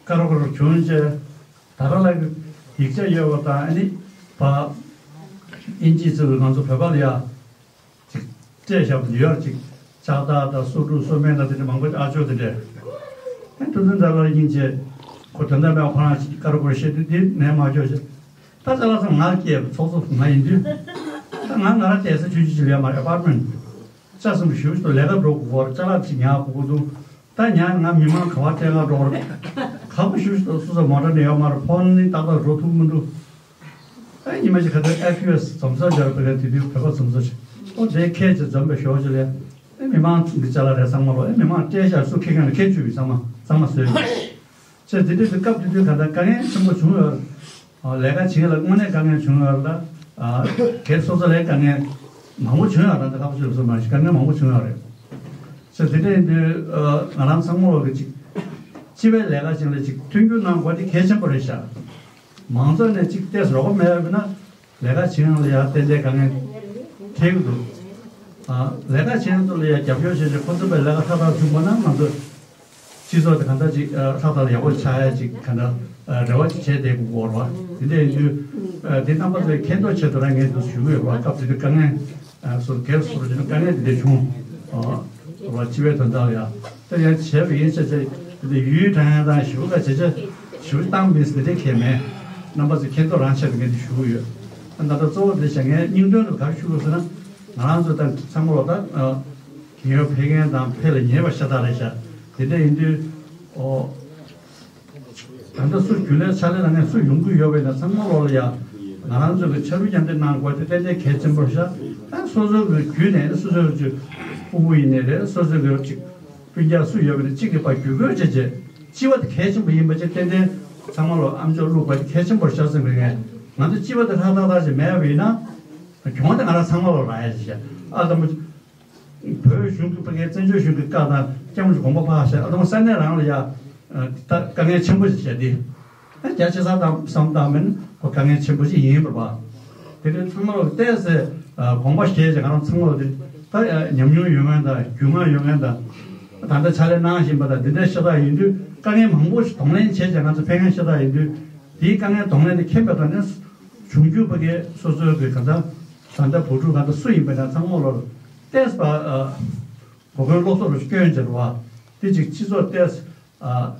ཀ་རོ་ཀ་རོ་བྱུང་རྗེས་ད་ར་ལ་གི་ཡིག་ཆ་ཡོད་པ་དང་ཨ་ནི་བ་ཨིན་ཇི་ཚུར་ང་ཚོ་བོད་པ་ལ་ཡ་ཅིག་སྤྲད་བཞག་པ་ཡོད་རེད། ཅིག་ལྕགས་ཐག་དང་སོ་འབྲུ་སོ་སྨན་དང་དེ་འདྲ་མང་པོ་ཨ་ཅོ་དེ་འདྲས་ཨ་ཐུགས་འཛིན་ད་ལ་ཡིན་ཅེས་ཁོ་དོན་དག་མེད་ཁོ་རང་ཅིག་ཀ་རོ་ཀ་རོ་བཤད་དུས་དེ་ནས་མ་ཅོ་ཅེས། ད་ཅ་ལག་ཚང་ང་སྐྱེས་ཚོགས་གཙོ་ང་ཡིན་དུས། ད་ང་ང་རང་བསྡད་ས་ཆུང་ཆུང་ཅིག་ལ་ཡོད་མ་རེད། ཨ་པར་ཊི་མེན་ཊི། ལྕགས་ཟམ་པ་ཞུ་ཞུ་ལས་ཀ་འགྲོ་དགོས་པར་ཅ་ལག་ཅིག་ཉར་དགོས་ཀྱི་འདུག་ད་ཉར་ང་མི་མང་ག་བར་སྤྲད་ང་འགྲོ་བར། ཁག་པོ་ཞུ་ཞུ་སོ་སོ་མོ་ཊ་ནས་ཡོད་མ་རེད། ཕོན་ནི་ཏག་ཏག་འགྲོ་ཐུབ་མི་འདུག་ཨ་ཉི་མ་ཞིག་ག་ཚོད་ཨེཕ་ཡུ་ཨེསི་འཛོམས་ས་སྦྱར་བའི་དུས་དུས་བོད་པ་འཛོམས་ས་ཞིག་ཨོ་དེ་ཁྱེད་ཀྱིས་འཛོམས་པའི་ཞོར་ཞིག་ལས་ཨེ་མི་མང་གི་ཅ་ལག་རེད་ཚང་མ་ལོ་ཨེ་མི་མང་སྤྲད་བཞག་སུ་ཁྱེད་གང་ལ་ཁྱེད་བཅུག་པའི་ཚང་མ་ཚང་མ་བཟོས་ཡོད། ཅེས་དེ་དུས་དུས་སྐབས་དེ་དུས་ག་ད་དཀའ་ངལ་ཆེན་པོ་བྱུང་ཡོད། ལས་ཀ་བྱེད་ལ་དངོས་གནས་དཀའ་ངལ་བྱུང་ཡོད་ལ། སྒེར་སོ་སོ་ལས་དཀའ་ངལ་མང་པོ་བྱུང་ཡོད་རེད། ད་ཁག་པོ་ཞིག་ལ་སོ་མ་ཞིག་དཀའ་ངལ་མང་པོ་བྱུང་ཡོད་རེད། ཅེས་དེ་འདྲ་ཡིན་དུས་ང་རང་ཚང་མ་ལོ་གི་ཅིག་སྤྱི་པའི་ལས་ཀ་བྱེད་ལ་ཅིག་མཐུན་འགྱུར་གནང་དགོས་དེ་གལ་ཆེན་པོ་རེད་ཤག་མང་ཚོགས་ནས་ཅིག་ཏོག་ཙམ་རོགས་པ་མེད་པ་ན་ལས་ཀ་བྱེད་ཡོང་ལ་ཡ་ཏན་ཏན་དཀའ་ངལ་འཕྲད་ཀྱི་འདུག་ལས་ཀ་བྱེད་ཡོང་ཚོ་ལ་ཡ་རྒྱབ་སྐྱོར་བྱེད་ཆེད་ཁོ་ཚོ་པའི་ལས་ཀ་ཐག་ཐག་ཚུགས་པ་ན་ང་ཚོ་ སྤྱི་ཚོགས་དེ་གང་འདྲ་ཅིག་ཨ་ལྷག་ཐག་ལ་ཡག་པོ་ཆགས་ཡ་ཅིག་གང་འདྲ་ཨ་རེ་བ་ཅིག་བྱས་བསྡད་དགོས་ཀྱི་ཡོད་རེད་བ། དེ་འདྲ་ཡིན་དུས་ཨ་དེ་རྣམ་པ་ཚོས་མཁྱེན་རྟོགས་ཆེད་དུ་རང་ངས་འདུག་ཞུ་གི་ཡོད་རེད་བ། སྐབས་དེ་དུས་དཀའ་ངལ་ཨ་སོར་སྒེར་སོར་བྱས་ན་དཀའ་ངལ་དེ་འདྲ་བྱུང་ཨ་རེད་བ། སྤྱི་པའི་དོན་དག་ལ་ཡ་དེ་ཡང་བྱས་པ་ཡིན་ཆ་ཆ་དེ་འདྲ་ཡུལ་དྲན་ཡ་དང་ཞུ་ག་བྱས་ཆ་ཞུ་བཏང་མིན་དེ་འདྲ་གལ་མེད། རྣམ་པ་ཚོས་མཁྱེན་རྟོགས་རང་ཆེད་དུ་ངས་འདི་ཞུ་གི་ཡོད། ད་ལྟ་གཙོ་བོ་དེ་བྱས་ངས་སྙིང་དོན་དུ་ག་རེ་ཞུ་དགོས་ཟེར་ན། ང་རང་ཚོ་ད་ཚང་མ་ལོ་ད་ཨ་རྒན་ཡོལ་ཕེབས་མཁན་དང་ཕེབས་ལ་ཉེ་བ་ཤ་སྟག་རེད་ཤག་དེ་འདྲ་ཡིན་དུས་ཨོ། ད་ལྟ་སུ་རྒྱུན་ལས་ཕྱག་ལས་གནང་མཁན་སུ་ཡོང་གི་ཡོད་པ་ཡིན་ན་ཚང་མ་ལོ་ལ་ཡ་ང་རང་ཚོ་གི་ཕྱར་གྲུ་མཉམ་འདེགས་གནང་དགོས་དེ་ཏན་ཏན་གལ་ཆེན་པོ་རེད་ཤག་ད་སོ་སོ་གི་བརྒྱུད་ནས་སོ་སོ་གི་སྤུ་གུ་ཡིན་ནའི་རེད། སོ་སོ་གི་ཅིག་སྤུན་ཀྱག་སུ་ཡོད་པ་ཡིན་ན་གཅིག་གིས་ཕར་བརྒྱུད་སྐུལ་བྱས་རྗེས་སྤྱི་བ་དེ་གལ་ཆེན་པོ་ཡིན་པ་ཅིག་ཏན་ཏན་ཚང་མ་ལོ་ཨམ་ཅོག་བླུགས་པ་དེ་གལ་ཆེན་པོ་རེད་ཤག་བསམ་གི། ངས་ང་ཚོ་སྤྱི་བ་དེ་ལྷག་ལྷག་ལྷག་ཅིག་མེད་པ་ཡིན་ན་གྱོང་དེ་ང་རང་ཚང་མ་ལོ་རག་ཡ་ཅིག་བྱས་ཨ་དང་པོ། བོད་གཞུང་གི་ཕ་གིའི་བཙན་བྱོལ་གཞུང་གི་བཀའ་དང་སྐྱབས་མགོན་དགོངས་པ་ཕར་བཞག་ཨ་དང་ས་གནས་རང་ལ་ཡ་ད་དཀའ་ངལ་ཆེན་པོ་ཞིག་བྱས་ཏེ། ཨ་རྒྱ་ཆེ་ས་དང་བསམ་བཏང་མིན་ཁོ་དཀའ་ངལ་ཆེན་པོ་ཞིག་ཡིན་པར་བ། དེ་དུས་ཚང་མ་ལ་བལྟས་ཚེ་དགོངས་པ་བཞེས་ཀྱི་ང་རང་ཚང་མ་ལ་དེ་ད་ཉམས་མྱོང་ཡོད་མཁན་དང་རྒྱུས་མངའ་ཡོད་མཁན་དང་། ད་ལྟ་ཕྱག་ལས་གནང་བཞིན་པ་དང་འདི་འདྲའི་ཤ་སྟག་ཡིན་དུས་དཀའ་ངལ་མང་པོ་ཞིག་གདོང་ལེན་བྱས་ཀྱང་ང་ཚོ་ཕན་མཁན་ཤ་སྟག་ཡིན་དུས་དེའི་དཀའ་ངལ་གདོང་ལེན་དེ་མཁྱེན་པའི་ཐོག་ནས་འབྱུང་འགྱུར་ཕ་གིའི་སོ་སོའི་གི་གང་ལྟར་ད་ལྟ་བུ་ཕྲུག་གང་ལྟར་སུ་ཡིན་པ་ན་ཚང་མ་ལ་བལྟས་པ། གོ་སྐོན་སློབ་གསོ་རུ་སྐྱོན་བྱེད་པ། དེ་གཅིག་སྤྱི་ཚོགས་ཏེས་ཨ་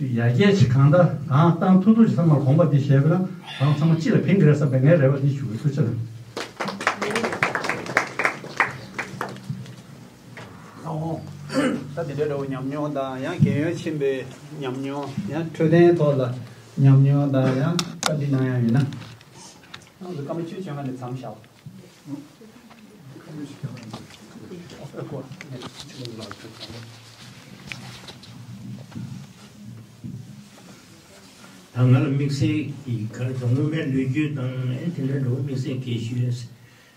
ཡར་རྒྱས་ཆེ་གང་ལྟར་གང་བཏང་ཐུབ་ཐུབ་ཀྱི་ཚང་མར་དགོངས་པ་འདི་བཞེས་པ་ན་རང་ཚང་མ་སྤྱི་ལ་ཕན་གི་རེད་བསམ་པའི་ངའི་རེ་བ་འདི་ཞུ་གི། ཐུགས་རྗེ་ཆེ། ད་འོང་ད་དེ་འདྲའི་འདྲ་བོ་ཉམས་མྱོང་དང་ཡང་རྒན་ཡོལ་ཕྱིན་པའི་ཉམས་མྱོང་ཡང་འཕྲོད་བསྟེན་ཐོག་ལ་ཉམས་མྱོང་དང་ཡང་བཀའ་འདྲི་གནང་ཡ་ཡིན་ན། ང་ཚོ་སྐར་མ་བཅུ་བྱོན་ང་ནས་མཚམས་བཞག་ད་ང་ལ་དམིགས་བསལ་གྱི་ག་རེ་དང་སྔོན་མའི་ལོ་རྒྱུས་དང་ཨེ་དེ་འདྲ་འགྲོ་དམིགས་བསལ་གྱི་ཞུ་ཡས་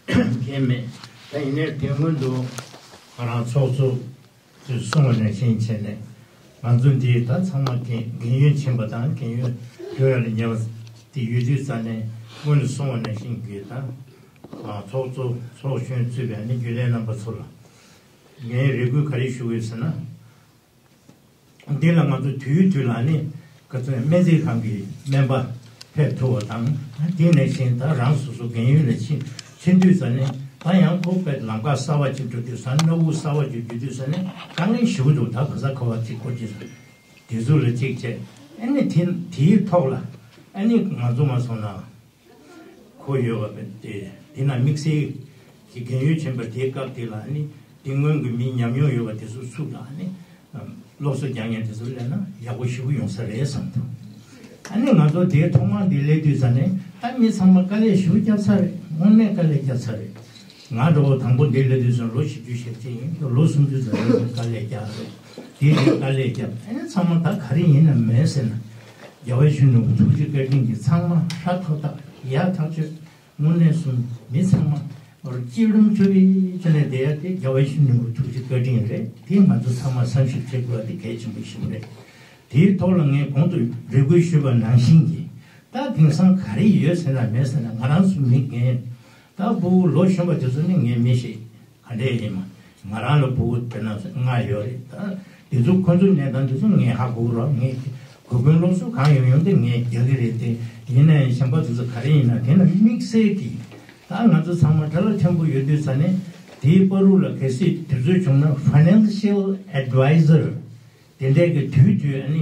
མཁན་མེད། ད་ཡིན་ནའི་དེ་སྔོན་དུ་ང་རང་ཚོགས་གཙོ་ཚོས་གསུངས་པ་ནང་བཞིན་བྱས་ནས་ང་ཚོ་འདི་ད་ཚང་མ་རྒན་རྒན་ཡོལ་ཕྱིན་པ་དང་རྒན་ཡོལ་འགྲོ་ཡ་ལ་ཉེ་བ་དེ་ཡོད་དུས་ཙང་ནས་སྔོན་ལ་གསུངས་པ་ནང་བཞིན་གྱི་ད་ཚོགས་གཙོ་ཚོགས་གཞོན་གཙོས་པའི་ནི་རྒྱུན་ལས་རྣམ་པ་ཚོ་ལ་ངས་རེ་སྐུལ་ག་རེ་ཞུ་དགོས་ཟེར་ན། འདི་ལ་ང་ཚོ་དུས་དུས་ལ་ནི་ག་ཚོད་སྨན་རྩིས་ཁང་གི་སྨན་པ་ཕེབས་ཐུབ་པ་དང་དེ་ནང་བཞིན་ད་རང་སོ་སོ་རྒན་ཡོལ་ལ་ཕྱིན་ཕྱིན་དུས་ཙ་ནས་ད་ཡང་ཁོ་པའི་ལམ་ཁ་གསར་བ་ཅིག་འགྲོ་དུས་ཙ་ནས་སྣ་ཁུག་གསར་བ་ཅིག་འགྲོ་དུས་ཙ་ནས་དཀའ་ངལ་ཞེ་པོ་འདུག་ད་ག་ས་ག་བ་ཅིག་སྐོར་ཅིག་དེ་ཚོ་ལ་གཅིག་བྱས་ཨ་ནི་དེ་དེའི་ཐོག་ལ་ཨ་ནི་ང་ཚོ་མ་སོང་ན། ཁོ་ཡོད་པ་དེ་དེ་ན་དམིགས་བསལ་གྱི་རྒན་ཡོལ་ཕྱིན་པ་དེའི་སྐབས་དེ་ལ་ནི་དེ་སྔོན་གྱི་མི་ཉམས་མྱོང་ཡོད་པ་དེ་ཚོ་ཚུར་ལ་ནི་སློབ་གསོ་རྒྱག་མཁན་དེ་ཚོ་སླེབས་ན་ཡག་པོ་ཞེ་པོ་ཡོང་ས་རེད་བསམ་འདུག་ཨ་ནི་ང་ཚོ་དེའི་ཐོག་མར་འདི་སླེབས་དུས་ཙ་ནས་ད་མི་ཚང་མ་དཀའ་ལས་ཞེ་པོ་བརྒྱབ་ཚར་རེད། དངོས་གནས་དཀའ་ལས་བརྒྱབ་ཚར་རེད། ང་འདྲ་བོ་དང་པོ་འདི་སླེབས་དུས་ཙ་ལོ་བཞི་བཅུ་ཞེ་གཅིག་ཡིན། ལོ་སུམ་ཅུ་ཙམ་ལ་དཀའ་ལས་བརྒྱབ་རེད། དེ་དེ་དཀའ་ལས་བརྒྱབ་ཨ་ནི་ཚང་མ་ད་ག་རེ་ཡིན་ན་མེད་ཟེར་ན། རྒྱལ་བ་ཡིད་བཞིན་ནོར་བུ་ཐུགས་རྗེ་བཀའ་དྲིན་གྱིས་ཚང་མ་ཧྲ་ཐག་ཐག་ཡག་ཐག་ཆོད། དངོས་གནས་སུ་མི་ཚང་མ་བར་སྐྱིད་ལུམ་ཆུ་བའི་ཆུ་ནས་བསྡད་ཡ་དེ་རྒྱལ་བ་ཡིད་བཞིན་ནོར་བུ་ཐུགས་རྗེ་བཀའ་དྲིན་རེད། དེ་ང་ཚོ་ཚང་མ་བསམ་ཞིབ་བྱེད་དགོས་པ་དེ་གལ་ཆེན་པོ་ཞིག་རེད། དེའི་ཐོག་ལ་ངས་གོང་དུ་རེ་སྐུལ་ཞུས་པ་ནང་བཞིན་གྱི་ད་དེང་སང་ག་རེ་ཡོད་ཟེར་ན་མེད་ཟེར་ན་ང་རང་ཚོ་མི་རྒན་ད་ཕྲུ་གུ་ལོ་གཞོན་པ་དེ་ཚོ་ནི་ངས་མི་ཤེས། ག་འདྲས་ཡིན་མ། ང་རང་ལ་ཕྲུ་གུ་དེ་ན་ལྔ་ཡོད་རེད་ད། དེ་ཚོ་ཁོ་ཚོའི་གནས་སྟངས་དེ་ཚོ་ངས་ཧ་གོ་རོགས། ངས་གོ་སྐོན་སློབ་གསོ་གང་ཡོང་ཡོང་དེ་ངས་རྒྱག་གི་རེད་དེ། ཡིན་ན་ཡང་གཞན་པ་དེ་ཚོ་ག་རེ་ཡིན་ན་དེ་ན་དམིགས་བསལ་གྱི་ད་ང་ཚོ་ཚང་མ་གྲྭ་ལ་མཐོན་པོ་ཡོད་དུས་ཙ་ནས་དེའི་བར་དུ་ལ་གལ་སྲིད་དུས་ཚོད་བྱུང་ན་financial advisor དེ་འདྲས་ཀྱི་དུས་དུས་ཨ་ནི་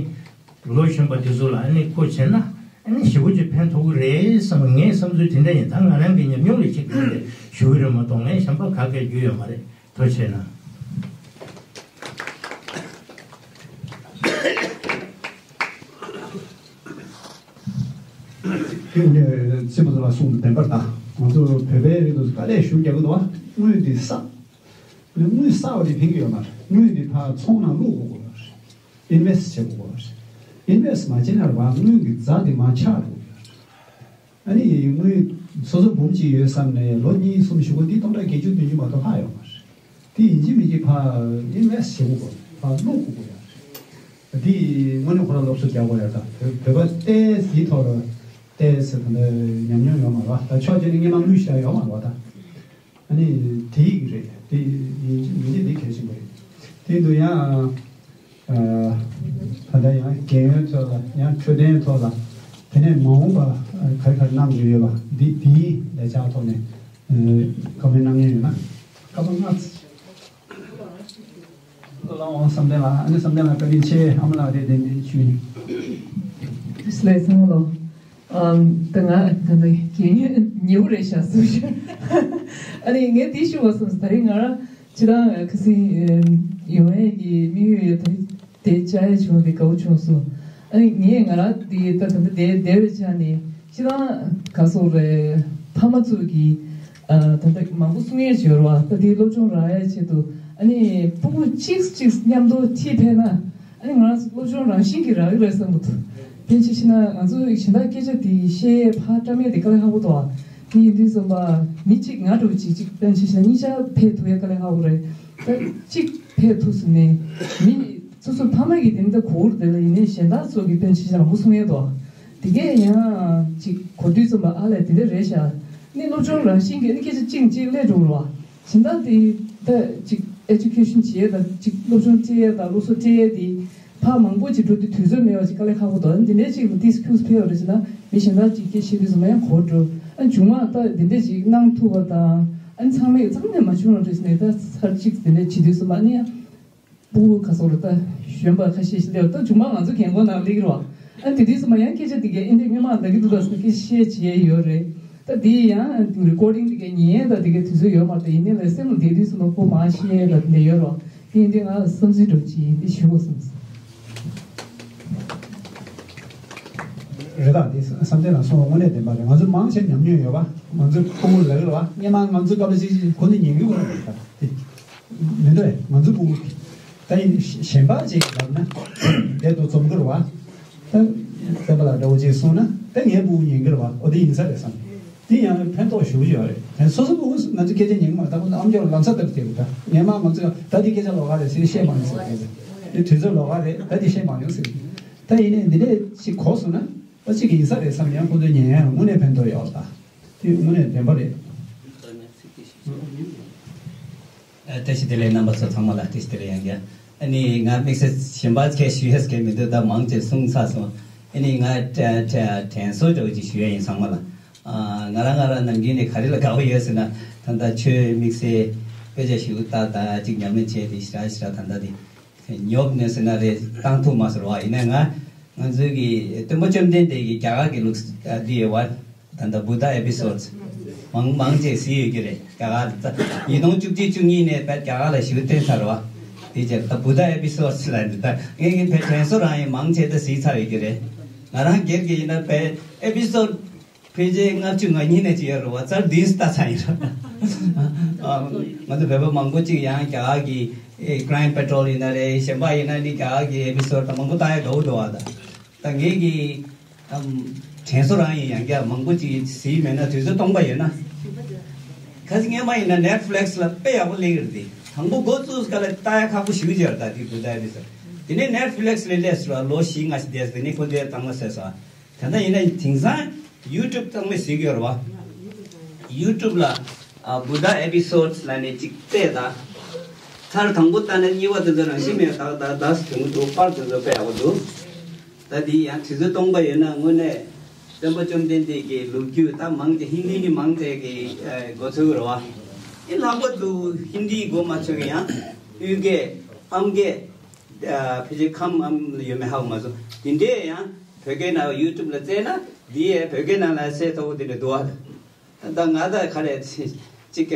ལོ་གཞོན་པ་དེ་ཚོ་ལ་ཨ་ནི་བསྐོ་བྱས་ན་ཨ་ནི་ཞེ་པོ་ཅིག་ཕན་ཐོགས་ཀྱི་རེད་བསམ། ངའི་བསམ་ཚུལ་དེ་འདྲ་ཡིན། ད་ང་རང་གི་ཉམས་མྱོང་ལ་གཅིག་དེ་འདྲ་ཞུ་གི་རེད་མ་གཏོགས་ངས་གཞན་པ་ག་གེ་རྒྱུས་ཡོད་མ་རེད། ཐུགས་རྗེ་ཆེ་གནང་། དེ་ནས་སྤྱི་པ་ཚོ་ལ་གསུངས་བདེན་པར་དང་ང་ཚོ་བོད་པའི་རིགས་དུ་དཀའ་ལས་ཞུ་རྒྱག་གི་འདུག་དངུལ་འདི་བསགས། དངུལ་བསགས་པ་དེ་ཕན་གྱི་ཡོད་མ་རེད། དངུལ་འདི་ཕར་ཚོང་ནང་བླུག་དགོས་ཀྱི་ཡོད་རེད། ཨིན་ཝེ་སི་ཊི་བྱེད་དགོས་ཀྱི་ཡོད་རེད། ཨིན་ཝེ་སི་ཊི་མ་བྱས་ན་རེད་བ། དངུལ་གྱི་རྫ་དེ་མར་ཆག་འགྲོ་གི་ཡོད་རེད། ཨ་ནི་དངུལ་སོ་སོ་འབུམ་གཅིག་ཡོད་བསམ་ནས་ལོ་གཉིས་གསུམ་གཞུག་གུ་འདི་སྟོང་ཕྲག་བརྒྱད་ཅུ་བདུན་ཅུ་མ་གཏོགས་ལྷག་ཡོད་མ་རེད། དེ་ཡིན་གཅིག་མིན་གཅིག་ཕར་ཨིན་ཝེ་སི་ཊི་བྱེད་དགོས་ཀྱི་ཡོད་རེད། ཕར་བླུག་དགོས་ཀྱི་ཡོད་རེད། དེ་དངོས་གནས་ཁོ་རང་སློབ་གསོ་རྒྱག་དགོས་ཡ་ད་བོད་བོད་པ་ཏོག་ཙམ་དེའི་ཐོག་ལ་ཏོག་ཙམ་ད་ལྟ་ཉམས་མྱོང་ཡོད་མ་རེད་བ། ད་ཕྱོགས་གཅིག་ནས་སྔོན་མ་དངུལ་ཞིག་ཡོད་མ་རེད་བ་ད། ཨ་ནི་དེ་ཡིག་རེད། དེ་ཡིན་གཅིག་མིན་གཅིག་དེ་གལ་ཆེན་པོ་རེད། དེ་འདུག་ཡང་ཨ་ ཡང་རྒན་ཡོལ་ཐོག་ལ་ཡང་འཕྲོད་བསྟེན་ཐོག་ལ་དེ་ནས་མ་འོངས་པ་ག་རེ་ག་རེ་གནང་དགོས་ཡོད་པ་འདི་འདིའི་ལས་འཆར་ཐོག་ནས་བཀའ་མོལ་གནང་མཁན་ཡོད་ན་སྐར་མ་ལྔ། བློ་བཟང་བསམ་གཏན་ལགས། ཨ་ནི་བསམ་གཏན་ལགས་བཀའ་དྲིན་ཆེ། ཨ་མ་ལགས་རེད། བདེན་བདེན་ཞུ་ཡིན། ལགས་སོ་ལོ། ཨམ། ད་ང་ད་ལྟ་རྒན་ཡོལ་ཉེ་བོ་རེད་ཤག་སུ་ཞུ། ཨ་ནི་ངས་འདི་ཞུ་བ་སོང་ད་རེས་ང་རང་ཁ་སང་ཡོང་ཡས་ཀྱི་དམིགས་ཡུལ་ཡོད། ད་རེས་དེ་བཅར་ཡས་བྱུང་བ་དེ་དགའ་བོ་བྱུང་སོང་། ཨ་ནི་ངས་ང་རང་དེ་ད་ད་ལྟ་དེ་བསྡད་པའི་ཆ་ནས་ཁྱེད་རང་ག་སོག་རེད། ཕ་མ་ཚོ་གི་ཨ་ད་ལྟ་མང་པོ་གསུང་ཡས་བྱོས་ར་བ། ད་དེ་སློབ་སྦྱོང་རག་ཡས་ཆེད་དུ། ཨ་ནི་ཕྲུ་གུ་གཅིག་གཅིག་མཉམ་དུ་ཁྲིད་ཕེབས་ན། ཨ་ནི་ང་རང་ཚོ་སློབ་སྦྱོང་རང་བཞིན་གྱིས་རག་གི་རེད་བསམ་གྱི་འདུག་དེ་ཕྱིན་ཆད་ན་ང་ཚོ་གཞན་དག་སྐད་ཆ་དེ་བཤད་ཡས་ཕར་བཀྲམ་ཡས་དེ་དཀའ་ལས་ཁག་པོ་འདུག་ཨ། དེ་ཡིན་དུས་ཙམ་པ་མི་གཅིག་ང་འདྲ་བོ་གཅིག་གཅིག་དཔེར་ན་ཆ་བཞག་ན་གཉིས་ཆ་ཕེབས་ཐུབ་ཡས་དཀའ་ལས་ཁག་པོ་རེད། ད་གཅིག་ཕེབས་ཐུབ་སོང་ནས་མི་སོ་སོའི་ཕ་མ་གིས་དེ་འདྲ་གོ་གི་རེད་དེ་ལ། ཡིན་ནའི་གཞན་དག་ཚོ་གིས་དཔེར་ན་ཆ་བཞག་ན་མང་པོ་གསུང་ཡས་འདུག་ཨ། དེ་གས་ཡང་གཅིག་གོ་དུས་ཙམ་པ་ཨ་ལས་དེ་འདྲ་རེད་ཤག་ཨ་ནི་སློབ་སྦྱོང་རང་བཞིན་གྱིས་ཨ་ནི་སྐད་ཆ་གཅིག་གཅིག་སླེབས་འགྲོ་གི་རེད་བ། སྦྱིན་བདག་དེ་ད་ཅིག་ཨེ་ཌུ་ཀེ་ཤན་བྱེད་ཡས་དང་ཅིག་སློབ་སྦྱོང་སྤྲད་ཡས་དང་སློབ་གསོ་སྤྲད་ཡས་དེ་ཕར་མང་པོ་ཅིག་འགྲོ་དུས་དུས་ཚོད་མེད་པ་ཅིག་དཀའ་ལས་ཁག་པོ་འདུག་འདི་འདྲའི་ཅིག་ལ་ཏིས་ཁྱུགས་ཕེབས་པ་རེད་ཅེ་ན་མི་གཞན་དག་ཅིག་སྐད་བཤད་དུས་ཙམ་པ་ཡང་གོ་འགྲོ། ཨ་མཇུག་མ་ད་འདི་འདྲ་ཅིག་གནང་ཐུབ་པ་དང་ཨ་ཚང་མས་ཚང་མས་མ་བྱུང་རུང་རེད་ཟེར་ནས་ད་ཚར་གཅིག་འདི་འདྲ་བྱེད་དུས་ཙམ་པ་ཨ་ནི་ཡང་། སྤུ་གུ་ཁ་སོགས་ལ་ད་གཞོན་པ་ཁ་ཤས་ཤིག་སླེབས། ད་མཇུག་མ་ང་ཚོ་རྒན་གོག་ནང་སླེབས་ཀྱི་རེད་བ། ཨ་དེ་དུས་ཙམ་པ་ཡང་སྐད་ཆ་དེ་གའི་ཨེ་འདྲའི་སྔོན་མ་ད་གི་འདུག་ད་ཟེར་སྐད་ཆ་བཤད་བྱས་ཡོད་རེད། ད་དེ་ཡང་རི་ཀོར་ཌིང་དེ་གའི་ཉན་ཡས་ད་དེ་གའི་དུས་ཚོད་ཡོད་མ་རེད། ད་ཡིན་ནའི་ལས་སེམས་ལ་བསྡད་དུས་ཙམ་པ་ཁོ་མ་བཤད་ཡས་ད་དེ་འདྲ་ཡོད་རེད་བ། དེ་ཡིན་དུས་ང་བསམ་ཚུལ་འདྲ་བོ་ཅིག་ཡིན་དེ་ཞུ་དགོས་བསམ་སོང་། རེད། ད་དེ་བསམ་གཏན་ལགས་གསུངས་པ་དངོས་གནས་བདེན་པ་རེད། ང་ཚོ་མང་ཆེ་ཉམས་མྱོང་ཡོད་པ། ང་ཚོ་ཕྲུ་གུ་ལགས་རེད་བ། སྔོན་མ་ང་ཚོ་སྐབས་ལ་ཅིག་ཅིག་ཁོ་ཚོ་ཉན་གི་ཡོད་རེད་ད་དེ། མི་འདུག་ཨེ། ང་ཚོ་ཕྲུ་གུ་ད་ཡིན་གཞན་པ་ཅིག་ལབ་ན་བསྡད་འདུག་འཛོམས་ཀྱི་རེད་བ། ད་བསྟན་པ་ལགས་འདྲ་བོ་ཅིག་གསུངས་ན་ད་ངའི་ཕྲུ་གུ་ཉན་གྱི་རེད་བ། འོ་དེ་ཡིན་ས་རེད་བསམ། དེ་ཡང་ཕན་ཐོགས་ཞེ་པོ་ཅིག་ཡོད་རེད། ཕན་སོ་སོ་ཕྲུ་གུ་ང་ཚོ་སྐད་ཆ་ཉན་གྱི་མ་རེད། ད་ཁོ་ཚོ་ཨམ་ཅོག་ལམ་སང་ལྟ་གི་བསྡད་ཡོད། ད་སྔོན་མ་ང་ཚོས་ད་དེ་སྐད་ཆ་ལོགས་ཀ་རེད་ཟེར་བཤད་མ་མྱོང་ཟེར་གི་རེད། དེ་དུས་ཚོད་ལོགས་ཀ་རེད། ད་དེ་བཤད་མ་མྱོང་ཟེར་གི་རེད། ད་ཡིན་ནའི་འདི་འདྲས་ཅིག་གོ་སོང་ན་ད་ཅིག་ཡིན་ས་རེད་བསམ། ཡང་ཁོ་ཚོས་ཉན་ཡང་དངོས་གནས་ཕན་ཐོགས་ཡོད་ད། དེ་དངོས་གནས་བདེན་པ་རེད། བཀྲ་ཤིས་བདེ་ལེགས། རྣམ་པ་ཚོ་ཚང་མ་ལ་བཀྲ་ཤིས་བདེ་ལེགས་ཡང་བསྐྱར། ཨ་ནི་ང་དམིགས་བསལ་གཞན་པ་སྐད་ཞུ་ཡས་སྐད་མི་འདུག་ད་མང་ཆེ་གསུངས་ཚར་སོང་། ཨ་ནི་ང་དྲན་དྲན་དྲན་གསོ་འདྲ་བོ་ཅིག་ཞུ་ཡས་ཡིན་ཚང་མ་ལ། ཨ་ང་རང་ང་རང་ནམ་རྒྱུན་ནས་ག་རེ་ལ་དགའ་བོ་ཡོད་ཟེར་ན། ད་ལྟ་ཆོས་དམིགས་བསལ་དཔེ་ཆ་ཞུ་ད་ད་ཅིག་ཉམས་ལེན་བྱས་ཏེ་ཞེ་དྲག་ཞེ་དྲག་ད་ལྟ་དེ་ཉོབ་ནས་ཟེར་ན་རེད། བཏང་ཐུབ་མ་སོང་བ། ཡིན་ན་ང་ང་ཚོའི་གི་སྟོན་པ་བཅོམ་ལྡན་འདས་ཀྱི་རྒྱ་གར་གྱི་ལུགས་འདི་ཡོད་བ། ད་ལྟ་བུདྡྷ་ཨེ་པི་སོ་ཌི་མང་མང་ཆེ་གཟིགས་ཡོད་ཀྱི་རེད། རྒྱ་གར་ད་ཉིས་སྟོང་བཅུ་གཅིག་བཅུ་གཉིས་ནས་ད་རྒྱ་གར་ལ་ཞེ་པོ་བསྟན་ཚར་བ། དེ་རྗེས་ད་བུདྡྷ་ཨེ་པི་སོ་ཌི་ལ་འདི་ད་ངས་ངས་ཕར་དྲན་གསོ་རང་ཡིན། མང་ཆེ་ད་གཟིགས་ཚར་ཡོད་ཀྱི་རེད། ང་རང་སྒེར་གྱི་ཡིན་ན་ཕར་ཨེ་པི་སོ་ཌི་ཕལ་ཆེར་ལྔ་བཅུ་ང་གཉིས་ནས་ཅིག་ཡོད་རེད་བ། ཚར་བདུན་ཙམ་ལྟ་ཚར་ཡིན་ར། ང་ཚོ་བོད་པ་མང་པོ་ཅིག་ཡང་རྒྱ་གར་གྱི་ཀ་རའིམ་པེ་ཊོལ་ཡིན་ན་རེད། གཞན་པ་ཡིན་ན་ནི་རྒྱ་གར་གྱི་ཨེ་པི་སོ་ཌི་ད་མང་པོ་ལྟ་ཡ་འགྲོ་འགྲོ་བ། ད་ད་ངས་ཀྱི་ཨམ་དྲན་གསོ་རང་ཡིན། ཡང་བསྐྱར་མང་པོ་ཅིག་གཟིགས་མེད་ན་དུས་ཚོད་སྟོང་པ་ཡོད་ན། ཁ་སང་སྔོན་མ་ཡིན་ན་ནེཊ་ཕི་ལིག་སི་ལ་དཔེ་ཡག་པོ་སླེབས་ཡོད་རེད། དེ་དང་པོ་འགོ་བཙུགས་སྐབས་ལ་ལྟ་ཡ་ཁག་པོ་ཞེ་པོ་ཅིག་ཡོད་རེད། ད་དེ་བུདྡྷ་ཨེ་པི་སོ་ཌི་དེ་ནས་ནེཊ་ཕི་ལིག་སི་ལ་སླེབས་སོང་། ལོ་བཞི་ལྔ་ཞིག་བསྡད་སོང་། དེ་ནས་ཁོ་ཚོས་གཙང་མ་བཟོས་སོང་། ད་ལྟ་ཡིན་ན་དེང་སང་ཡུ་ཊུབ་ཚང་མས་གཟིགས་ཡོད་རེད་བ། ཡུ་ཊུབ་ལ་ཨ་བུདྡྷ་ཨེ་པི་སོ་ཌི་ལབ་ནས་ཅིག་བལྟས་དང་། ཚར་དང་པོ་ལྟ་ན་གཉིས་པ་དེ་ཚོ་རང་བཞིན་མེད། ད་ད་ད་དེ་འདུག་པར་དེ་ཚོ་དཔེ་ཡག་པོ་འདུག་ད་དེ་ཡང་དུས་ཚོད་སྟོང་པ་ཡོད་ན་དངོས་གནས་སྟོན་པ་བཅོམ་ལྡན་འདས་ཀྱི་ལོ་རྒྱུས་ད་མང་ཆེ་ཧིན་དི་ནི་མང་ཆེ་གི་ཨ་མགོ་ཚོས་རེད་བ། ཨེ་ལྷག་པར་དུ་ཧིན་དིའི་མགོ་མ་ཚོས་གི་ཡང་དབུས་སྐད་ཨམ་སྐད། ཨ་ཕལ་ཆེར་ཁམས་ཨམ་ལ་ཡོད་མེད་ཧ་གོ་མ་སོང་། དེ་འདྲས་ཡང་བོད་སྐད་ནང་ཡུ་ཊུབ་ལ་བཙལ་ན་འདི་ཡའི་བོད་སྐད་ནང་ལ་གསལ་ཐུབ་པོ་དེ་འདྲ་འདུག་ཨ། ད་ང་ད་ག་རེ་ཅིག་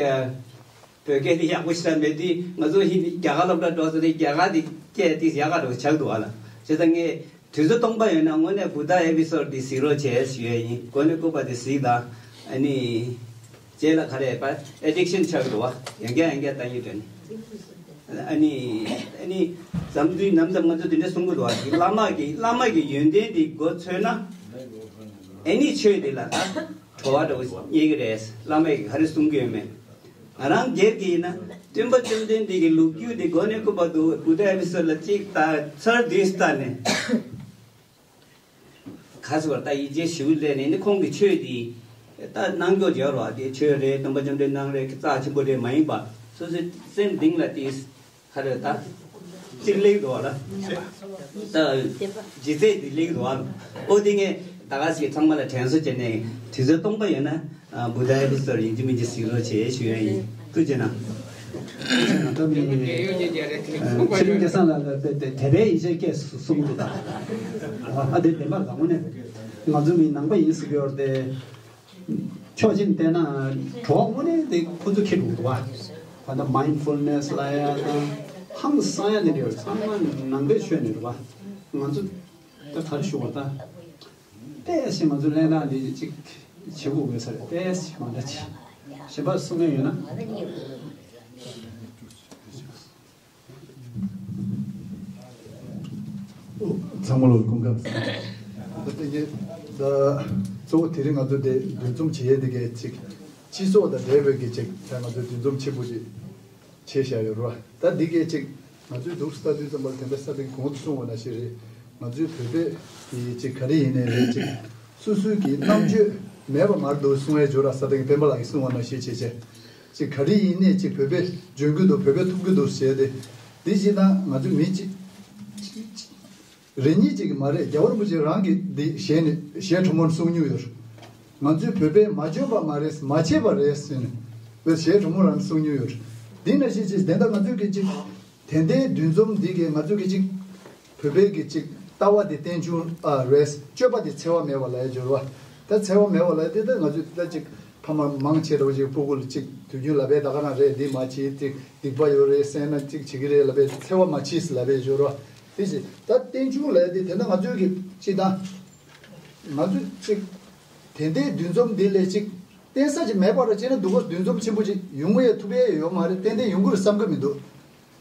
བོད་སྐད་དེ་ཡག་པོ་ཞིག་ད་མེད་དུས་ང་ཚོ་ཧིན་རྒྱ་གར་སློབ་གྲྭ་འགྲོ་ས་དེ་རྒྱ་གར་དེ་སྐད་དེ་ཡག་ག་འགྲོ་ཆགས་འདུག་ཨ་ལ། བྱས་ཙང་ངས་དུས་ཚོད་སྟོང་པ་ཡོད་ན་དངོས་གནས་བུདྡྷ་ཨེ་པི་སོ་ཌི་དེ་གཟིགས་རོགས་བྱས་ཞུ་ཡས་ཡིན། མགོ་ནས་རྐུབ་བར་དེ་གཟིགས་དང་། ཨ་ནི། རྗེས་ལ་ག་རེ་ཡོད་པ་ཨེ་ཌིག་ཤན་ཆགས་འགྲོ་བ། ཡང་བསྐྱར་ཡང་བསྐྱར་ལྟ་ཡི་དྲན། ཨ་ནི་ཨ་ནི་འཛམ་བུའི་ནམ་ཙམ་ང་ཚོ་དེ་འདྲ་གསུང་གི་འདུག་བ། བླ་མ་གི་བླ་མ་གི་ཡོན་ཏན་དེ་མགོ་ཚོས་ན་ཨེ་ནི་ཆོས་དེ་ལ་ད་བྲོ་བ་འདྲ་བོ་རྙེད་ཀྱི་རེད། བླ་མ་གིས་ག་རེ་གསུང་གི་ཡོད་མེད། ང་རང་སྒེར་གྱི་ཡིན་ན་སྟོན་པ་བཅོམ་ལྡན་འདས་ཀྱི་ལོ་རྒྱུས་དེ་མགོ་ནས་རྐུབ་བར་དུ་བུདྡྷ་ཨེ་པི་སོ་ཌི་ལ་གཅིག་ལྟ། ཚར་བདུན་ཙམ་ལྟ་ནས། ཁ་སོར་ད་ཡིད་ཆེས་ཞུ་ལས་ནས་ནི་ཁོང་གི་ཆོས་འདི་ད་གནང་རྒྱུ་སྦྱོར་བ་དེ་ཆོས་རེད། སྟོན་པ་བཅོམ་ལྡན་གནང་རེད། རྩ་ཆེན་པོ་རེད་མ་ཡིན་པ་སོ་སོའི་སེམས་གཏིང་ལ་དེ་ཁ་རེད་ད། གཅིག་སླེབས་འདུག་བ་ལ། ད་ལྗིད་ཚད་འདི་སླེབས་འདུག་བ་ལ། ཨོ་དེ་ངས་ད་ག་ཞིག་ཚང་མ་ལ་དྲན་གསོ་བྱས་ནས་དུས་ཚོད་སྟོང་པ་ཡོད་ན། ཨ་བུ་ད་ཨེ་པི་སོ་ཡིན་གཅིག་མིན་གཅིག་གཟིགས་རོགས་བྱེད་ཞུ་ཡ་ཡིན། ཐུགས་རྗེ་གནང་། ད་མི་ཚེ་རིང་སྐལ་བཟང་ལགས་དེ་དེ་དེ་འདྲའི་ཡིན་ཤས་སྐད་གསུངས་འདུག་ད། ཨ་དེ་བདེན་པར་དང་པོ་ནས་ང་ཚོ་མི་ནང་པ་ཡིན་ཟེར་གྱི་ཡོད་རེད་དེ། ཕྱོགས་གཅིག་ནས་བལྟས་ན་གྲོགས་དངོས་གནས་དེ་ཁོ་ཚོ་ཁྱེར་འགྲོ་གི་འདུག་བ། ད་ལྟ་མའིན་ཌ་ཕུལ་ནེ་སི་ལབ་ཡ་དང་ཧང་སང་ཡ་དེ་འདྲ་ཡོད། ཚང་མ་ནང་པའི་ཆོས་ནས་རེད་བ། ང་ཚོ་ད་ག་རེ་ཞུ་བ་ད། ཏོག་ཙམ་ང་ཚོ་གླེང་སྟངས་འདི་གཅིག་བྱེད་དགོས་དགོས་ས་རེད། ཏོག་ཙམ་མ་འདྲ་ཅིག་གཞན་པ་གསུང་མཁན་ཡོད་ན། ཚང་མ་ལ་སྐུ་ཁམས་བཟང་། ད་ལྟ་ངས་ད་གཙོ་བོ་དེ་རིང་ང་ཚོ་དེ་འདུ་འཛོམས་བྱེད་ཡས་འདི་གའི་ཅིག་སྤྱི་ཚོགས་དང་འབྲེལ་བའི་གི་ཅིག་ད་ང་ཚོ་འདུ་འཛོམས་ཆེན་པོ་ཅིག་བྱས་བཞག་ཡོད་རེད་བ། ད་འདི་གའི་ཅིག་ང་ཚོའི་འདུག་ས་ལྟ་དུས་ཙམ་པར་དེ་འདྲ་ས་སྟེང་གོང་དུ་གསུངས་པ་ནང་བཞིན་རེད། ང་ཚོའི་བོད་པའི་གི་ཅིག་ག་རེ་ཡིན་ནའི་རེད། ཅིག་སོ་སོའི་གི་རྣམ་དཔྱོད་མེད་པ་མར་འདུག་གསུང་ཡས་སྦྱོར་བ་ས་སྟེང་སྤེན་པ་ལགས་ཀྱིས་གསུངས་པ་ནང་བཞིན་བྱས་བྱས། ཅིག་ག་རེ་ཡིན་ནའི་ཅིག་བོད་པས་འཇོན་གྱི་འདུག་བོད་པས་ཐུབ་ཀྱི་འདུག་ཟེར་ཏེ། འདི་བྱས་ན་ང་ཚོ་མི་གཅིག་རེ་གཉིས་ཅིག་གིས་མ་རེད། རྒྱལ་བ་རིན་པོ་ཆེ་རང་གིས་འདི་ཞལ་ནས་ཞལ་དྲོན་མོར་གསུང་མྱོང་ཡོད། ང་ཚོའི་བོད་པས་མ་འཇོན་པ་མ་རེད། མ་བྱས་པ་རེད་ཟེར་ནས་བོད་ཞལ་དྲོན་མོ་རང་གསུང་མྱོང་ཡོད། འདི་ནང་བཞིན་ཅིག་དེ་འདྲ་ང་ཚོའི་གི་ཅིག་དེ་འདྲའི་འདུ་འཛོམས་འདི་གིས་ང་ཚོའི་གི་ཅིག་བོད་པའི་གི་ཅིག་ལྟ་བ་དེ་རྟེན་འབྱུང་ཨ་རེད། སྤྱོད་པ་དེ་འཚེ་བ་མེད་པ་ལབ་ཡ་སྦྱོར་བ། ད་འཚེ་བ་མེད་པ་ལབ་ཡ་དེ་ད་ང་ཚོས་ད་ཅིག་ཕ་མ་མང་ཆེ་འདྲ་བོ་ཅིག་སྤུ་གུ་ལ་ཅིག་དུས་རྒྱུན་ལབ་པའི་ད་ག་རང་རེད། འདི་མ་བྱེད། ཅིག་སྡིག་པ་ཡོད་རེད། བསད་ན་ཅིག་བྱེད་ཀྱི་རེད་ལབ་པའི་འཚེ་བ་མ་བྱེད་ལབ་པའི་སྦྱོར་བ་དེ་ཅིག་ད་རྟེན་འབྱུང་ལབ་ཡ་དེ་དེ་ན་ང་ཚོའི་གི་ཅིག་ད་ང་ཚོས་ཅིག་དེ་འདྲའི་འདུ་འཛོམས་འདི་ལས་ཅིག་བརྟེན་ས་ཅིག་མེད་པ་རེད། ཅེ་ན་སྡུག་གོ་འདུ་འཛོམས་ཆེན་པོ་ཅིག་ཡོང་ཡ་ཐུབ་ཡ་ཡོད་མ་རེད། ཏན་ཏན་ཡོང་གི་རེད་བསམ་གི་མི་འདུག་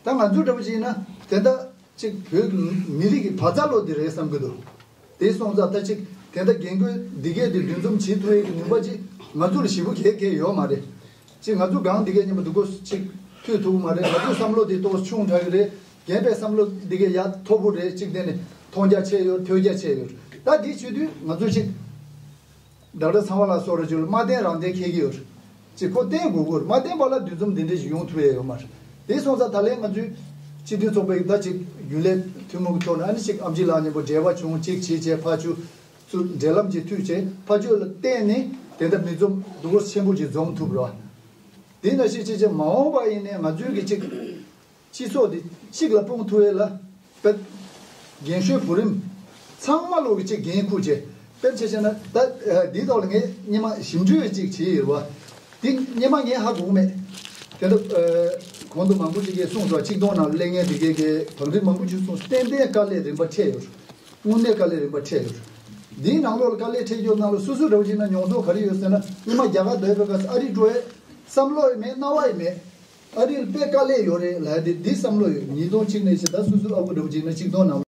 ད་ང་ཚོ་འདྲ་པོ་ཅིག་ཡིན་ན་དེ་འདྲ་ཅིག་བོད་མི་རིགས་ཀྱི་བག་ཚ་ལོ་འདི་རེད་བསམ་གི་འདུག་དེ་སོང་ཙང་ད་ཅིག་དེ་འདྲ་རྒན་རྒོན་འདི་གས་དེ་འདུ་འཛོམས་བྱེད་ཐུབ་ཡས་ཀྱི་ནུས་པ་ཅིག་ང་ཚོ་ལ་ཞེ་པོ་གལ་གལ་ཡོད་མ་རེད། ཅིག་ང་ཚོ་གང་འདི་གས་མཉམ་པོ་འདུག་གོ་ཅིག་ཐུག་ཐུབ་ཀྱི་མ་རེད། ང་ཚོའི་བསམ་བློ་དེ་ཏོག་ཆུང་དྲགས་ཀྱི་རེད། རྒན་པའི་བསམ་བློ་འདི་གས་ཡ་མཐོ་པོ་རེད། ཅིག་དེ་ནས་མཐོང་རྒྱ་ཆེ་ཡོད། ཐོས་རྒྱ་ཆེ་ཡོད། ད་འདི་བྱེད་དུས་ང་ཚོ་ཅིག་ཌོག་ཊར་ཚངས་པ་ལགས་སོགས་རེ་ཅིག་ལ་མ་བརྟེན་རང་བརྟེན་འཁེལ་གྱི་ཡོད་རེད། ཅིག་ཁོ་བརྟེན་དགོས་ཀྱི་ཡོད་རེད། མ་བརྟེན་པ་ལ་འདུ་འཛོམས་འདི་འདྲ་ཞིག་ཡོང་ཐུབ་ཡས་ཡོད་མ་རེད། དེ་སོང་ཙང་ད་ལན་ང་ཚོའི་སྤྱི་མཐུན་ཚོགས་པའི་ད་ཅིག་རྒྱུན་ལས་ཐུན་མོང་གི་ཐོག་ནས་ཨ་ནི་ཅིག་ཨེམ་ཆི་ལགས་མཉམ་པོ་འབྲེལ་བ་བྱུང་། ཅིག་བྱས་བྱས་ཕར་ཚུར་ཚུར་འབྲེལ་ལམ་ཅིག་མཐུད་བྱས་ཕར་ཕྱོགས་ལ་བརྟེན་ནས་དེ་འདྲ་མི་འཛོམས་འདུ་འགོད་ཆེན་པོ་ཅིག་འཛོམས་ཐུབ་རེད་བ། དེ་ནང་བཞིན་ཅིག་བྱས་མ་འོངས་པ་ཡིན་ནའི་ང་ཚོའི་གི་ཅིག་སྤྱི་ཚོགས་འདི་གཅིག་ལ་སྤུངས་ཐུབ་ཡས་ལ་དཔེ་རྒན་གཞོན་བུ་རིམ་ཚང་མ་ལོག་གི་ཅིག་འགན་འཁུར་བྱས། དཔེར་ཆ་བཞག་ན་ད་ཨ་འདིའི་ཐོག་ལ་ངས་སྔོན་མ་ཞིབ་འཇུག་ཅིག་བྱས་ཡོད་པ། འདི་སྔོན་མ་ངས་ཧ་གོ་མེད། དེ་འདྲ་ཨ་གོང་དུ་མང་པོ་ཅིག་གིས་གསུངས་སོང་། ཆིག་སྟོང་ནང་སླེབས་མཁན་འདི་གའི་གི་བང་སྒྲིག་མང་པོ་ཅིག་གསུངས། ཏན་ཏན་དཀའ་ལས་རིམ་པ་འཕྲད་ཡོད། དངོས་གནས་དཀའ་ལས་རིམ་པ་འཕྲད་ཡོད། འདིའི་ནང་ལོགས་ལ་དཀའ་ལས་འཕྲད་རྒྱུ་ནང་ལ་སོ་སོའི་འདྲ་བོ་ཅིག་ན་མྱོང་ཚོར་ག་རེ་ཡོད་ཟེར་ན། སྔོན་མ་རྒྱ་གར་སྡོད་པའི་སྐབས་སུ་ཨ་རི་འགྲོ་ཡས་བསམ་བློ་ཡང་མེད། སྣང་བ་ཡང་མེད། ཨ་རི་ལ་དཔེ་དཀའ་ལས་ཡོད་རེད་ལབ་ཡ་དེ་འདི་བསམ་བློ་ཡོད། ཉིས་སྟོང་གཅིག་ནས་བྱས་ད་སོ་སོའི་ཨ་ཁུ་འདྲ་བོ་ཅིག་ན་ཆིག་སྟོང་ནང་